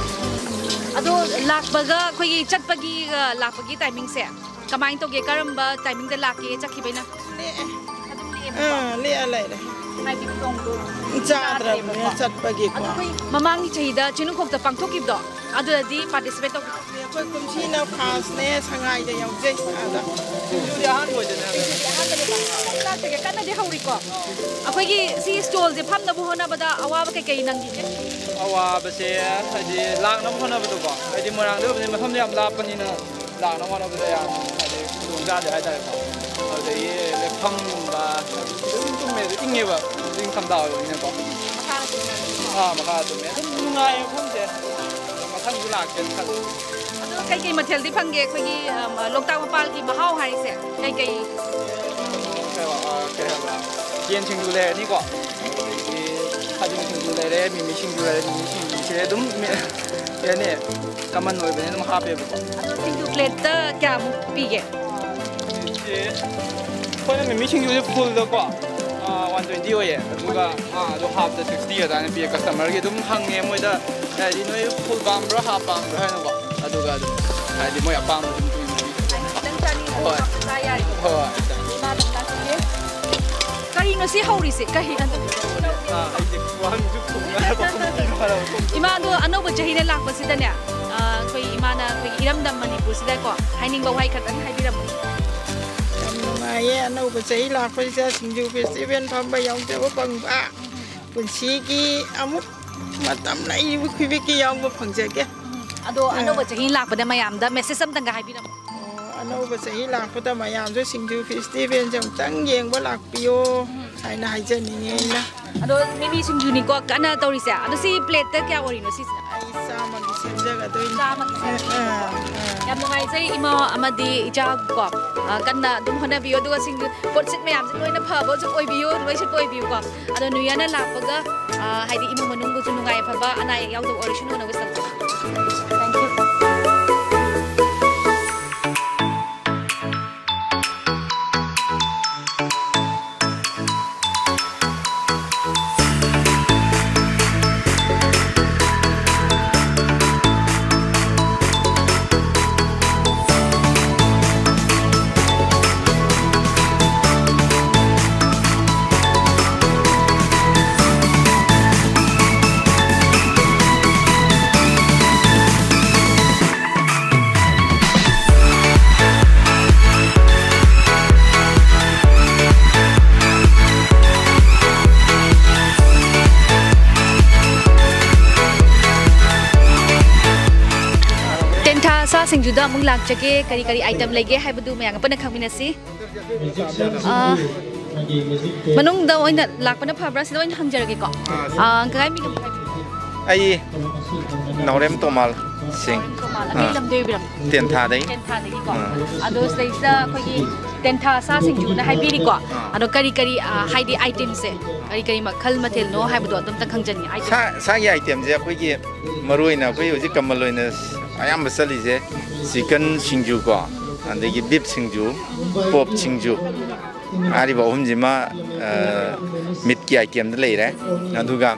ꯑꯗꯣ ꯂꯥꯛꯄꯒ ꯑꯩꯈꯣꯏꯒꯤ ꯆꯠꯄꯒꯤ, ꯑ, ꯂꯥꯛꯄꯒꯤ timingꯁꯦ ꯀꯃꯥꯏꯅ ꯇꯧꯒꯦ? ꯀꯔꯝꯕ timingꯗ ꯂꯥꯛꯀꯦ ꯆꯠꯈꯤꯕꯩꯅ? ꯂꯦꯛꯑꯦ꯫ ꯑꯗꯨꯝ ꯂꯦꯛꯑꯦꯕꯀꯣ? ꯑꯥ, ꯂꯦꯛꯑ ꯂꯩꯔꯦ꯫ ꯍꯥꯏꯗꯤ ꯈꯨꯗꯣꯡꯗꯣ ꯆꯥꯗ꯭ꯔꯕꯅꯤꯅ ꯆꯥꯗ꯭ꯔꯦꯕꯀꯣ꯫ ꯆꯠꯄꯒꯤꯀꯣ꯫ ꯑꯗꯣ ꯑꯩꯈꯣꯏ ꯃꯃꯥꯡꯒꯤ ꯆꯍꯤꯗ ꯆꯤꯡꯅꯨꯡꯈꯣꯛꯇ ꯄꯥꯡꯊꯣꯛꯈꯤꯕꯗꯣ, ꯑꯗꯨꯗꯗꯤ participate ꯇꯧꯕꯤꯕ꯭ꯔꯣ? ꯑꯩꯈꯣꯏ ꯀꯨꯝꯁꯤꯅ firstꯅꯦ, ꯁꯉꯥꯏꯗ ꯌꯥꯎꯖꯩ ꯑꯥꯗ꯫ ꯁꯤꯡꯖꯨꯗꯤ ꯑꯍꯥꯟꯕ ꯑꯣꯏꯗꯣꯏꯅꯦ ꯍꯥꯏꯕ꯫ ꯁꯤꯡꯖꯨꯗꯤ ꯑꯍꯥꯟꯕꯅꯦꯕ꯫ ꯈꯤꯇꯪ ꯂꯥꯛꯆꯒꯦ, ꯀꯟꯅꯗꯤ ꯍꯧꯔꯤꯀꯣ꯫ ꯑꯩꯈꯣꯏꯒꯤ ꯁꯤ stoneꯁꯦ ꯐꯝꯅꯕ ꯍꯣꯠꯅꯕꯗ ꯑꯋꯥꯕ ꯀꯩꯀꯩ ꯅꯪꯈꯤꯒꯦ? ꯑꯋꯥꯕꯁꯦ ꯍꯥꯏꯗꯤ ꯂꯥꯛꯅꯕ ꯍꯣꯠꯅꯕꯗꯀꯣ, ꯍꯥꯏꯗꯤ ꯃꯣꯏꯔꯥꯡꯗ ꯑꯣꯏꯕꯅꯤꯅ ꯃꯐꯝꯗꯣ ꯌꯥꯝ ꯂꯥꯞꯄꯅꯤꯅ, ꯂꯥꯛꯅꯕ ꯍꯣꯠꯅꯕꯗ ꯌꯥꯝ ꯍꯥꯏꯗꯤ ꯈꯨꯗꯣꯡ ꯆꯥꯗꯦ ꯍꯥꯏꯇꯥꯔꯦꯀꯣ꯫ ꯑꯗꯨꯗꯒꯤ ꯂꯦꯞꯐꯝꯒꯨꯝꯕ ꯑꯗꯨꯝ ꯇꯨꯝꯃꯦ, ꯑꯗꯨ ꯏꯪꯉꯦꯕ, ꯏꯪꯊꯝꯊꯥ ꯑꯣꯏꯕꯅꯤꯅꯀꯣ꯫ ꯃꯈꯥꯗ ꯇꯨꯝꯃꯦ꯫ ꯑꯥ, ꯃꯈꯥꯗ ꯇꯨꯝꯃꯦ꯫ ꯑꯗꯨꯝ ꯅꯨꯡꯉꯥꯏꯌꯦ ꯃꯐꯝꯁꯦ꯫ ꯑꯗꯣ ꯃꯊꯪꯁꯨ ꯂꯥꯛꯀꯦꯅ ꯈꯜꯂꯤ꯫ ꯑꯗꯣ ꯀꯩꯀꯩ ꯃꯊꯦꯜꯗꯤ ꯐꯪꯒꯦ? ꯑꯩꯈꯣꯏꯒꯤ, ꯑꯝ, ꯂꯣꯛꯇꯥꯛ ꯃꯄꯥꯜꯒꯤ ꯃꯍꯥꯎ ꯍꯥꯏꯁꯦ ꯀꯩꯀꯩ? ꯀꯩ ꯍꯥꯏꯕ, ꯑ, ꯀꯩ ꯍꯥꯏꯕ? ꯌꯦꯟ ꯁꯤꯡꯖꯨ ꯂꯩꯔꯅꯤꯀꯣ꯫ ꯑꯗꯒꯤ ꯊꯥꯖꯤꯡ ꯁꯤꯡꯖꯨ ꯂꯩꯔꯦ, ꯃꯤꯃꯤ ꯁꯤꯡꯖꯨ ꯂꯩꯔꯦ, ꯃꯤꯃꯤ ꯁꯤꯡꯖꯨꯁꯦ ꯑꯗꯨꯝ ꯃꯤ-, ꯀꯩ ꯍꯥꯏꯅꯤ, common ꯑꯣꯏꯕꯅꯤꯅ ꯑꯗꯨꯝ ꯍꯥꯞꯄꯦꯕꯀꯣ꯫ ꯑꯗꯣ ꯁꯤꯡꯖꯨ plateꯇ ꯀꯌꯥꯃꯨꯛ ꯄꯤꯒꯦ? ꯑꯩꯈꯣꯏꯅ ꯃꯤꯃꯤ ꯁꯤꯡꯖꯨꯁꯦ ꯐꯨꯜꯗꯀꯣ ꯋꯥꯟ ꯇ꯭ꯋꯦꯟꯇꯤ ꯑꯣꯏꯌꯦ, ꯑꯗꯨꯒ ꯑꯥ ꯑꯗꯣ ꯍꯥꯞꯇ ꯁꯤꯛꯁꯇꯤ ꯑꯗꯨꯃꯥꯏꯅ ꯄꯤꯌꯦ꯫ ꯀꯁꯇꯃꯔꯒꯤ ꯑꯗꯨꯝ ꯍꯪꯉꯦ ꯃꯣꯏꯗ, ꯍꯥꯏꯗꯤ ꯅꯣꯏ ꯐꯨꯜ ꯄꯥꯝꯕ꯭ꯔꯥ ꯍꯥꯞ ꯄꯥꯝꯕ꯭ꯔꯥ ꯍꯥꯏꯅꯀꯣ, ꯑꯗꯨꯒ ꯑꯗꯨꯝ ꯍꯥꯏꯗꯤ ꯃꯣꯏ ꯑꯄꯥꯝꯕ ꯑꯗꯨꯝ ꯇꯧꯕꯤꯌꯦ꯫ ꯈꯤꯇꯪ ꯆꯥꯅꯤꯡꯕ ꯍꯣꯏ꯫ ꯆꯥ ꯌꯥꯔꯦ꯫ ꯍꯣꯏ꯫ ꯏꯃꯥꯗ ꯑꯃꯨꯛꯇ ꯍꯪꯒꯦ꯫ ꯀꯔꯤꯅꯣ ꯁꯤ ꯍꯧꯔꯤꯁꯦ? ꯀꯔꯤ ꯑꯗꯨ? ꯑꯥ, ꯑꯩꯁꯦ ꯋꯥꯍꯪꯁꯨ ꯈꯨꯝꯅꯕ ꯈꯨꯝꯕꯤꯔꯣ ꯍꯥꯏꯔꯕ ꯈꯨꯝ- ꯏꯃꯥꯗꯣ ꯑꯅꯧꯕ ꯆꯍꯤꯅ ꯂꯥꯛꯄꯁꯤꯗꯅꯦ, ꯑꯥ, ꯑꯩꯈꯣꯏ ꯏꯃꯥꯅ ꯑꯩꯈꯣꯏꯒꯤ ꯏꯔꯝꯗꯝ ꯃꯅꯤꯄꯨꯔꯁꯤꯗꯀꯣ ꯍꯥꯏꯅꯤꯡꯕ ꯋꯥꯍꯩ ꯈꯛꯇꯪ ꯍꯥꯏꯕꯤꯔꯝꯃꯨ꯫ ꯌꯥꯝ ꯅꯨꯡꯉꯥꯏꯌꯦ ꯑꯅꯧꯕ ꯆꯍꯤ ꯂꯥꯛꯄꯁꯤꯗ ꯁꯤꯡꯖꯨ ꯐꯦꯁꯇꯤꯚꯦꯜ ꯐꯝꯕ ꯌꯥꯎꯖꯕ ꯐꯪꯕ꯫ ꯄꯨꯟꯁꯤꯒꯤ ꯑꯃꯨꯛ ꯃꯇꯝ ꯂꯩꯔꯤꯕ ꯈꯨꯗꯤꯡꯒꯤ ꯌꯥꯎꯕ ꯐꯪꯖꯒꯦ꯫ ꯑꯗꯣ ꯑꯥ꯫ ꯑꯅꯧꯕ ꯆꯍꯤ ꯂꯥꯛꯄꯗ ꯃꯌꯥꯝꯗ ꯃꯦꯁꯦꯖ ꯑꯝꯇꯪꯒ ꯍꯥꯏꯕꯤꯔꯝꯃꯨ꯫ ꯑꯣ, ꯑꯅꯧꯕ ꯆꯍꯤ ꯂꯥꯛꯄꯗ ꯃꯌꯥꯝꯁꯨ ꯁꯤꯡꯖꯨ ꯐꯦꯁꯇꯤꯚꯦꯜꯁꯦ ꯑꯃꯨꯛꯇꯪ ꯌꯦꯡꯕ ꯂꯥꯛꯄꯤꯌꯣ ꯍꯥꯏꯅ ꯍꯥꯏꯖꯅꯤꯡꯉꯦ ꯑꯩꯅ꯫ ꯑꯗꯣ ꯃꯤꯃꯤ ꯁꯤꯡꯖꯨꯅꯤꯀꯣ ꯀꯟꯅ ꯇꯧꯔꯤꯁꯦ꯫ ꯑꯗꯣ ꯁꯤ ꯄ꯭ꯂꯦꯠꯇ ꯀꯌꯥ ꯑꯣꯏꯔꯤꯅꯣ ꯁꯤꯁꯤꯅ? ꯑꯩ ꯆꯥꯝꯃꯒꯤ ꯁꯦꯝꯖꯒꯗꯣꯏꯅꯤ꯫ ꯆꯥꯝꯃꯒꯤ ꯁꯦꯝꯖꯒꯗꯣꯏꯅꯤ꯫ ꯑꯥ, ꯑꯥ, ꯑꯥ꯫ ꯌꯥꯝ ꯅꯨꯡꯉꯥꯏꯖꯩ ꯏꯃꯥ ꯑꯃꯗꯤ ꯏꯆꯥ ꯀꯣ, ꯑ, ꯀꯟꯅ ꯑꯗꯨꯝ ꯍꯣꯠꯅꯕꯤꯌꯨ꯫ ꯑꯗꯨꯒ ꯁꯤꯡꯖꯨ ꯄꯣꯠꯁꯤꯠ ꯃꯌꯥꯝꯁꯦ ꯂꯣꯏꯅ ꯐꯕ ꯑꯗꯨꯝ ꯑꯣꯏꯕꯤꯌꯨ, ꯂꯣꯏꯁꯤꯠꯄ ꯑꯣꯏꯕꯤꯌꯨꯀꯣ꯫ ꯑꯗꯣ ꯅ꯭ꯌꯨ ꯌꯔꯅ ꯂꯥꯛꯄꯒ, ꯑ, ꯍꯥꯏꯗꯤ ꯏꯃꯨꯡ ꯃꯅꯨꯡꯕꯨꯁꯨ ꯅꯨꯡꯉꯥꯏ ꯌꯥꯏꯐꯕ, ꯑꯅꯥ ꯑꯌꯦꯛ ꯌꯥꯎꯗꯕ ꯑꯣꯏꯔꯁꯅꯨꯅ wish ꯇꯧꯖꯔꯤ꯫ Thank you꯫ ꯇꯦꯟꯊꯥ ꯁꯥ ꯁꯤꯡꯖꯨꯗ ꯑꯃꯨꯛ ꯂꯥꯛꯆꯒꯦ, ꯀꯔꯤ ꯀꯔꯤ item ꯂꯩꯒꯦ ꯍꯥꯏꯕꯗꯨ ꯃꯌꯥꯝꯒ ꯄꯨꯟꯅ ꯈꯪꯃꯤꯟꯅꯁꯤ꯫ ꯑꯥ, ꯃꯅꯨꯡꯗ ꯑꯣꯏꯅ ꯂꯥꯛꯄꯅ ꯐꯕ꯭ꯔꯥ? ꯁꯤꯗ ꯑꯣꯏꯅ ꯍꯪꯖꯔꯒꯦꯀꯣ꯫ ꯑꯥ, ꯀꯀꯥ ꯃꯤꯡ ꯑꯃ ꯍꯥꯏꯕꯤꯌꯨ꯫ ꯑꯩ ꯅꯥꯎꯔꯦꯝ ꯇꯣꯃꯥꯜ ꯁꯤꯡ꯫ ꯅꯥꯎꯔꯦꯝ ꯇꯣꯃꯥꯜ꯫ ꯑꯥ꯫ ꯑꯇꯩ ꯂꯝꯗꯩ ꯑꯣꯏꯕꯤꯔꯝꯃꯣ? ꯇꯦꯟꯊꯥꯗꯩ꯫ ꯇꯦꯟꯊꯥꯗꯒꯤꯀꯣ꯫ ꯑꯥ꯫ ꯑꯗꯣ ꯁꯤꯗꯩꯁꯤꯗ ꯑꯩꯈꯣꯏꯒꯤ ꯇꯦꯟꯊꯥ ꯁꯥ ꯁꯤꯡꯖꯨꯅ ꯍꯥꯏꯕꯤꯔꯤꯀꯣ꯫ ꯑꯥ꯫ ꯑꯗꯣ ꯀꯔꯤ ꯀꯔꯤ, ꯑꯥ, ꯍꯥꯏꯗꯤ item ꯁꯦ ꯀꯔꯤ ꯀꯔꯤ ꯃꯈꯜ ꯃꯊꯦꯜꯅꯣ ꯍꯥꯏꯕꯗꯣ ꯑꯗꯨꯝꯇ ꯈꯪꯖꯅꯤꯡꯉꯤ꯫ Item ꯁꯥ, ꯁꯥꯒꯤ item ꯁꯦ ꯑꯩꯈꯣꯏꯒꯤ ꯃꯔꯨ ꯑꯣꯏꯅ ꯑꯩꯈꯣꯏ ꯍꯧꯖꯤꯛ ꯀꯃꯟ ꯑꯣꯏꯅ ꯑꯌꯥꯝꯕ ꯆꯠꯂꯤꯁꯦ chicken ꯁꯤꯡꯖꯨ ꯀꯣ, ꯑꯗꯒꯤ ꯕꯤꯞ ꯁꯤꯡꯖꯨ, ꯄꯣꯞ ꯁꯤꯡꯖꯨ, ꯍꯥꯏꯔꯤꯕ ꯑꯍꯨꯝꯁꯤꯃ, ꯑ, ꯃꯤꯠꯀꯤ ꯑꯥꯏꯇꯦꯝꯗ ꯂꯩꯔꯦ꯫ ꯑꯗꯨꯒ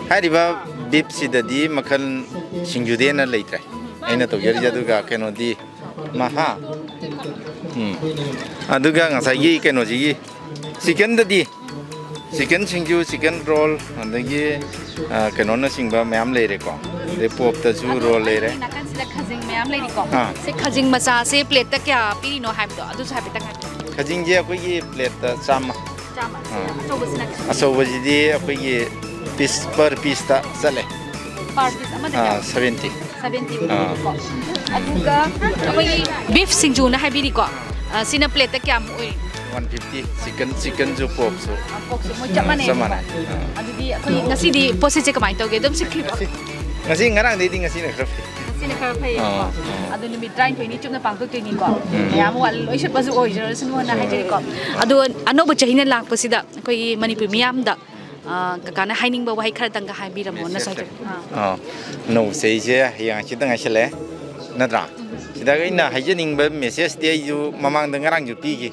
ꯍꯥꯏꯔꯤꯕ ꯕꯤꯞꯁꯤꯗꯗꯤ ꯃꯈꯜ ꯁꯤꯡꯖꯨꯗꯩ ꯍꯦꯟꯅ ꯂꯩꯇ꯭ꯔꯦ ꯑꯩꯅ ꯇꯧꯖꯔꯤꯁꯦ꯫ ꯑꯗꯨꯒ ꯀꯩꯅꯣꯗꯤ, ꯃꯍꯥ, ꯎꯝ, ꯑꯗꯨꯒ ꯉꯁꯥꯏꯒꯤ ꯀꯩꯅꯣꯁꯤꯒꯤ ꯆꯤꯀꯟꯗꯗꯤ, ꯆꯤꯀꯟ ꯁꯤꯡꯖꯨ, ꯆꯤꯀꯟ ꯔꯣꯜ, ꯑꯗꯒꯤ, ꯑ, ꯀꯩꯅꯣꯅꯆꯤꯡꯕ ꯃꯌꯥꯝ ꯂꯩꯔꯦꯀꯣ꯫ ꯑꯗꯩ ꯄꯣꯞꯇꯁꯨ ꯔꯣꯜ ꯂꯩꯔꯦ꯫ ꯅꯥꯀꯟꯁꯤꯗ ꯈꯖꯤꯡ ꯃꯌꯥꯝ ꯂꯩꯔꯤꯀꯣ꯫ ꯑꯥ꯫ ꯁꯤ ꯈꯖꯤꯡ ꯃꯆꯥꯁꯦ ꯄ꯭ꯂꯦꯠꯇ ꯀꯌꯥ ꯄꯤꯔꯤꯅꯣ ꯍꯥꯏꯕꯗꯣ ꯑꯗꯨꯁꯨ ꯍꯥꯏꯐꯦꯠꯇꯪ ꯍꯥꯏꯕꯤꯌꯨ꯫ ꯈꯖꯤꯡꯁꯦ ꯑꯩꯈꯣꯏꯒꯤ ꯄ꯭ꯂꯦꯠꯇ ꯆꯥꯝꯃ꯫ ꯆꯥꯝꯃ꯫ ꯑꯥ꯫ ꯑꯆꯧꯕꯁꯤꯅ ꯀꯌꯥ? ꯑꯆꯧꯕꯁꯤꯗꯤ ꯑꯩꯈꯣꯏꯒꯤ ꯄꯤꯁ, ꯄꯔ ꯄꯤꯁꯇ ꯆꯠꯂꯦ꯫ ꯄꯔ ꯄꯤꯁ ꯑꯃꯗ ꯑꯥ, ꯀꯌꯥ? ꯁꯚꯦꯟꯇꯤ꯫ ꯁꯚꯦꯟꯇꯤ ꯑꯥ꯫ ꯄꯤꯀꯣ꯫ ꯑꯗꯨꯒ ꯑꯩꯈꯣꯏꯒꯤ ꯕꯤꯐ ꯁꯤꯡꯖꯨꯅ ꯍꯥꯏꯕꯤꯔꯤꯀꯣ꯫ ꯑ, ꯁꯤꯅ ꯄ꯭ꯂꯦꯠꯇ ꯀꯌꯥꯃꯨꯛ ꯑꯣꯏꯔꯤꯅꯣ? One fifty. ꯆꯤꯀꯟ, ꯆꯤꯀꯟꯁꯨ, ꯄꯣꯔꯛꯁꯨ꯫ ꯑ, ꯄꯣꯔꯛꯁꯨ ꯃꯣꯏ ꯆꯞ ꯃꯥꯟꯅꯩ꯫ ꯆꯞ ꯃꯥꯟꯅꯩ꯫ ꯑꯥ꯫ ꯑꯗꯨꯗꯤ ꯑꯩꯈꯣꯏ ꯉꯁꯤꯗꯤ ꯄꯣꯠꯁꯤꯠꯁꯦ ꯀꯃꯥꯏꯅ ꯇꯧꯒꯦ? ꯑꯗꯨꯝ ꯁꯤꯠꯈ꯭ꯔꯤꯕ꯭ꯔꯣ? ꯉꯁꯤ, ꯉꯁꯤ ꯉꯔꯥꯡꯗꯩꯗꯤ ꯉꯁꯤꯅ ꯈꯔ ꯐꯩ꯫ ꯉꯁꯤꯅ ꯈꯔ ꯐꯩꯌꯦꯕꯀꯣ꯫ ꯑꯥ, ꯑꯥ꯫ ꯑꯗꯨ ꯅꯨꯃꯤꯠ ꯇꯔꯥꯅꯤꯊꯣꯏꯅꯤ ꯆꯨꯞꯅ ꯄꯥꯡꯊꯣꯛꯇꯣꯏꯅꯤꯀꯣ꯫ ꯎꯝ꯫ ꯃꯌꯥꯝ ꯋꯥꯠꯂꯤ ꯂꯣꯏ ꯁꯤꯠꯄꯁꯨ ꯑꯣꯏꯖꯔꯁꯅꯨꯅ ꯍꯣꯏ꯫ ꯍꯥꯏꯖꯔꯤꯀꯣ꯫ ꯑꯗꯣ ꯑꯅꯧꯕ ꯆꯍꯤꯅ ꯂꯥꯛꯄꯁꯤꯗ ꯑꯩꯈꯣꯏꯒꯤ ꯃꯅꯤꯄꯨꯔ ꯃꯤꯌꯥꯝꯗ, ꯑ, ꯀꯀꯥꯅ ꯍꯥꯏꯅꯤꯡꯕ ꯋꯥꯍꯩ ꯈꯔꯇꯪꯒ ꯍꯥꯏꯕꯤꯔꯝꯃꯣꯅ ꯃꯦꯁꯦꯖꯁꯦ꯫ ꯁꯥꯏꯖꯔꯤ꯫ ꯑꯥ꯫ ꯑꯥ, ꯑꯅꯧꯕ ꯆꯍꯤꯁꯦ ꯍꯌꯦꯡ ꯍꯪꯆꯤꯠꯇ ꯉꯥꯏꯁꯜꯂꯛꯑꯦ, ꯅꯠꯇ꯭ꯔꯥ? ꯁꯤꯗ ꯑꯩꯅ ꯍꯥꯏꯖꯅꯤꯡꯕ ꯃꯦꯁꯦꯖꯇꯤ ꯑꯩꯁꯨ ꯃꯃꯥꯡꯗ ꯉꯔꯥꯡꯁꯨ ꯄꯤꯈꯤ꯫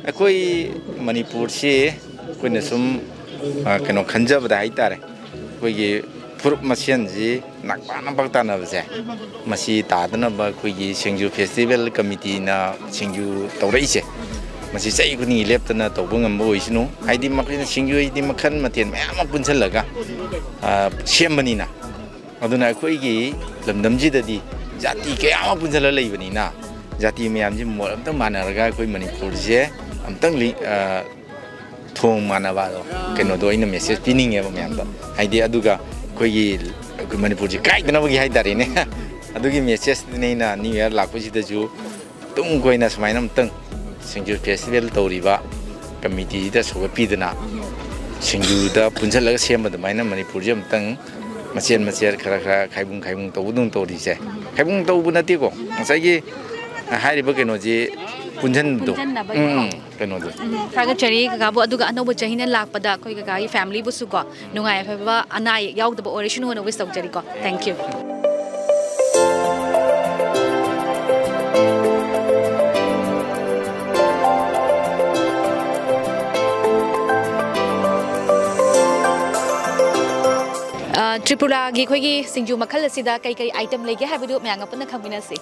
ꯑꯩꯈꯣꯏ ꯃꯅꯤꯄꯨꯔꯁꯤ ꯑꯩꯈꯣꯏꯅ ꯁꯨꯝ, ꯑ, ꯀꯩꯅꯣ ꯈꯟꯖꯕꯗ ꯍꯥꯏꯇꯥꯔꯦ, ꯑꯩꯈꯣꯏꯒꯤ ꯐꯨꯔꯨꯞ ꯃꯁꯦꯟꯁꯤ ꯅꯛꯄ ꯅꯛꯄ ꯇꯥꯟꯅꯕꯁꯦ, ꯃꯁꯤ ꯇꯥꯗꯅꯕ ꯑꯩꯈꯣꯏꯒꯤ ꯁꯤꯡꯖꯨ ꯐꯦꯁꯇꯤꯚꯦꯜ ꯀꯃꯤꯇꯤꯅ ꯁꯤꯡꯖꯨ ꯇꯧꯔꯛꯏꯁꯦ, ꯃꯁꯤ ꯆꯍꯤ ꯈꯨꯗꯤꯡꯒꯤ ꯂꯦꯞꯇꯅ ꯇꯧꯕ ꯉꯝꯕ ꯑꯣꯏꯁꯅꯨ꯫ ꯍꯥꯏꯗꯤ ꯃꯈꯣꯏꯅ ꯁꯤꯡꯖꯨ ꯍꯥꯏꯗꯤ ꯃꯈꯜ ꯃꯊꯦꯜ ꯃꯌꯥꯝ ꯑꯃ ꯄꯨꯟꯁꯤꯜꯂꯒ, ꯑ, ꯁꯦꯝꯕꯅꯤꯅ꯫ ꯑꯗꯨꯅ ꯑꯩꯈꯣꯏꯒꯤ ꯂꯝꯗꯝꯁꯤꯗꯗꯤ ꯖꯥꯇꯤ ꯀꯌꯥ ꯑꯃ ꯄꯨꯟꯁꯤꯜꯂ ꯂꯩꯕꯅꯤꯅ, ꯖꯥꯇꯤ ꯃꯌꯥꯝꯁꯤ ꯃꯣꯠ ꯑꯝꯇꯪ ꯃꯥꯟꯅꯔꯒ ꯑꯩꯈꯣꯏ ꯃꯅꯤꯄꯨꯔꯁꯦ ꯑꯝꯇꯪ ꯂꯤ-, ꯑ, ꯊꯣꯡ ꯃꯥꯟꯅꯕ ꯑꯗꯣ, ꯀꯩꯅꯣꯗꯣ ꯑꯩꯅ ꯃꯦꯁꯦꯖ ꯄꯤꯅꯤꯡꯉꯦꯕ ꯃꯌꯥꯝꯗ꯫ ꯍꯥꯏꯗꯤ ꯑꯗꯨꯒ ꯑꯩꯈꯣꯏꯒꯤ, ꯑꯩꯈꯣꯏ ꯃꯅꯤꯄꯨꯔꯁꯤ ꯀꯥꯏꯗꯅꯕꯒꯤ ꯍꯥꯏꯇꯥꯔꯦꯅꯦ꯫ ꯑꯗꯨꯒꯤ ꯃꯦꯁꯦꯖꯇꯨꯅꯦ ꯑꯩꯅ ꯅ꯭ꯌꯨ ꯏꯌꯥꯔ ꯂꯥꯛꯄꯁꯤꯗꯁꯨ ꯇꯨꯡ ꯀꯣꯏꯅ ꯁꯨꯃꯥꯏꯅ ꯑꯃꯨꯛꯇꯪ ꯁꯤꯡꯖꯨ ꯐꯦꯁꯇꯤꯚꯦꯜ ꯇꯧꯔꯤꯕ ꯀꯃꯤꯇꯤꯁꯤꯗ ꯁꯧꯒꯠꯄꯤꯗꯅ ꯁꯤꯡꯖꯨꯗ ꯄꯨꯟꯁꯤꯜꯂꯒ ꯁꯦꯝꯕ ꯑꯗꯨꯃꯥꯏꯅ ꯃꯅꯤꯄꯨꯔꯁꯦ ꯑꯃꯨꯛꯇꯪ ꯃꯆꯦꯠ ꯃꯆꯦꯠ ꯈꯔ ꯈꯔ ꯈꯥꯏꯕꯨꯡ ꯈꯥꯏꯕꯨꯡ ꯇꯧꯕꯗꯧꯅ ꯇꯧꯔꯤꯁꯦ꯫ ꯈꯥꯏꯕꯨꯡ ꯇꯧꯕ ꯅꯠꯇꯦꯀꯣ, ꯉꯁꯥꯏꯒꯤ ꯍꯥꯏꯔꯤꯕ ꯀꯩꯅꯣꯁꯤ ꯄꯨꯟꯁꯤꯟꯕꯗꯣ꯫ ꯄꯨꯟꯁꯤꯟꯅꯕꯒꯤꯀꯣ꯫ ꯎꯝ, ꯎꯝ, ꯀꯩꯅꯣꯗꯣ꯫ ꯎꯝ, ꯊꯥꯒꯠꯆꯔꯤ ꯀꯀꯥꯕꯨ꯫ ꯑꯗꯨꯒ ꯑꯅꯧꯕ ꯆꯍꯤꯅ ꯂꯥꯛꯄꯗ ꯑꯩꯈꯣꯏ ꯀꯀꯥꯒꯤ ꯐꯦꯃꯤꯂꯤꯕꯨꯁꯨꯀꯣ ꯅꯨꯡꯉꯥꯏ ꯌꯥꯏꯐꯕ, ꯑꯅꯥ ꯑꯌꯦꯛ ꯌꯥꯎꯗꯕ ꯑꯣꯏꯔꯁꯅꯨꯅ ꯋꯤꯁ ꯇꯧꯖꯔꯤꯀꯣ꯫ Thank you꯫ ꯇ꯭ꯔꯤꯄꯨꯔꯥꯒꯤ ꯑꯩꯈꯣꯏꯒꯤ ꯁꯤꯡꯖꯨ ꯃꯈꯜ ꯑꯁꯤꯗ ꯀꯩ ꯀꯩ ꯑꯥꯏꯇꯦꯝ ꯂꯩꯒꯦ ꯍꯥꯏꯕꯗꯨ ꯃꯌꯥꯝꯒ ꯄꯨꯟꯅ ꯈꯪꯃꯤꯟꯅꯁꯤ꯫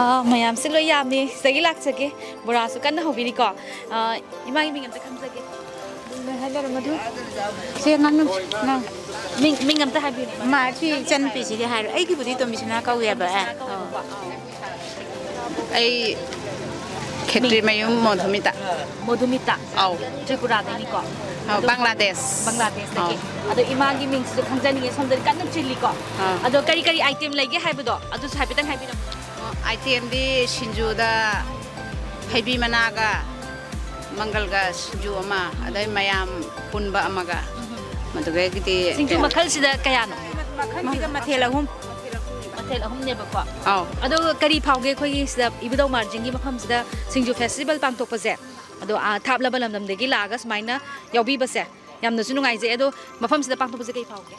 ꯑꯥ, ꯃꯌꯥꯝꯁꯦ ꯂꯣꯏ ꯌꯥꯝꯃꯤ꯫ ꯁꯤꯗꯒꯤ ꯂꯥꯛꯆꯒꯦ꯫ ꯕꯣꯔꯥꯁꯨ ꯀꯟꯅ ꯍꯧꯕꯤꯔꯤꯀꯣ꯫ ꯑꯥ, ꯏꯃꯥꯒꯤ ꯃꯤꯡ ꯑꯝꯇ ꯈꯪꯖꯒꯦ꯫ ꯍꯥꯏꯅꯔꯝꯃꯣ ꯑꯗꯨ꯫ ꯁꯦ, ꯉꯥꯡꯅꯧ, ꯉꯥꯡ꯫ ꯃꯤꯡ, ꯃꯤꯡ ꯑꯝꯇ ꯍꯥꯏꯕꯤꯌꯨꯅꯦ, ꯏꯃꯥ꯫ ꯃꯥ, ꯁꯤ ꯏꯆꯟꯅꯨꯄꯤꯁꯤꯗꯤ ꯍꯥꯏꯔꯣ꯫ ꯑꯩꯒꯤꯕꯨꯗꯤ ꯇꯣꯝꯕꯤꯁꯅꯥ ꯀꯧꯋꯦꯕ꯫ ꯑꯥ, ꯑꯥ꯫ ꯑꯩ ꯈꯦꯇ꯭ꯔꯤꯃꯌꯨꯝ ꯃꯣꯙꯨꯃꯤꯇꯥ꯫ ꯃꯣꯙꯨꯃꯤꯇꯥ꯫ ꯑꯧ꯫ ꯇ꯭ꯔꯤꯄꯨꯔꯥꯗꯩꯅꯤꯀꯣ? ꯑꯧ, ꯑꯗꯣ ꯕꯪꯒ꯭ꯂꯥꯗꯦꯁ꯫ ꯕꯪꯒ꯭ꯂꯥꯗꯦꯁꯇꯒꯤ꯫ ꯑꯧ꯫ ꯑꯗꯣ ꯏꯃꯥꯒꯤ ꯃꯤꯡꯁꯤꯁꯨ ꯈꯪꯖꯅꯤꯡꯉꯦ, ꯁꯣꯝꯗꯗꯤ ꯀꯟꯅ ꯆꯤꯜꯂꯤꯀꯣ? ꯑꯥ꯫ ꯑꯗꯣ ꯀꯔꯤ ꯀꯔꯤ ꯑꯥꯏꯇꯦꯝ ꯂꯩꯒꯦ ꯍꯥꯏꯕꯗꯣ ꯑꯗꯨꯁꯨ ꯍꯥꯏꯐꯦꯠꯇꯪ ꯍꯥꯏꯕꯤꯔꯝꯃꯨ꯫ ꯑꯣ, ꯑꯥꯏꯇꯦꯝꯗꯤ ꯁꯤꯡꯖꯨꯗ ꯍꯩꯕꯤ ꯃꯅꯥꯒ ꯃꯪꯒꯜꯒ ꯁꯤꯡꯖꯨ ꯑꯃ, ꯑꯗꯩ ꯃꯌꯥꯝ ꯄꯨꯟꯕ ꯑꯃꯒ, ꯃꯗꯨꯗꯒꯤꯗꯤ ꯁꯤꯡꯖꯨ ꯀꯩꯅꯣ, ꯃꯈꯜꯁꯤꯗ ꯀꯌꯥꯅꯣ? ꯃꯈꯜꯁꯤꯗ ꯃꯊꯦꯜ ꯑꯍꯨꯝ꯫ ꯃꯊꯦꯜ ꯑꯍꯨꯝꯅꯦꯕꯀꯣ꯫ ꯑꯧ꯫ ꯑꯗꯣ ꯀꯔꯤ ꯐꯥꯎꯒꯦ ꯑꯩꯈꯣꯏꯒꯤ ꯁꯤꯗ ꯏꯕꯨꯙꯧ ꯃꯥꯔꯖꯤꯡꯒꯤ ꯃꯐꯝꯁꯤꯗ ꯁꯤꯡꯖꯨ ꯐꯦꯁꯇꯤꯚꯦꯜ ꯄꯥꯡꯊꯣꯛꯄꯁꯦ? ꯑꯗꯣ, ꯑꯥ, ꯊꯥꯞꯂꯕ ꯂꯝꯗꯝꯗꯒꯤ ꯂꯥꯛꯑꯒ ꯁꯨꯃꯥꯏꯅ ꯌꯥꯎꯕꯤꯕꯁꯦ ꯌꯥꯝꯅꯁꯨ ꯅꯨꯡꯉꯥꯏꯖꯩ꯫ ꯑꯗꯣ ꯃꯐꯝꯁꯤꯗ ꯄꯥꯡꯊꯣꯛꯄꯁꯦ ꯀꯩ ꯐꯥꯎꯒꯦ?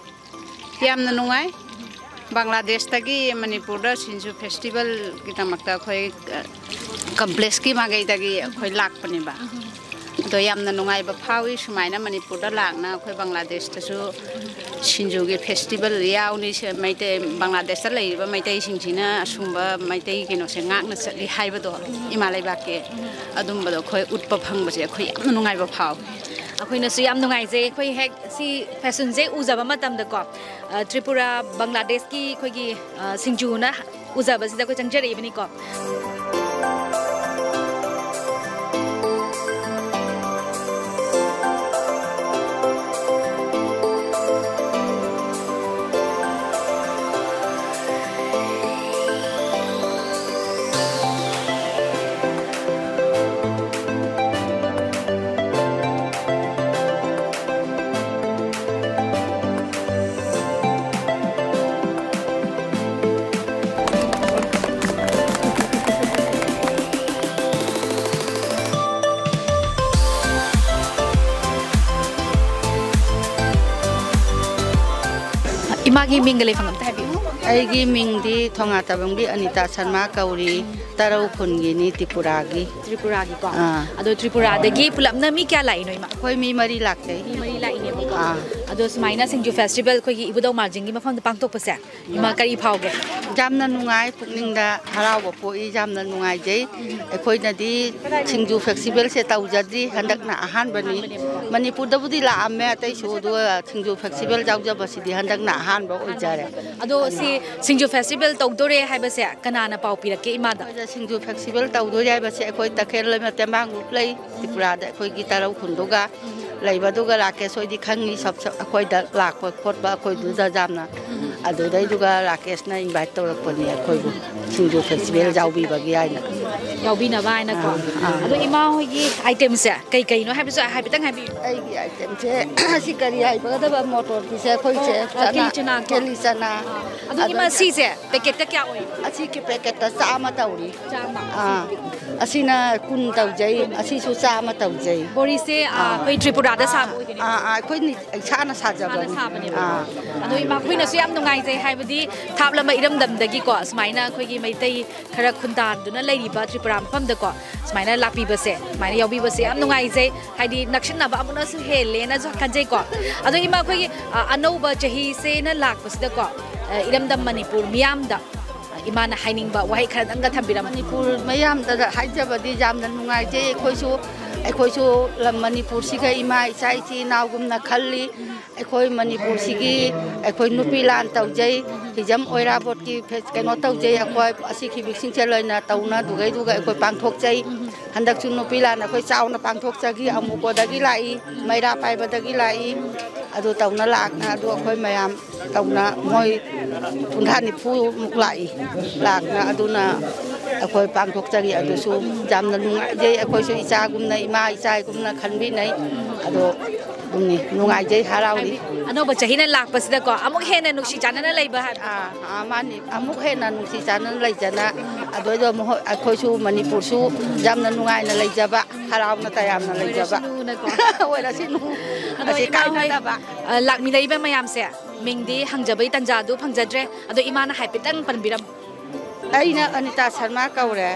ꯌꯥꯝꯅ ꯅꯨꯡꯉꯥꯏ꯫ ꯕꯪꯒ꯭ꯂꯥꯗꯦꯁꯇꯒꯤ ꯃꯅꯤꯄꯨꯔꯗ ꯁꯤꯡꯖꯨ ꯐꯦꯁꯇꯤꯚꯦꯜꯒꯤꯗꯃꯛꯇ ꯑꯩꯈꯣꯏ, ꯑ, ꯀꯝꯄ꯭ꯂꯦꯛꯁꯀꯤ ꯃꯥꯏꯀꯩꯗꯒꯤ ꯑꯩꯈꯣꯏ ꯂꯥꯛꯄꯅꯦꯕ꯫ ꯑꯗꯣ ꯌꯥꯝꯅ ꯅꯨꯡꯉꯥꯏꯕ ꯐꯥꯎꯏ꯫ ꯁꯨꯃꯥꯏꯅ ꯃꯅꯤꯄꯨꯔꯗ ꯂꯥꯛꯅ ꯑꯩꯈꯣꯏ ꯕꯪꯒ꯭ꯂꯥꯗꯦꯁꯇꯁꯨ ꯁꯤꯡꯖꯨꯒꯤ ꯐꯦꯁꯇꯤꯚꯦꯜ ꯌꯥꯎꯅꯤ, ꯁꯦ-, ꯃꯩꯇꯩ, ꯕꯪꯒ꯭ꯂꯥꯗꯦꯁꯇ ꯂꯩꯔꯤꯕ ꯃꯩꯇꯩꯁꯤꯡꯁꯤꯅ ꯑꯁꯨꯝꯕ ꯃꯩꯇꯩ ꯀꯩꯅꯣꯁꯦ ꯉꯥꯛꯅ ꯆꯠꯂꯤ ꯍꯥꯏꯕꯗꯣ, ꯏꯃꯥ ꯂꯩꯕꯥꯛꯀꯤ ꯑꯗꯨꯝꯕꯗꯣ ꯑꯩꯈꯣꯏ ꯎꯠꯄ ꯐꯪꯕꯁꯦ ꯑꯩꯈꯣꯏ ꯌꯥꯝꯅ ꯅꯨꯡꯉꯥꯏꯕ ꯐꯥꯎꯏ꯫ ꯑꯩꯈꯣꯏꯅꯁꯨ ꯌꯥꯝ ꯅꯨꯡꯉꯥꯏꯖꯩ꯫ ꯑꯩꯈꯣꯏ ꯍꯦꯛ ꯁꯤ ꯐꯦꯁꯟꯁꯦ ꯎꯖꯕ ꯃꯇꯝꯗꯀꯣ, ꯑ, ꯇ꯭ꯔꯤꯄꯨꯔꯥ, ꯕꯪꯒ꯭ꯂꯥꯗꯦꯁꯀꯤ ꯑꯩꯈꯣꯏꯒꯤ, ꯑ, ꯁꯤꯡꯖꯨꯅ ꯎꯖꯕꯁꯤꯗ ꯑꯩꯈꯣꯏ ꯆꯪꯖꯔꯛꯏꯕꯅꯤꯀꯣ꯫ ꯏꯃꯥꯒꯤ ꯃꯤꯡꯒ ꯂꯩꯐꯝ ꯑꯝꯇ ꯍꯥꯏꯕꯤꯌꯨ꯫ ꯑꯩꯒꯤ ꯃꯤꯡꯗꯤ ꯊꯣꯉꯥꯇꯕꯝꯒꯤ ꯑꯅꯤꯇꯥ ꯁꯔꯃꯥ ꯀꯧꯔꯤ, ꯇꯔꯧ ꯈꯨꯟꯒꯤꯅꯤ, ꯇ꯭ꯔꯤꯄꯨꯔꯥꯒꯤ꯫ ꯇ꯭ꯔꯤꯄꯨꯔꯥꯒꯤꯀꯣ? ꯑꯥ꯫ ꯑꯗꯣ ꯇ꯭ꯔꯤꯄꯨꯔꯥꯗꯒꯤ ꯄꯨꯂꯞꯅ ꯃꯤ ꯀꯌꯥ ꯂꯥꯛꯏꯅꯣ, ꯏꯃꯥ? ꯑꯩꯈꯣꯏ ꯃꯤ ꯃꯔꯤ ꯂꯥꯛꯆꯩ꯫ ꯃꯤ ꯃꯔꯤ ꯂꯥꯛꯏꯅꯦꯕꯀꯣ? ꯑꯥ꯫ ꯑꯗꯣ ꯁꯨꯃꯥꯏꯅ ꯁꯤꯡꯖꯨ ꯐꯦꯁꯇꯤꯚꯦꯜ ꯑꯩꯈꯣꯏꯒꯤ ꯏꯕꯨꯙꯧ ꯃꯥꯔꯖꯤꯡꯒꯤ ꯃꯐꯝꯗ ꯄꯥꯡꯊꯣꯛꯄꯁꯦ, ꯏꯃꯥ, ꯀꯔꯤ ꯐꯥꯎꯒꯦ? ꯌꯥꯝꯅ ꯅꯨꯡꯉꯥꯏ, ꯄꯨꯛꯅꯤꯡꯗ ꯍꯔꯥꯎꯕ ꯄꯣꯛꯏ, ꯌꯥꯝꯅ ꯅꯨꯡꯉꯥꯏꯖꯩ꯫ ꯑꯩꯈꯣꯏꯅꯗꯤ ꯁꯤꯡꯖꯨ ꯐꯦꯁꯇꯤꯚꯦꯜꯁꯦ ꯇꯧꯖꯗ꯭ꯔꯤ, ꯍꯟꯗꯛꯅ ꯑꯍꯥꯟꯕꯅꯤ꯫ ꯃꯅꯤꯄꯨꯔꯗꯕꯨꯗꯤ ꯂꯥꯛꯑꯝꯃꯦ ꯑꯇꯩꯁꯨ, ꯑꯗꯨꯒ ꯁꯤꯡꯖꯨ ꯐꯦꯁꯇꯤꯚꯦꯜ ꯌꯥꯎꯖꯕꯁꯤꯗꯤ ꯍꯟꯗꯛꯅ ꯑꯍꯥꯟꯕ ꯑꯣꯏꯖꯔꯦ꯫ ꯑꯗꯣ ꯁꯤ ꯁꯤꯡꯖꯨ ꯐꯦꯁꯇꯤꯚꯦꯜ ꯇꯧꯗꯣꯔꯦ ꯍꯥꯏꯕꯁꯦ ꯀꯅꯥꯅ ꯄꯥꯎ ꯄꯤꯔꯛꯀꯦ ꯏꯃꯥꯗ? ꯑꯩꯈꯣꯏꯗ ꯁꯤꯡꯖꯨ ꯐꯦꯁꯇꯤꯚꯦꯜ ꯇꯧꯗꯣꯔꯦ ꯍꯥꯏꯕꯁꯦ ꯑꯩꯈꯣꯏ ꯇꯈꯦꯜ ꯂꯩꯃ ꯇꯦꯡꯕꯥꯡ ꯒ꯭ꯔꯨꯞ ꯂꯩ, ꯇ꯭ꯔꯤꯄꯨꯔꯥꯗ ꯑꯩꯈꯣꯏꯒꯤ ꯇꯔꯧ ꯈꯨꯟꯗꯨꯒ ꯂꯩꯕꯗꯨꯒ ꯔꯥꯀꯦꯁ ꯍꯣꯏꯗꯤ ꯈꯪꯉꯤ, ꯁꯞ-, ꯁꯞ-, ꯑꯩꯈꯣꯏꯗ ꯂꯥꯛꯄ ꯈꯣꯠꯄ ꯑꯩꯈꯣꯏꯗꯨꯗ ꯌꯥꯝꯅ꯫ ꯑꯗꯨꯗꯩꯗꯨꯒ ꯔꯥꯀꯦꯁꯅ ꯏꯟꯚꯥꯏꯠ ꯇꯧꯔꯛꯄꯅꯤ ꯑꯩꯈꯣꯏꯕꯨ ꯁꯤꯡꯖꯨ ꯐꯦꯁꯇꯤꯚꯦꯜ ꯌꯥꯎꯕꯤꯕꯒꯤ ꯍꯥꯏꯅ꯫ ꯌꯥꯎꯕꯤꯅꯕ ꯍꯥꯏꯅꯀꯣ꯫ ꯑꯥ, ꯑꯥ꯫ ꯑꯗꯣ ꯏꯃꯥ ꯍꯣꯏꯒꯤ ꯑꯥꯏꯇꯦꯝꯁꯦ ꯀꯩ ꯀꯩꯅꯣ ꯍꯥꯏꯕꯁꯨ ꯍꯥꯏꯐꯦꯠꯇꯪ ꯍꯥꯏꯕꯤꯌꯨ꯫ ꯑꯩꯒꯤ ꯑꯥꯏꯇꯦꯝꯁꯦ ꯑꯁꯤ ꯀꯔꯤ ꯍꯥꯏꯒꯗꯕ, ꯃꯣꯇꯣꯔꯒꯤꯁꯦ ꯑꯩꯈꯣꯏꯁꯦ ꯑꯣ, ꯑ, ꯆꯅꯥ, ꯀꯦꯂꯤ ꯆꯅꯥꯀꯣ? ꯀꯦꯂꯤ ꯆꯅꯥ꯫ ꯑꯥ꯫ ꯑꯗꯣ ꯏꯃꯥ, ꯑꯗꯨꯒ ꯁꯤꯁꯦ ꯄꯦꯀꯦꯠꯇ ꯀꯌꯥ ꯑꯣꯏ? ꯑꯁꯤ ꯄꯦꯀꯦꯠꯇ ꯆꯥꯝꯃ ꯇꯧꯔꯤ꯫ ꯆꯥꯝꯃ꯫ ꯑꯥ, ꯑꯁꯤꯅ ꯀꯨꯟ ꯇꯧꯖꯩ, ꯑꯁꯤꯁꯨ ꯆꯥꯝꯃ ꯇꯧꯖꯩ꯫ ꯕꯣꯔꯤꯁꯦ, ꯑꯥ, ꯑꯥ꯫ ꯑꯩꯈꯣꯏ ꯇ꯭ꯔꯤꯄꯨꯔꯥꯗ ꯁꯥꯕ ꯑꯣꯏꯗꯣꯏꯅꯦ? ꯑꯥ, ꯑꯥ, ꯑꯩꯈꯣꯏꯅ ꯏꯁꯥꯅ ꯏꯁꯥꯅ ꯁꯥꯖꯕꯅꯤ꯫ ꯁꯥꯕꯅꯦꯕ꯫ ꯑꯥ꯫ ꯑꯗꯣ ꯏꯃꯥ, ꯑꯩꯈꯣꯏꯅꯁꯨ ꯌꯥꯝ ꯅꯨꯡꯉꯥꯏꯖꯩ, ꯍꯥꯏꯕꯗꯤ ꯊꯥꯞꯂꯕ ꯏꯔꯝꯗꯝꯗꯒꯤꯀꯣ ꯁꯨꯃꯥꯏꯅ ꯑꯩꯈꯣꯏꯒꯤ ꯃꯩꯇꯩ ꯈꯔ ꯈꯨꯟꯗꯥꯗꯨꯅ ꯂꯩꯔꯤꯕ ꯇ꯭ꯔꯤꯄꯨꯔꯥ ꯃꯐꯝꯗꯀꯣ ꯁꯨꯃꯥꯏꯅ ꯂꯥꯛꯄꯤꯕꯁꯦ, ꯁꯨꯃꯥꯏꯅ ꯌꯥꯎꯕꯤꯕꯁꯦ ꯌꯥꯝ ꯅꯨꯡꯉꯥꯏꯖꯩ꯫ ꯍꯥꯏꯗꯤ ꯅꯛꯁꯤꯟꯅꯕ ꯑꯃꯨꯛꯅꯁꯨ ꯍꯦꯜꯂꯦꯅꯁꯨ ꯈꯟꯖꯩꯀꯣ꯫ ꯑꯗꯣ ꯏꯃꯥ, ꯑꯩꯈꯣꯏꯒꯤ, ꯑ, ꯑꯅꯧꯕ ꯆꯍꯤꯁꯦꯅ ꯂꯥꯛꯄꯁꯤꯗꯀꯣ, ꯑ, ꯏꯔꯝꯗꯝ ꯃꯅꯤꯄꯨꯔ ꯃꯤꯌꯥꯝꯗ, ꯑ, ꯏꯃꯥꯅ ꯍꯥꯏꯅꯤꯡꯕ ꯋꯥꯍꯩ ꯈꯔꯗꯪꯒ ꯊꯝꯕꯤꯔꯝꯃꯨ꯫ ꯃꯅꯤꯄꯨꯔ ꯃꯤꯌꯥꯝꯗ ꯍꯥꯏꯖꯕꯗꯤ ꯌꯥꯝꯅ ꯅꯨꯡꯉꯥꯏꯖꯩ꯫ ꯑꯩꯈꯣꯏꯁꯨ, ꯑꯩꯈꯣꯏꯁꯨ ꯂꯝ ꯃꯅꯤꯄꯨꯔꯁꯤꯒ ꯏꯃꯥ ꯏꯆꯥ ꯏꯆꯤꯜ ꯏꯅꯥꯎꯒꯨꯝꯅ ꯈꯜꯂꯤ꯫ ꯑꯩꯈꯣꯏ ꯃꯅꯤꯄꯨꯔꯁꯤꯒꯤ ꯑꯩꯈꯣꯏ ꯅꯨꯄꯤ ꯂꯥꯟ ꯇꯧꯖꯩ, ꯍꯤꯖꯝ ꯑꯣꯏꯔꯥꯕꯣꯠꯀꯤ ꯐꯦꯁ-, ꯀꯩꯅꯣ ꯇꯧꯖꯩ꯫ ꯑꯩꯈꯣꯏ ꯑꯁꯤ ꯈꯤꯕꯤꯛꯁꯤꯡꯁꯦ ꯂꯣꯏꯅ ꯇꯧꯅꯗꯨꯒꯩꯗꯨꯒ ꯑꯩꯈꯣꯏ ꯄꯥꯡꯊꯣꯛꯆꯩ꯫ ꯍꯟꯗꯛꯁꯨ ꯅꯨꯄꯤ ꯂꯥꯟ ꯑꯩꯈꯣꯏ ꯆꯥꯎꯅ ꯄꯥꯡꯊꯣꯛꯆꯈꯤ, ꯑꯃꯨꯀꯣꯗꯒꯤ ꯂꯥꯛꯏ, ꯃꯩꯔꯥ ꯄꯥꯏꯕꯗꯒꯤ ꯂꯥꯛꯏ꯫ ꯑꯗꯨ ꯇꯧꯅ ꯂꯥꯛꯅ ꯑꯗꯨ ꯑꯩꯈꯣꯏ ꯃꯌꯥꯝ ꯇꯧꯅ ꯃꯣꯏ ꯀꯨꯟꯊ꯭ꯔꯥ ꯅꯤꯐꯨꯃꯨꯛ ꯂꯥꯛꯏ꯫ ꯂꯥꯛꯅ ꯑꯗꯨꯅ ꯑꯩꯈꯣꯏ ꯄꯥꯡꯊꯣꯛꯆꯔꯤ꯫ ꯑꯗꯨꯁꯨ ꯌꯥꯝꯅ ꯅꯨꯡꯉꯥꯏꯖꯩ꯫ ꯑꯩꯈꯣꯏꯁꯨ ꯏꯆꯥꯒꯨꯝꯅ, ꯏꯃꯥ ꯏꯆꯥꯒꯨꯝꯅ ꯈꯟꯕꯤꯅꯩ꯫ ꯑꯗꯣ ꯅꯨꯡꯉꯥꯏꯖꯩ, ꯍꯔꯥꯎꯔꯤ꯫ ꯑꯅꯧꯕ ꯆꯍꯤꯅ ꯂꯥꯛꯄꯁꯤꯗꯀꯣ, ꯑꯃꯨꯛ ꯍꯦꯟꯅ ꯅꯨꯡꯁꯤ ꯆꯥꯟꯅꯅ ꯂꯩꯕ ꯍꯥꯏꯕ꯫ ꯑꯥ, ꯑꯥ, ꯃꯥꯅꯤ꯫ ꯑꯃꯨꯛ ꯍꯦꯟꯅ ꯅꯨꯡꯁꯤ ꯆꯥꯟꯅꯅ ꯂꯩꯖꯅ, ꯑꯗꯨꯗ ꯑꯃꯨꯛ ꯑꯩꯈꯣꯏꯁꯨ ꯃꯅꯤꯄꯨꯔꯁꯨ ꯌꯥꯝꯅ ꯅꯨꯡꯉꯥꯏꯅ ꯂꯩꯖꯕ, ꯍꯔꯥꯎꯅ ꯇꯌꯥꯝꯅ ꯂꯩꯖꯕ꯫ ꯑꯣꯏꯔꯁꯅꯨꯅꯀꯣ꯫ ꯑꯣꯏꯔꯁꯅꯨ꯫ ꯑꯗꯣ ꯑꯁꯤ ꯏꯃꯥ ꯍꯣꯏ, ꯀꯥꯏꯅꯗꯕ꯫ ꯑ, ꯂꯥꯛꯃꯤꯟꯅꯔꯤꯕ ꯃꯌꯥꯝꯁꯦ, ꯃꯤꯡꯗꯤ ꯍꯪꯖꯕꯒꯤ ꯇꯥꯟꯖꯥꯗꯨ ꯐꯪꯖꯗ꯭ꯔꯦ꯫ ꯑꯗꯣ ꯏꯃꯥꯅ ꯍꯥꯏꯐꯦꯠꯇꯪ ꯄꯟꯕꯤꯔꯝꯃꯨ꯫ ꯑꯩꯅ ꯑꯅꯤꯇꯥ ꯁꯔꯃ ꯀꯧꯔꯦ꯫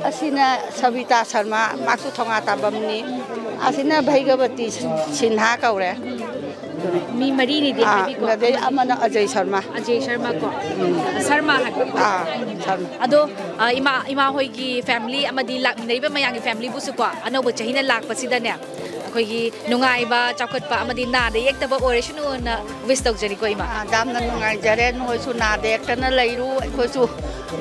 ꯑꯁꯤꯅ ꯁꯕꯤꯇꯥ ꯁꯔꯃ, ꯃꯥꯁꯨ ꯊꯣꯉꯥ ꯇꯥꯕꯝꯅꯤ꯫ ꯑꯁꯤꯅ ꯚꯩꯒꯕꯇꯤ ꯁꯤꯟꯍꯥ ꯀꯧꯔꯦ꯫ ꯃꯤ ꯃꯔꯤꯅꯤꯗꯤ ꯑꯥ, ꯍꯥꯏꯕꯤꯀꯣ꯫ ꯑꯗꯩ ꯑꯃꯅ ꯑꯖꯌ ꯁꯔꯃ꯫ ꯑꯖꯌ ꯁꯔꯃ ꯀꯣ꯫ ꯁꯔꯃ ꯍꯥꯏꯕ꯫ ꯑꯥ, ꯁꯔꯃ꯫ ꯑꯗꯣ, ꯑ, ꯏꯃꯥ, ꯏꯃꯥ ꯍꯣꯏꯒꯤ family ꯑꯃꯗꯤ ꯂꯥꯛꯃꯤꯟꯅꯔꯤꯕ ꯃꯌꯥꯝꯒꯤ familyꯕꯨꯁꯨ ꯀꯣ, ꯑꯅꯧꯕ ꯆꯍꯤꯅ ꯂꯥꯛꯄꯁꯤꯗꯅꯦ, ꯑꯩꯈꯣꯏꯒꯤ ꯅꯨꯡꯉꯥꯏꯕ, ꯆꯥꯎꯈꯠꯄ ꯑꯃꯗꯤ ꯅꯥꯗ ꯌꯦꯛꯇꯕ ꯑꯣꯏꯔꯁꯅꯨꯅ wish ꯇꯧꯖꯔꯤꯀꯣ, ꯏꯃꯥ꯫ ꯑꯥ, ꯌꯥꯝꯅ ꯅꯨꯡꯉꯥꯏꯖꯔꯦ꯫ ꯅꯈꯣꯏꯁꯨ ꯅꯥꯗ ꯌꯦꯛꯇꯅ ꯂꯩꯔꯨ, ꯑꯩꯈꯣꯏꯁꯨ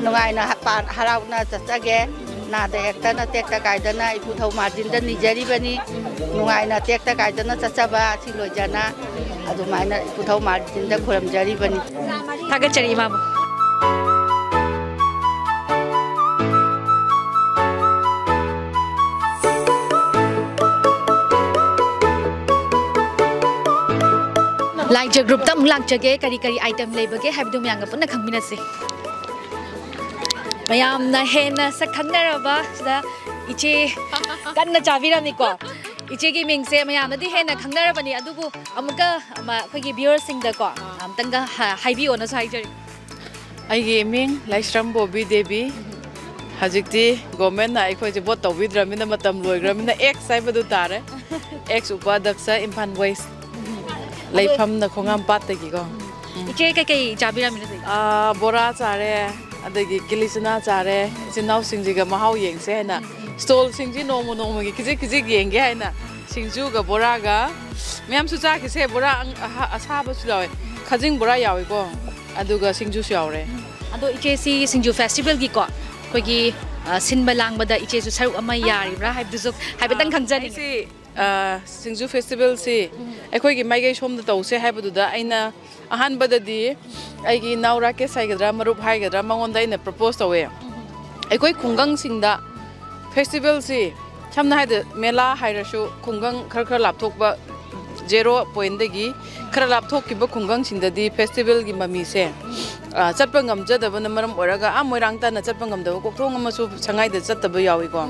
ꯅꯨꯡꯉꯥꯏꯅ ꯍꯄꯥ-, ꯍꯔꯥꯎꯅ ꯆꯠꯆꯒꯦ꯫ ꯅꯥꯗ ꯌꯦꯛꯇꯅ, ꯇꯦꯛꯇ ꯀꯥꯏꯗꯅ ꯏꯄꯨꯊꯧ ꯃꯥꯔꯖꯤꯟꯗ ꯅꯤꯖꯔꯤꯕꯅꯤ꯫ ꯅꯨꯡꯉꯥꯏꯅ ꯇꯦꯛꯇ ꯀꯥꯏꯗꯅ ꯆꯠꯆꯕ ꯑꯁꯤ ꯂꯣꯏꯖꯅ ꯑꯗꯨꯃꯥꯏꯅ ꯏꯄꯨꯊꯧ ꯃꯥꯔꯖꯤꯟꯗ ꯈꯨꯔꯨꯝꯖꯔꯤꯕꯅꯤ꯫ ꯊꯥꯒꯠꯆꯔꯤ, ꯏꯃꯥꯕꯨ꯫ ꯂꯥꯏꯖ groupꯇ ꯑꯃꯨꯛ ꯂꯥꯛꯆꯒꯦ, ꯀꯔꯤ ꯀꯔꯤ item ꯂꯩꯕꯒꯦ ꯍꯥꯏꯕꯗꯨ ꯃꯌꯥꯝꯒ ꯄꯨꯟꯅ ꯈꯪꯃꯤꯟꯅꯁꯤ꯫ ꯃꯌꯥꯝꯅ ꯍꯦꯟꯅ ꯁꯛ ꯈꯪꯅꯔꯕ ꯁꯤꯗ ꯏꯆꯦ ꯀꯟꯅ ꯆꯥꯕꯤꯔꯝꯃꯤꯀꯣ꯫ ꯏꯆꯦꯒꯤ ꯃꯤꯡꯁꯦ ꯃꯌꯥꯝꯅꯗꯤ ꯍꯦꯟꯅ ꯈꯪꯅꯔꯕꯅꯤ, ꯑꯗꯨꯕꯨ ꯑꯃꯨꯛꯀ ꯑꯃ ꯑꯩꯈꯣꯏꯒꯤ viewerꯁꯤꯡꯗꯀꯣ ꯑꯝꯇꯪꯒ ꯍꯥ-, ꯍꯥꯏꯕꯤꯌꯣꯅꯁꯨ ꯍꯥꯏꯖꯔꯤ꯫ ꯑꯩꯒꯤ ꯏꯃꯤꯡ ꯂꯥꯏꯁ꯭ꯔꯝ ꯕꯣꯕꯤ ꯗꯦꯕꯤ꯫ ꯍꯧꯖꯤꯛꯇꯤ governmentꯅ ꯑꯩꯈꯣꯏꯁꯦ vote ꯇꯧꯕꯤꯗ꯭ꯔꯕꯅꯤꯅ ꯃꯇꯝ ꯂꯣꯏꯈ꯭ꯔꯕꯅꯤꯅ ex ꯍꯥꯏꯕꯗꯨ ꯇꯥꯔꯦ꯫ Ex ꯎꯄꯥꯙ꯭ꯌꯛꯁ Imphal West꯫ ꯂꯩꯐꯝꯅ ꯈꯣꯡꯉꯥꯝꯄꯥꯠꯇꯒꯤꯀꯣ꯫ ꯏꯆꯦ ꯀꯩꯀꯩ ꯆꯥꯕꯤꯔꯝꯃꯤꯅꯣ ꯍꯧꯖꯤꯛ? ꯑꯥ, ꯕꯣꯔꯥ ꯆꯥꯔꯦ, ꯑꯗꯒꯤ ꯀꯤꯂꯤ ꯆꯅꯥ ꯆꯥꯔꯦ꯫ ꯏꯆꯤꯟ ꯏꯅꯥꯎꯁꯤꯡꯁꯤꯒ ꯃꯍꯥꯎ ꯌꯦꯡꯁꯦ ꯍꯥꯏꯅ, stallꯁꯤꯡꯁꯤ ꯅꯣꯡꯃ ꯅꯣꯡꯃꯒꯤ ꯈꯤꯖꯤꯛ ꯈꯤꯖꯤꯛ ꯌꯦꯡꯒꯦ ꯍꯥꯏꯅ ꯁꯤꯡꯖꯨꯒ ꯕꯣꯔꯥꯒ ꯃꯌꯥꯝꯁꯨ ꯆꯥꯈꯤꯁꯦ꯫ ꯕꯣꯔꯥ ꯑꯪ-, ꯑꯍꯥ-, ꯑꯁꯥꯕꯁꯨ ꯌꯥꯎꯋꯦ, ꯈꯥꯖꯤꯡ ꯕꯣꯔꯥ ꯌꯥꯎꯋꯦꯀꯣ, ꯑꯗꯨꯒ ꯁꯤꯡꯖꯨꯁꯨ ꯌꯥꯎꯔꯦ꯫ ꯑꯗꯣ ꯏꯆꯦꯁꯤ ꯁꯤꯡꯖꯨ festivalꯒꯤꯀꯣ ꯑꯩꯈꯣꯏꯒꯤ, ꯑ, ꯁꯤꯟꯕ ꯂꯥꯡꯕꯗ ꯏꯆꯦꯁꯨ ꯁꯔꯨꯛ ꯑꯃ ꯌꯥꯔꯤꯕ꯭ꯔꯥ ꯍꯥꯏꯕꯗꯨꯁꯨ ꯍꯥꯏꯐꯦꯠꯇꯪ ꯈꯪꯖꯅꯤꯡꯉꯤ꯫ ꯑꯩꯁꯤ, ꯑ, ꯁꯤꯡꯖꯨ festivalꯁꯤ ꯑꯩꯈꯣꯏꯒꯤ ꯃꯥꯏꯀꯩ ꯁꯣꯝꯗ ꯇꯧꯁꯦ ꯍꯥꯏꯕꯗꯨꯗ ꯑꯩꯅ ꯑꯍꯥꯟꯕꯗꯗꯤ ꯑꯩꯒꯤ ꯏꯅꯥꯎ ꯔꯥꯀꯦꯁ ꯍꯥꯏꯒꯗ꯭ꯔꯥ, ꯃꯔꯨꯞ ꯍꯥꯏꯒꯗ꯭ꯔꯥ, ꯃꯉꯣꯟꯗ ꯑꯩꯅ propose ꯇꯧꯋꯦ꯫ ꯑꯩꯈꯣꯏ ꯈꯨꯡꯒꯪꯁꯤꯡꯗ festivalꯁꯤ, ꯁꯝꯅ ꯍꯥꯏꯔꯕꯗ ꯃꯦꯂꯥ ꯍꯥꯏꯔꯁꯨ, ꯈꯨꯡꯒꯪ ꯈꯔ ꯈꯔ ꯂꯥꯞꯊꯣꯛꯄ ꯖꯦꯔꯣ ꯄꯣꯏꯟꯗꯒꯤ ꯈꯔ ꯂꯥꯞꯊꯣꯛꯈꯤꯕ ꯈꯨꯡꯒꯪꯁꯤꯡꯗꯗꯤ ꯐꯦꯁꯇꯤꯚꯦꯜꯒꯤ ꯃꯃꯤꯁꯦ, ꯑ, ꯆꯠꯄ ꯉꯝꯖꯗꯕꯅ ꯃꯔꯝ ꯑꯣꯏꯔꯒ ꯑꯥ ꯃꯣꯏꯔꯥꯡ ꯇꯥꯟꯅ ꯆꯠꯄ ꯉꯝꯗꯕ, ꯀꯣꯛꯊꯣꯡ ꯑꯃꯁꯨ ꯁꯉꯥꯏꯗ ꯆꯠꯇꯕ ꯌꯥꯎꯏꯀꯣ꯫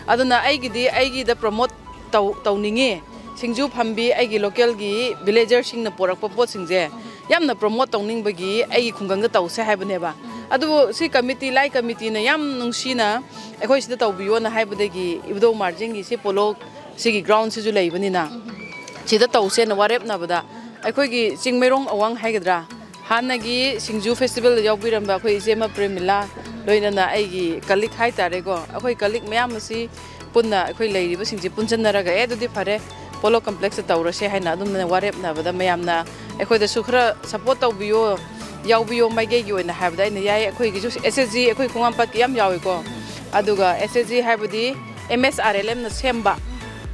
ꯑꯗꯨꯅ ꯑꯩꯒꯤꯗꯤ ꯑꯩꯒꯤꯗ ꯄ꯭ꯔꯣꯃꯣꯠ ꯇꯧ-, ꯇꯧꯅꯤꯡꯉꯤ꯫ ꯁꯤꯡꯖꯨ ꯐꯝꯕꯤ ꯑꯩꯒꯤ ꯂꯣꯀꯦꯜꯒꯤ ꯚꯤꯂꯦꯖꯔꯁꯤꯡꯅ ꯄꯣꯔꯛꯄ ꯄꯣꯠꯁꯤꯡꯁꯦ ꯌꯥꯝꯅ ꯄ꯭ꯔꯣꯃꯣꯠ ꯇꯧꯅꯤꯡꯕꯒꯤ ꯑꯩꯒꯤ ꯈꯨꯡꯒꯪꯗ ꯇꯧꯁꯦ ꯍꯥꯏꯕꯅꯦꯕ꯫ ꯑꯗꯨꯕꯨ ꯁꯤ ꯀꯃꯤꯇꯤ, ꯂꯥꯏ ꯀꯃꯤꯇꯤꯅ ꯌꯥꯝ ꯅꯨꯡꯁꯤꯅ ꯑꯩꯈꯣꯏ ꯁꯤꯗ ꯇꯧꯕꯤꯌꯣꯅ ꯍꯥꯏꯕꯗꯒꯤ ꯏꯕꯨꯙꯧ ꯃꯥꯔꯖꯤꯡꯒꯤ ꯁꯤ ꯄꯣꯂꯣ ꯁꯤꯒꯤ ꯒ꯭ꯔꯥꯎꯟꯁꯤꯁꯨ ꯂꯩꯕꯅꯤꯅ ꯁꯤꯗ ꯇꯧꯁꯦꯅ ꯋꯥꯔꯦꯞꯅꯕꯗ ꯑꯩꯈꯣꯏꯒꯤ ꯆꯤꯡꯃꯩꯔꯣꯡ ꯑꯋꯥꯡ ꯍꯥꯏꯒꯗ꯭ꯔꯥ, ꯍꯥꯟꯅꯒꯤ ꯁꯤꯡꯖꯨ ꯐꯦꯁꯇꯤꯚꯦꯜꯗ ꯌꯥꯎꯕꯤꯔꯝꯕ ꯑꯩꯈꯣꯏ ꯏꯆꯦꯃ ꯄ꯭ꯔꯦꯃꯤꯂꯥ, ꯂꯣꯏꯅꯅ ꯑꯩꯒꯤ ꯀꯂꯤꯛ ꯍꯥꯏꯇꯥꯔꯦꯀꯣ, ꯑꯩꯈꯣꯏ ꯀꯂꯤꯛ ꯃꯌꯥꯝ ꯑꯁꯤ ꯄꯨꯟꯅ ꯑꯩꯈꯣꯏ ꯂꯩꯔꯤꯕꯁꯤꯡꯁꯦ ꯄꯨꯟꯁꯤꯟꯅꯔꯒ, "ꯑꯦ, ꯑꯗꯨꯗꯤ ꯐꯔꯦ, ꯄꯣꯂꯣ ꯀꯝꯄ꯭ꯂꯦꯛꯁꯇ ꯇꯧꯔꯁꯦ" ꯍꯥꯏꯅ ꯑꯗꯨꯝꯅ ꯋꯥꯔꯦꯞꯅꯕꯗ ꯃꯌꯥꯝꯅ ꯑꯩꯈꯣꯏꯗꯁꯨ ꯈꯔ ꯁꯄꯣꯔꯠ ꯇꯧꯕꯤꯌꯣ, ꯌꯥꯎꯕꯤꯌꯣ ꯃꯥꯏꯀꯩꯒꯤ ꯑꯣꯏꯅ ꯍꯥꯏꯕꯗ ꯑꯩꯅ ꯌꯥꯏ꯫ ꯑꯩꯈꯣꯏꯒꯤꯁꯨ ꯑꯦꯁ ꯑꯦꯁ ꯖꯤ, ꯑꯩꯈꯣꯏ ꯈꯣꯡꯉꯥꯝꯄꯥꯠꯀꯤ ꯌꯥꯝ ꯌꯥꯎꯏꯀꯣ꯫ ꯑꯗꯨꯒ ꯑꯦꯁ ꯑꯦꯁ ꯖꯤ ꯍꯥꯏꯕꯗꯤ ꯑꯦꯝ ꯑꯦꯁ ꯑꯥꯔ ꯑꯦꯜ ꯑꯦꯝꯅ ꯁꯦꯝꯕ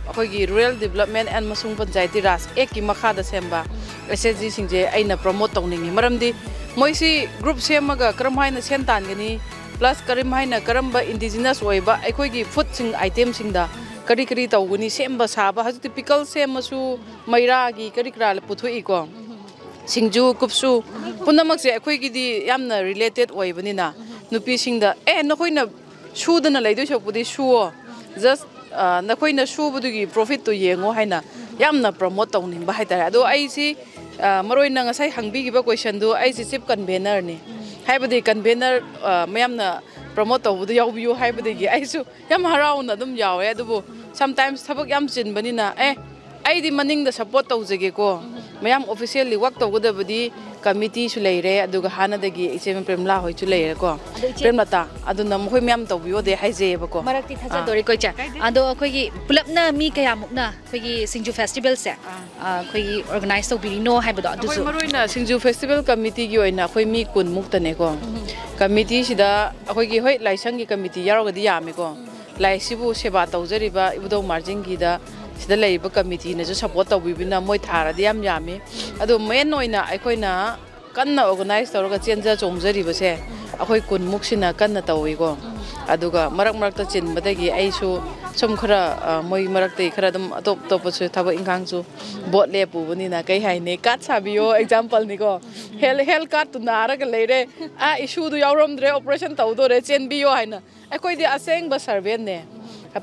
ꯑꯩꯈꯣꯏꯒꯤ ꯔꯨꯔꯦꯜ ꯗꯤꯕꯂꯞꯃꯦꯟ ꯑꯦꯟ ꯃꯁꯨꯡ ꯄꯟꯆꯥꯌꯇꯤ ꯔꯥꯖ ꯑꯦꯛꯀꯤ ꯃꯈꯥꯗ ꯁꯦꯝꯕ ꯑꯦꯁ ꯑꯦꯁ ꯖꯤꯁꯤꯡꯁꯦ ꯑꯩꯅ ꯄ꯭ꯔꯣꯃꯣꯠ ꯇꯧꯅꯤꯡꯉꯤ꯫ ꯃꯔꯝꯗꯤ ꯃꯣꯏꯁꯤ ꯒ꯭ꯔꯨꯞ ꯁꯦꯝꯃꯒ ꯀꯔꯝ ꯍꯥꯏꯅ ꯁꯦꯟ ꯇꯥꯟꯒꯅꯤ, ꯄ꯭ꯂꯁ ꯀꯔꯝ ꯍꯥꯏꯅ ꯀꯔꯝꯕ ꯏꯟꯗꯤꯖꯤꯅꯁ ꯑꯣꯏꯕ ꯑꯩꯈꯣꯏꯒꯤ ꯐꯨꯗꯁꯤꯡ ꯑꯥꯏꯇꯦꯝꯁꯤꯡꯗ ꯀꯔꯤ ꯀꯔꯤ ꯇꯧꯒꯅꯤ, ꯁꯦꯝꯕ ꯁꯥꯕ, ꯍꯧꯖꯤꯛꯇꯤ ꯄꯤꯀꯜ ꯁꯦꯝꯃꯁꯨ ꯃꯩꯔꯥꯒꯤ ꯀꯔꯤ ꯀꯔꯥ ꯄꯨꯊꯣꯛꯏꯀꯣ꯫ ꯁꯤꯡꯖꯨ, ꯀꯨꯞꯁꯨ, ꯄꯨꯝꯅꯃꯛꯁꯦ ꯑꯩꯈꯣꯏꯒꯤꯗꯤ ꯌꯥꯝꯅ ꯔꯤꯂꯦꯇꯦꯠ ꯑꯣꯏꯕꯅꯤꯅ, ꯅꯨꯄꯤꯁꯤꯡꯗ, "ꯑꯦ, ꯅꯈꯣꯏꯅ ꯁꯨꯗꯅ ꯂꯩꯗꯣꯏ ꯁꯔꯨꯛꯄꯨꯗꯤ ꯁꯨꯋꯣ, ꯖꯁ, ꯑ, ꯅꯈꯣꯏꯅ ꯁꯨꯕꯗꯨꯒꯤ ꯄ꯭ꯔꯣꯐꯤꯠꯇꯨ ꯌꯦꯡꯉꯣ" ꯍꯥꯏꯅ ꯌꯥꯝꯅ ꯄ꯭ꯔꯣꯃꯣꯠ ꯇꯧꯅꯤꯡꯕ ꯍꯥꯏꯇꯥꯔꯦ꯫ ꯑꯗꯣ ꯑꯩꯁꯤ, ꯑ, ꯃꯔꯨ ꯑꯣꯏꯅ ꯉꯁꯥꯏ ꯍꯪꯕꯤꯈꯤꯕ ꯀꯣꯏꯁꯟꯗꯨ, ꯑꯩꯁꯤ ꯆꯤꯐ ꯀꯟꯚꯦꯅꯔꯅꯤ꯫ ꯍꯥꯏꯕꯗꯤ ꯀꯟꯚꯦꯅꯔ, ꯑ, ꯃꯌꯥꯝꯅ ꯄ꯭ꯔꯣꯃꯣꯠ ꯇꯧꯕꯗꯨ ꯌꯥꯎꯕꯤꯌꯨ ꯍꯥꯏꯕꯗꯒꯤ ꯑꯩꯁꯨ ꯌꯥꯝ ꯍꯔꯥꯎꯅ ꯑꯗꯨꯝ ꯌꯥꯎꯔꯦ꯫ ꯑꯗꯨꯕꯨ ꯁꯝꯇꯥꯏꯝꯁ ꯊꯕꯛ ꯌꯥꯝ ꯆꯤꯟꯕꯅꯤꯅ, "ꯑꯦ, ꯑꯩꯗꯤ ꯃꯅꯤꯡꯗ ꯁꯄꯣꯔꯠ ꯇꯧꯖꯒꯦꯀꯣ, ꯃꯌꯥꯝ ꯑꯣꯐꯤꯁꯤꯌꯦꯜꯂꯤ ꯋꯥꯛ ꯇꯧꯒꯗꯕꯗꯤ ꯀꯃꯤꯇꯤꯁꯨ ꯂꯩꯔꯦ, ꯑꯗꯨꯒ ꯍꯥꯟꯅꯗꯒꯤ ꯏꯆꯦ ꯄ꯭ꯔꯦꯝꯂꯥ ꯍꯣꯏꯁꯨ ꯂꯩꯔꯦꯀꯣ, ꯑꯗꯣ ꯏꯆꯦ ꯄ꯭ꯔꯦꯝꯂꯇꯥ, ꯑꯗꯨꯅ ꯃꯈꯣꯏ ꯃꯌꯥꯝ ꯇꯧꯕꯤꯌꯣꯗꯦ ꯍꯥꯏꯖꯩꯌꯦꯕꯀꯣ"꯫ ꯃꯔꯛꯇꯤ ꯊꯠꯆꯗꯣꯔꯤꯀꯣ ꯏꯆꯦ꯫ ꯑꯗꯣ ꯑꯩꯈꯣꯏꯒꯤ ꯄꯨꯂꯞꯅ ꯃꯤ ꯀꯌꯥꯃꯨꯛꯅ ꯑꯩꯈꯣꯏꯒꯤ ꯁꯤꯡꯖꯨ ꯐꯦꯁꯇꯤꯚꯦꯜꯁꯦ, ꯑ, ꯑꯩꯈꯣꯏꯒꯤ ꯑꯣꯔꯒꯅꯥꯏꯁ ꯇꯧꯕꯤꯔꯤꯅꯣ ꯍꯥꯏꯕꯗꯣ ꯑꯩꯈꯣꯏ ꯑꯗꯨꯁꯨ꯫ ꯃꯔꯨ ꯑꯣꯏꯅ ꯁꯤꯡꯖꯨ ꯐꯦꯁꯇꯤꯚꯦꯜ ꯀꯃꯤꯇꯤꯒꯤ ꯑꯣꯏꯅ ꯑꯩꯈꯣꯏ ꯃꯤ ꯀꯨꯟ ꯃꯨꯛꯇꯅꯦꯀꯣ꯫ ꯀꯃꯤꯇꯤꯁꯤꯗ ꯑꯩꯈꯣꯏꯒꯤ, ꯍꯣꯏ, ꯂꯥꯏꯁꯪꯒꯤ ꯀꯃꯤꯇꯤ ꯌꯥꯎꯔꯒꯗꯤ ꯌꯥꯝꯃꯦꯀꯣ꯫ ꯂꯥꯏꯁꯤꯕꯨ ꯁꯦꯕꯥ ꯇꯧꯖꯔꯤꯕ ꯏꯕꯨꯙꯧ ꯃꯥꯔꯖꯤꯡꯒꯤꯗ ꯁꯤꯗ ꯂꯩꯔꯤꯕ ꯀꯃꯤꯇꯤꯅꯁꯨ ꯁꯄꯣꯔꯠ ꯇꯧꯕꯤꯕꯅ ꯃꯣꯏ ꯊꯥꯔꯗꯤ ꯌꯥꯝ ꯌꯥꯝꯃꯤ꯫ ꯑꯗꯣ ꯃꯦꯟ ꯑꯣꯏꯅ ꯑꯩꯈꯣꯏꯅ ꯀꯟꯅ ꯑꯣꯔꯒꯅꯥꯏꯁ ꯇꯧꯔꯒ ꯆꯦꯟꯖ ꯆꯣꯡꯖꯔꯤꯕꯁꯦ ꯑꯩꯈꯣꯏ ꯀꯨꯟꯃꯨꯛꯁꯤꯅ ꯀꯟꯅ ꯇꯧꯏꯀꯣ꯫ ꯑꯗꯨꯒ ꯃꯔꯛ ꯃꯔꯛꯇ ꯆꯤꯟꯕꯗꯒꯤ ꯑꯩꯁꯨ ꯁꯨꯝ ꯈꯔ, ꯑ, ꯃꯣꯏ ꯃꯔꯛꯇꯒꯤ ꯈꯔ ꯑꯗꯨꯝ ꯑꯇꯣꯞ ꯑꯇꯣꯞꯄꯁꯨ ꯊꯕꯛ ꯏꯪꯈꯥꯡꯁꯨ ꯕꯣꯠ ꯂꯦꯞꯄꯨꯕꯅꯤꯅ, ꯀꯩ ꯍꯥꯏꯅꯤ, ꯀꯥꯠ ꯁꯥꯕꯤꯌꯣ, ꯑꯦꯛꯖꯥꯝꯄꯜꯅꯤꯀꯣ꯫ ꯍꯦꯜ ꯍꯦꯜ ꯀꯥꯔꯠꯇꯨ ꯅꯥꯔꯒ ꯂꯩꯔꯦ, ꯑꯥ, ꯏꯁꯨꯗꯨ ꯌꯥꯎꯔꯝꯗ꯭ꯔꯦ, ꯑꯣꯄꯔꯦꯁꯟ ꯇꯧꯗꯣꯔꯦ, ꯆꯦꯟꯕꯤꯌꯣ ꯍꯥꯏꯅ꯫ ꯑꯩꯈꯣꯏꯗꯤ ꯑꯁꯦꯡꯕ ꯁꯔꯚꯦꯟꯅꯦ,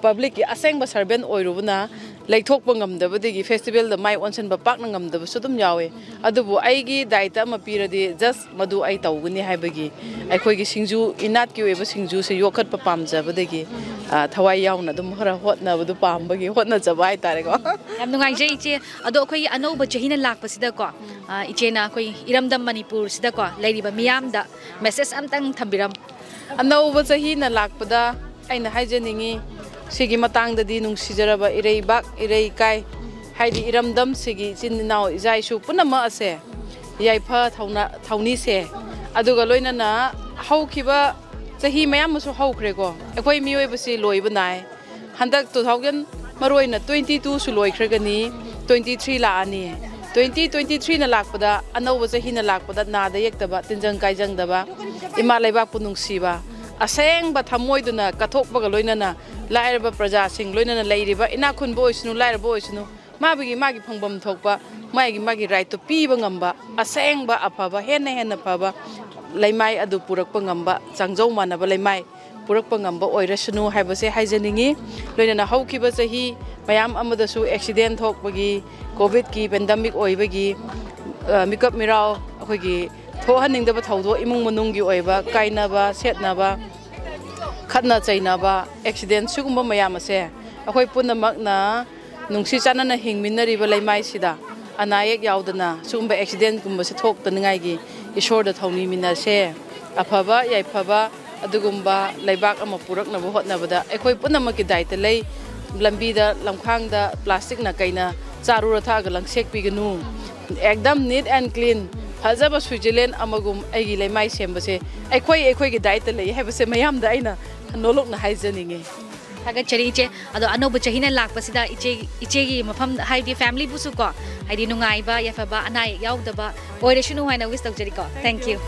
ꯄꯕ꯭ꯂꯤꯛꯀꯤ ꯑꯁꯦꯡꯕ ꯁꯔꯚꯦꯟ ꯑꯣꯏꯔꯨꯕꯅ ꯂꯩꯊꯣꯛꯄ ꯉꯝꯗꯕꯗꯒꯤ ꯐꯦꯁꯇꯤꯚꯦꯜꯗ ꯃꯥꯏ ꯑꯣꯟꯁꯤꯟꯕ ꯄꯥꯛꯅ ꯉꯝꯗꯕꯁꯨ ꯑꯗꯨꯝ ꯌꯥꯎꯋꯦ꯫ ꯑꯗꯨꯕꯨ ꯑꯩꯒꯤ ꯗꯥꯏꯇ ꯑꯃ ꯄꯤꯔꯗꯤ ꯖꯁ ꯃꯗꯨ ꯑꯩ ꯇꯧꯒꯅꯤ ꯍꯥꯏꯕꯒꯤ, ꯑꯩꯈꯣꯏꯒꯤ ꯁꯤꯡꯖꯨ, ꯏꯅꯥꯠꯀꯤ ꯑꯣꯏꯕ ꯁꯤꯡꯖꯨꯁꯦ ꯌꯣꯛꯈꯠꯄ ꯄꯥꯝꯖꯕꯗꯒꯤ, ꯑ, ꯊꯋꯥꯏ ꯌꯥꯎꯅ ꯑꯗꯨꯝ ꯈꯔ ꯍꯣꯠꯅꯕꯗꯨ ꯄꯥꯝꯕꯒꯤ ꯍꯣꯠꯅꯖꯕ ꯍꯥꯏꯇꯥꯔꯦꯀꯣ꯫ ꯌꯥꯝ ꯅꯨꯡꯉꯥꯏꯖꯩ, ꯏꯆꯦ꯫ ꯑꯗꯣ ꯑꯩꯈꯣꯏꯒꯤ ꯑꯅꯧꯕ ꯆꯍꯤꯅ ꯂꯥꯛꯄꯁꯤꯗꯀꯣ, ꯑ, ꯏꯆꯦꯅ ꯑꯩꯈꯣꯏ ꯏꯔꯝꯗꯝ ꯃꯅꯤꯄꯨꯔꯁꯤꯗꯀꯣ ꯂꯩꯔꯤꯕ ꯃꯤꯌꯥꯝꯗ ꯃꯦꯁꯦꯖ ꯑꯝꯇꯪ ꯊꯝꯕꯤꯔꯝꯃꯨ꯫ ꯑꯅꯧꯕ ꯆꯍꯤꯅ ꯂꯥꯛꯄꯗ ꯑꯩꯅ ꯍꯥꯏꯖꯅꯤꯡꯉꯤ, ꯁꯤꯒꯤ ꯃꯇꯥꯡꯗꯗꯤ ꯅꯨꯡꯁꯤꯖꯔꯕ ꯏꯔꯩꯕꯥꯛ, ꯏꯔꯩꯀꯥꯏ, ꯍꯥꯏꯗꯤ ꯏꯔꯝꯗꯝꯁꯤꯒꯤ ꯏꯆꯤꯟ ꯏꯅꯥꯎ, ꯏꯆꯥ ꯏꯁꯨ ꯄꯨꯝꯅꯃꯛ ꯑꯁꯦ ꯌꯥꯏꯐ ꯊꯧꯅ-, ꯊꯧꯅꯤꯁꯦ, ꯑꯗꯨꯒ ꯂꯣꯏꯅꯅ ꯍꯧꯈꯤꯕ ꯆꯍꯤ ꯃꯌꯥꯝ ꯑꯃꯁꯨ ꯍꯧꯈ꯭ꯔꯦꯀꯣ꯫ ꯑꯩꯈꯣꯏ ꯃꯤꯑꯣꯏꯕꯁꯤ ꯂꯣꯏꯕ ꯅꯥꯏ꯫ ꯍꯟꯗꯛ two thousand, ꯃꯔꯨ ꯑꯣꯏꯅ twenty twoꯁꯨ ꯂꯣꯏꯈ꯭ꯔꯒꯅꯤ, twenty three ꯂꯥꯛꯑꯅꯤ꯫ Twenty twenty threeꯅ ꯂꯥꯛꯄꯗ, ꯑꯅꯧꯕ ꯆꯍꯤꯅ ꯂꯥꯛꯄꯗ ꯅꯥꯗ ꯌꯦꯛꯇꯕ, ꯇꯤꯟꯖꯪ ꯀꯥꯏꯖꯪꯗꯕ, ꯏꯃꯥ ꯂꯩꯕꯥꯛꯄꯨ ꯅꯨꯡꯁꯤꯕ, ꯑꯁꯦꯡꯕ ꯊꯃꯣꯏꯗꯨꯅ ꯀꯠꯊꯣꯛꯄꯒ ꯂꯣꯏꯅꯅ ꯂꯥꯏꯔꯕ ꯄ꯭ꯔꯖꯥꯁꯤꯡ, ꯂꯣꯏꯅꯅ ꯂꯩꯔꯤꯕ ꯏꯅꯥꯛ ꯈꯨꯟꯕ ꯑꯣꯏꯁꯅꯨ, ꯂꯥꯏꯔꯕ ꯑꯣꯏꯁꯅꯨ, ꯃꯥꯒꯤ, ꯃꯥꯒꯤ ꯐꯪꯐꯝ ꯊꯣꯛꯄ, ꯃꯥꯒꯤ, ꯃꯥꯒꯤ ꯔꯥꯏꯠꯇꯨ ꯄꯤꯕ ꯉꯝꯕ, ꯑꯁꯦꯡꯕ ꯑꯐꯕ, ꯍꯦꯟꯅ ꯍꯦꯟꯅ ꯐꯕ ꯂꯩꯃꯥꯏ ꯑꯗꯨ ꯄꯨꯔꯛꯄ ꯉꯝꯕ, ꯆꯥꯡꯖꯧ ꯃꯥꯟꯅꯕ ꯂꯩꯃꯥꯏ ꯄꯨꯔꯛꯄ ꯉꯝꯕ ꯑꯣꯏꯔꯁꯅꯨ ꯍꯥꯏꯕꯁꯦ ꯍꯥꯏꯖꯅꯤꯡꯉꯤ꯫ ꯂꯣꯏꯅꯅ ꯍꯧꯈꯤꯕ ꯆꯍꯤ ꯃꯌꯥꯝ ꯑꯃꯗꯁꯨ ꯑꯦꯛꯁꯤꯗꯦꯟ ꯊꯣꯛꯄꯒꯤ, ꯀꯣꯚꯤꯗꯀꯤ ꯄꯦꯟꯗꯦꯃꯤꯛ ꯑꯣꯏꯕꯒꯤ, ꯑ, ꯃꯤꯀꯞ ꯃꯤꯔꯥꯎ ꯑꯩꯈꯣꯏꯒꯤ ꯊꯣꯛꯍꯟꯅꯤꯡꯗꯕ ꯊꯧꯗꯣꯛ, ꯏꯃꯨꯡ ꯃꯅꯨꯡꯒꯤ ꯑꯣꯏꯕ ꯀꯥꯏꯅꯕ, ꯁꯦꯠꯅꯕ, ꯈꯠꯅ ꯆꯩꯅꯕ, ꯑꯦꯛꯁꯤꯗꯦꯟ, ꯁꯤꯒꯨꯝꯕ ꯃꯌꯥꯝ ꯑꯁꯦ ꯑꯩꯈꯣꯏ ꯄꯨꯝꯅꯃꯛꯅ ꯅꯨꯡꯁꯤ ꯆꯥꯟꯅꯅ ꯍꯤꯡꯃꯤꯟꯅꯔꯤꯕ ꯂꯩꯃꯥꯏꯁꯤꯗ ꯑꯅꯥ ꯑꯌꯦꯛ ꯌꯥꯎꯗꯅ ꯁꯤꯒꯨꯝꯕ ꯑꯦꯛꯁꯤꯗꯦꯟꯒꯨꯝꯕꯁꯦ ꯊꯣꯛꯇꯅꯤꯡꯉꯥꯏꯒꯤ ꯏꯁꯣꯔꯗ ꯊꯧꯅꯤꯃꯤꯟꯅꯁꯦ꯫ ꯑꯐꯕ ꯌꯥꯏꯐꯕ ꯑꯗꯨꯒꯨꯝꯕ ꯂꯩꯕꯥꯛ ꯑꯃ ꯄꯨꯔꯛꯅꯕ ꯍꯣꯠꯅꯕꯗ ꯑꯩꯈꯣꯏ ꯄꯨꯝꯅꯃꯛꯀꯤ ꯗꯥꯏꯇ ꯂꯩ꯫ ꯂꯝꯕꯤꯗ, ꯂꯝꯈꯥꯡꯗ ꯄ꯭ꯂꯥꯁꯇꯤꯛꯅ ꯀꯩꯅ ꯆꯥꯔꯨꯔ ꯊꯛꯑꯒ ꯂꯪꯁꯦꯛꯄꯤꯒꯅꯨ꯫ ꯑꯦꯛꯗꯝ neat and clean, ꯐꯖꯕ ꯁ꯭ꯋꯤꯖꯔꯂꯦꯟ ꯑꯃꯒꯨꯝ ꯑꯩꯒꯤ ꯂꯩꯃꯥꯏ ꯁꯦꯝꯕꯁꯦ ꯑꯩꯈꯣꯏ, ꯑꯩꯈꯣꯏꯒꯤ ꯗꯥꯏꯇ ꯂꯩ ꯍꯥꯏꯕꯁꯦ ꯃꯌꯥꯝꯗ ꯑꯩꯅ ꯅꯣꯂꯨꯛꯅ ꯍꯥꯏꯖꯅꯤꯡꯉꯤ꯫ ꯊꯥꯒꯠꯆꯔꯤ, ꯏꯆꯦ꯫ ꯑꯗꯣ ꯑꯅꯧꯕ ꯆꯍꯤꯅ ꯂꯥꯛꯄꯁꯤꯗ ꯏꯆꯦ, ꯏꯆꯦꯒꯤ ꯃꯐꯝ, ꯍꯥꯏꯗꯤ ꯐꯦꯃꯤꯂꯤꯕꯨꯁꯨ ꯀꯣ, ꯍꯥꯏꯗꯤ ꯅꯨꯡꯉꯥꯏꯕ ꯌꯥꯏꯐꯕ ꯑꯅꯥ ꯑꯌꯦꯛ ꯌꯥꯎꯗꯕ ꯑꯣꯏꯔꯁꯅꯨ ꯍꯥꯏꯅ ꯋꯤꯁ ꯇꯧꯖꯔꯤꯀꯣ꯫ Thank you꯫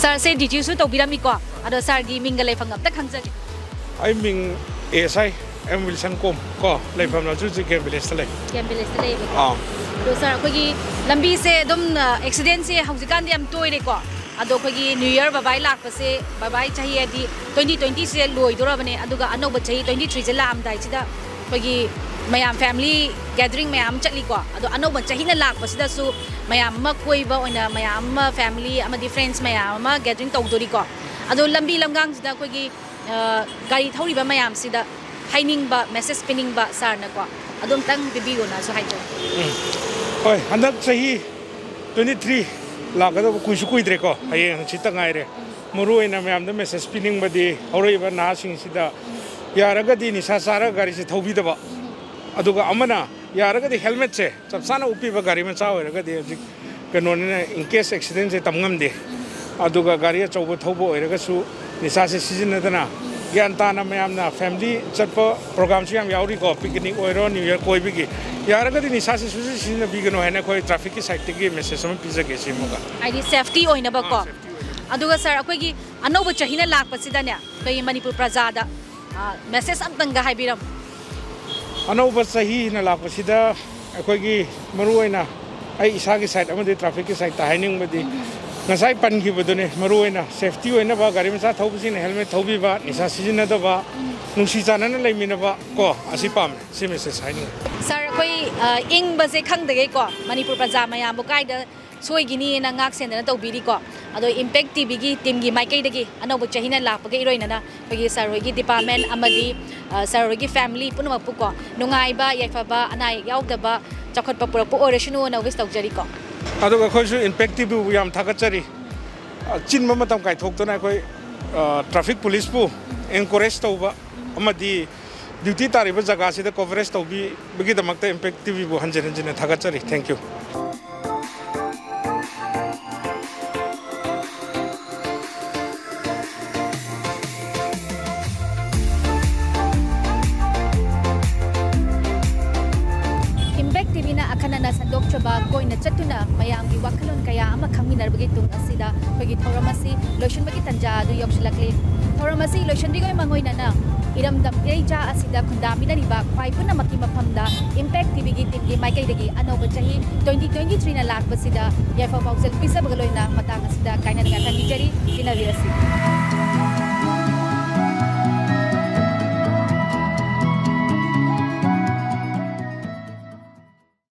ꯁꯥꯔꯁꯦ ꯗꯤꯇꯤꯁꯨ ꯇꯧꯕꯤꯔꯝꯃꯤꯀꯣ꯫ ꯑꯗꯣ ꯁꯥꯔꯒꯤ ꯃꯤꯡꯒ ꯂꯩꯐꯝꯒ ꯑꯝꯇ ꯈꯪꯖꯒꯦ꯫ ꯑꯩ ꯃꯤꯡ ꯑꯦꯁ ꯑꯥꯏ ꯑꯦꯝ ꯋꯤꯜꯁꯟ ꯀꯣꯝ ꯀꯣ, ꯂꯩꯐꯝꯅ ꯍꯧꯖꯤꯛ ꯍꯧꯖꯤꯛ ꯀꯦꯝ ꯚꯤꯂꯦꯖꯇ ꯂꯩ꯫ ꯀꯦꯝ ꯚꯤꯂꯦꯖꯇ ꯂꯩꯌꯦꯕꯀꯣ꯫ ꯑꯥ꯫ ꯑꯗꯣ ꯁꯥꯔ, ꯑꯩꯈꯣꯏꯒꯤ ꯂꯝꯕꯤꯁꯦ ꯑꯗꯨꯝ ꯑꯦꯛꯁꯤꯗꯦꯟꯁꯦ ꯍꯧꯖꯤꯛꯀꯥꯟꯗꯤ ꯌꯥꯝ ꯇꯣꯏꯔꯦꯀꯣ꯫ ꯑꯗꯣ ꯑꯩꯈꯣꯏꯒꯤ ꯅ꯭ꯌꯨ ꯌꯔ ꯕꯕꯥꯏ ꯂꯥꯛꯄꯁꯦ, ꯕꯕꯥꯏ ꯆꯍꯤ ꯍꯥꯏꯗꯤ ꯇ꯭ꯋꯦꯟꯇꯤ ꯇ꯭ꯋꯦꯟꯇꯤꯁꯦ ꯂꯣꯏꯗꯣꯔꯕꯅꯦ, ꯑꯗꯨꯒ ꯑꯅꯧꯕ ꯆꯍꯤ ꯇ꯭ꯋꯦꯟꯇꯤ ꯊ꯭ꯔꯤꯁꯦ ꯂꯥꯛꯑꯝꯗꯥꯏꯁꯤꯗ ꯑꯩꯈꯣꯏꯒꯤ ꯃꯌꯥꯝ ꯐꯦꯃꯤꯂꯤ ꯒꯦꯗꯔꯤꯡ ꯃꯌꯥꯝ ꯑꯃ ꯆꯠꯂꯤꯀꯣ꯫ ꯑꯗꯣ ꯑꯅꯧꯕ ꯆꯍꯤꯅ ꯂꯥꯛꯄꯁꯤꯗꯁꯨ ꯃꯌꯥꯝ ꯑꯃ ꯀꯣꯏꯕ ꯑꯣꯏꯅ, ꯃꯌꯥꯝ ꯑꯃ ꯐꯦꯃꯤꯂꯤ ꯑꯃꯗꯤ ꯐ꯭ꯔꯦꯟꯁ ꯃꯌꯥꯝ ꯑꯃ ꯒꯦꯗꯔꯤꯡ ꯇꯧꯗꯣꯔꯤꯀꯣ꯫ ꯑꯗꯣ ꯂꯝꯕꯤ ꯂꯝꯒꯥꯡꯁꯤꯗ ꯑꯩꯈꯣꯏꯒꯤ, ꯑ, ꯒꯥꯔꯤ ꯊꯧꯔꯤꯕ ꯃꯌꯥꯝꯁꯤꯗ ꯍꯥꯏꯅꯤꯡꯕ, ꯃꯦꯁꯦꯖ ꯄꯤꯅꯤꯡꯕ ꯁꯥꯔꯅꯀꯣ, ꯑꯗꯨꯝꯇꯪ ꯄꯤꯕꯤꯌꯣꯅꯁꯨ ꯍꯥꯏꯖꯒꯦ꯫ ꯎꯝ꯫ ꯍꯣꯏ, ꯍꯟꯗꯛ ꯆꯍꯤ ꯇ꯭ꯋꯦꯟꯇꯤ ꯊ꯭ꯔꯤ ꯂꯥꯛꯀꯗꯕ ꯀꯨꯏꯁꯨ ꯀꯨꯏꯗ꯭ꯔꯦꯀꯣ, ꯍꯌꯦꯡ ꯍꯪꯆꯤꯠꯇ ꯉꯥꯏꯔꯦ꯫ ꯃꯔꯨꯑꯣꯏꯅ ꯃꯌꯥꯝꯗ ꯃꯦꯁꯦꯖ ꯄꯤꯅꯤꯡꯕꯗꯤ ꯍꯧꯔꯛꯏꯕ ꯅꯍꯥꯁꯤꯡꯁꯤꯗ ꯌꯥꯔꯒꯗꯤ ꯅꯤꯁꯥ ꯆꯥꯔꯒ ꯒꯥꯔꯤꯁꯦ ꯊꯧꯕꯤꯗꯕ, ꯑꯗꯨꯒ ꯑꯃꯅ ꯌꯥꯔꯒꯗꯤ ꯍꯦꯜꯃꯦꯠꯁꯦ ꯆꯞ ꯆꯥꯅ ꯎꯞꯄꯤꯕ, ꯒꯥꯔꯤ ꯃꯆꯥ ꯑꯣꯏꯔꯒꯗꯤ ꯍꯧꯖꯤꯛ ꯀꯩꯅꯣꯅꯤꯅ, in case accidentꯁꯦ ꯇꯝ ꯉꯝꯗꯦ꯫ ꯑꯗꯨꯒ ꯒꯥꯔꯤ ꯑꯆꯧꯕ ꯊꯧꯕ ꯑꯣꯏꯔꯒꯁꯨ ꯅꯤꯁꯥꯁꯦ ꯁꯤꯖꯤꯟꯅꯗꯅ ꯒ꯭ꯌꯥꯟ ꯇꯥꯅ ꯃꯌꯥꯝꯅ ꯐꯦꯃꯤꯂꯤ ꯆꯠꯄ ꯄ꯭ꯔꯣꯒ꯭ꯔꯥꯝꯁꯨ ꯌꯥꯝ ꯌꯥꯎꯔꯤꯀꯣ, ꯄꯤꯛꯅꯤꯛ ꯑꯣꯏꯔꯣ, ꯅ꯭ꯌꯨ ꯌꯔ ꯀꯣꯏꯕꯒꯤ꯫ ꯌꯥꯔꯒꯗꯤ ꯅꯤꯁꯥꯁꯦ ꯁꯨꯡꯁꯤ ꯁꯤꯖꯤꯟꯅꯕꯤꯒꯅꯨ ꯍꯥꯏꯅ ꯑꯩꯈꯣꯏ ꯇ꯭ꯔꯥꯐꯤꯛꯀꯤ ꯁꯥꯏꯠꯇꯒꯤ ꯃꯦꯁꯦꯖ ꯑꯃ ꯄꯤꯖꯒꯦ ꯁꯤꯃꯒ꯫ ꯍꯥꯏꯗꯤ ꯁꯦꯐꯇꯤ ꯑꯣꯏꯅꯕꯀꯣ꯫ ꯑꯥ, ꯁꯦꯐꯇꯤ ꯑꯣꯏꯅꯕ꯫ ꯑꯗꯨꯒ ꯁꯥꯔ, ꯑꯩꯈꯣꯏꯒꯤ ꯑꯅꯧꯕ ꯆꯍꯤꯅ ꯂꯥꯛꯄꯁꯤꯗꯅꯦ, ꯑꯩꯈꯣꯏꯒꯤ ꯃꯅꯤꯄꯨꯔ ꯄ꯭ꯔꯖꯥꯗ ꯃꯦꯁꯦꯖ ꯑꯝꯇꯪꯒ ꯍꯥꯏꯕꯤꯔꯝꯃꯨ꯫ ꯑꯅꯧꯕ ꯆꯍꯤꯅ ꯂꯥꯛꯄꯁꯤꯗ ꯑꯩꯈꯣꯏꯒꯤ ꯃꯔꯨꯑꯣꯏꯅ ꯑꯩ ꯏꯁꯥꯒꯤ ꯁꯥꯏꯠ ꯑꯃꯗꯤ ꯇ꯭ꯔꯥꯐꯤꯛꯀꯤ ꯁꯥꯏꯠꯇ ꯍꯥꯏꯅꯤꯡꯕꯗꯤ, ꯉꯁꯥꯏ ꯄꯟꯈꯤꯕꯗꯨꯅꯦ, ꯃꯔꯨꯑꯣꯏꯅ ꯁꯦꯐꯇꯤ ꯑꯣꯏꯅꯕ ꯒꯥꯔꯤ ꯃꯆꯥ ꯊꯧꯕꯁꯤꯡꯅ ꯍꯦꯜꯃꯦꯠ ꯊꯧꯕꯤꯕ, ꯅꯤꯁꯥ ꯁꯤꯖꯤꯟꯅꯗꯕ, ꯅꯨꯡꯁꯤ ꯆꯥꯟꯅꯅ ꯂꯩꯃꯤꯟꯅꯕ ꯀꯣ, ꯑꯁꯤ ꯄꯥꯝꯃꯦ, ꯁꯤ ꯃꯦꯁꯦꯖ ꯍꯥꯏꯅꯤꯡꯉꯤ꯫ ꯁꯥꯔ, ꯑꯩꯈꯣꯏ, ꯑ, ꯏꯪꯕꯁꯦ ꯈꯪꯗꯒꯩꯀꯣ, ꯃꯅꯤꯄꯨꯔ ꯄ꯭ꯔꯖꯥ ꯃꯌꯥꯝꯕꯨ ꯀꯥꯏꯗ ꯁꯣꯏꯈꯤꯅꯤꯅ ꯉꯥꯛ ꯁꯦꯟꯗꯅ ꯇꯧꯕꯤꯔꯤꯀꯣ꯫ ꯑꯗꯣ ꯏꯝꯄꯦꯛ ꯇꯤꯚꯤꯒꯤ ꯇꯤꯝꯒꯤ ꯃꯥꯏꯀꯩꯗꯒꯤ ꯑꯅꯧꯕ ꯆꯍꯤꯅ ꯂꯥꯛꯄꯒ ꯏꯔꯣꯏꯅꯅ ꯑꯩꯈꯣꯏꯒꯤ ꯁꯥꯔ ꯍꯣꯏꯒꯤ ꯗꯤꯄꯥꯔꯠꯃꯦꯟ ꯑꯃꯗꯤ, ꯑ, ꯁꯥꯔ ꯍꯣꯏꯒꯤ ꯐꯦꯃꯤꯂꯤ ꯄꯨꯝꯅꯃꯛꯄꯨꯀꯣ, ꯅꯨꯡꯉꯥꯏꯕ, ꯌꯥꯏꯐꯕ, ꯑꯅꯥ ꯑꯌꯦꯛ ꯌꯥꯎꯗꯕ ꯆꯥꯎꯈꯠꯄ ꯄꯨꯔꯛꯄ ꯑꯣꯏꯔꯁꯅꯨꯅ ꯋꯤꯁ ꯇꯧꯖꯔꯤꯀꯣ꯫ ꯑꯗꯨꯒ ꯑꯩꯈꯣꯏꯁꯨ ꯏꯝꯄꯦꯛ ꯇꯤꯚꯤꯕꯨ ꯌꯥꯝ ꯊꯥꯒꯠꯆꯔꯤ꯫ ꯑ, ꯆꯤꯟꯕ ꯃꯇꯝ ꯀꯥꯏꯊꯣꯛꯇꯨꯅ ꯑꯩꯈꯣꯏ, ꯑ, ꯇ꯭ꯔꯥꯐꯤꯛ ꯄꯨꯂꯤꯁꯄꯨ ꯑꯦꯟꯀꯔꯦꯖ ꯇꯧꯕ ꯑꯃꯗꯤ ꯗ꯭ꯌꯨꯇꯤ ꯇꯥꯔꯤꯕ ꯖꯒꯥꯁꯤꯗ ꯀꯣꯚꯔꯦꯖ ꯇꯧꯕꯤꯕꯒꯤꯗꯃꯛꯇ ꯏꯝꯄꯦꯛ ꯇꯤꯚꯤꯕꯨ ꯍꯟꯖꯤꯟ ꯍꯟꯖꯤꯟꯅ ꯊꯥꯒꯠꯆꯔꯤ꯫ Thank you꯫ Impact ꯇꯤꯚꯤꯅ ꯑꯈꯟꯅꯅ ꯁꯟꯗꯣꯛꯆꯕ ꯀꯣꯏꯅ ꯆꯠꯇꯨꯅ ꯃꯌꯥꯝꯒꯤ ꯋꯥꯈꯜꯂꯣꯟ ꯀꯌꯥ ꯑꯃ ꯈꯪꯃꯤꯟꯅꯔꯕꯒꯤ ꯇꯨꯡ ꯑꯁꯤꯗ ꯑꯩꯈꯣꯏꯒꯤ ꯊꯧꯔꯝ ꯑꯁꯤ ꯂꯣꯏꯁꯤꯟꯕꯒꯤ ꯇꯥꯟꯖꯥ ꯑꯗꯨ ꯌꯧꯁꯤꯜꯂꯛꯂꯤ꯫ ꯊꯧꯔꯝ ꯑꯁꯤ ꯂꯣꯏꯁꯤꯟꯗ꯭ꯔꯤꯉꯩ ꯃꯥꯡꯑꯣꯏꯅꯅ ꯏꯔꯝꯗꯝ ꯏꯔꯩꯆꯥ ꯑꯁꯤꯗ ꯈꯨꯟꯗꯥꯃꯤꯟꯅꯔꯤꯕ ꯈ꯭ꯋꯥꯏ ꯄꯨꯝꯅꯃꯛꯀꯤ ꯃꯐꯝꯗ Impact ꯇꯤꯚꯤꯒꯤ ꯇꯤꯝꯒꯤ ꯃꯥꯏꯀꯩꯗꯒꯤ ꯑꯅꯧꯕ ꯆꯍꯤ twenty twenty-threeꯅ ꯂꯥꯛꯄꯁꯤꯗ ꯌꯥꯏꯐ ꯄꯥꯎꯖꯦꯜ ꯄꯤꯖꯕꯒ ꯂꯣꯏꯅꯅ ꯃꯇꯥꯡ ꯑꯁꯤꯗ ꯀꯥꯏꯅꯅ ꯌꯥꯊꯪ ꯅꯤꯖꯔꯤ꯫ ꯇꯤꯟꯅꯕꯤꯔꯁꯤ꯫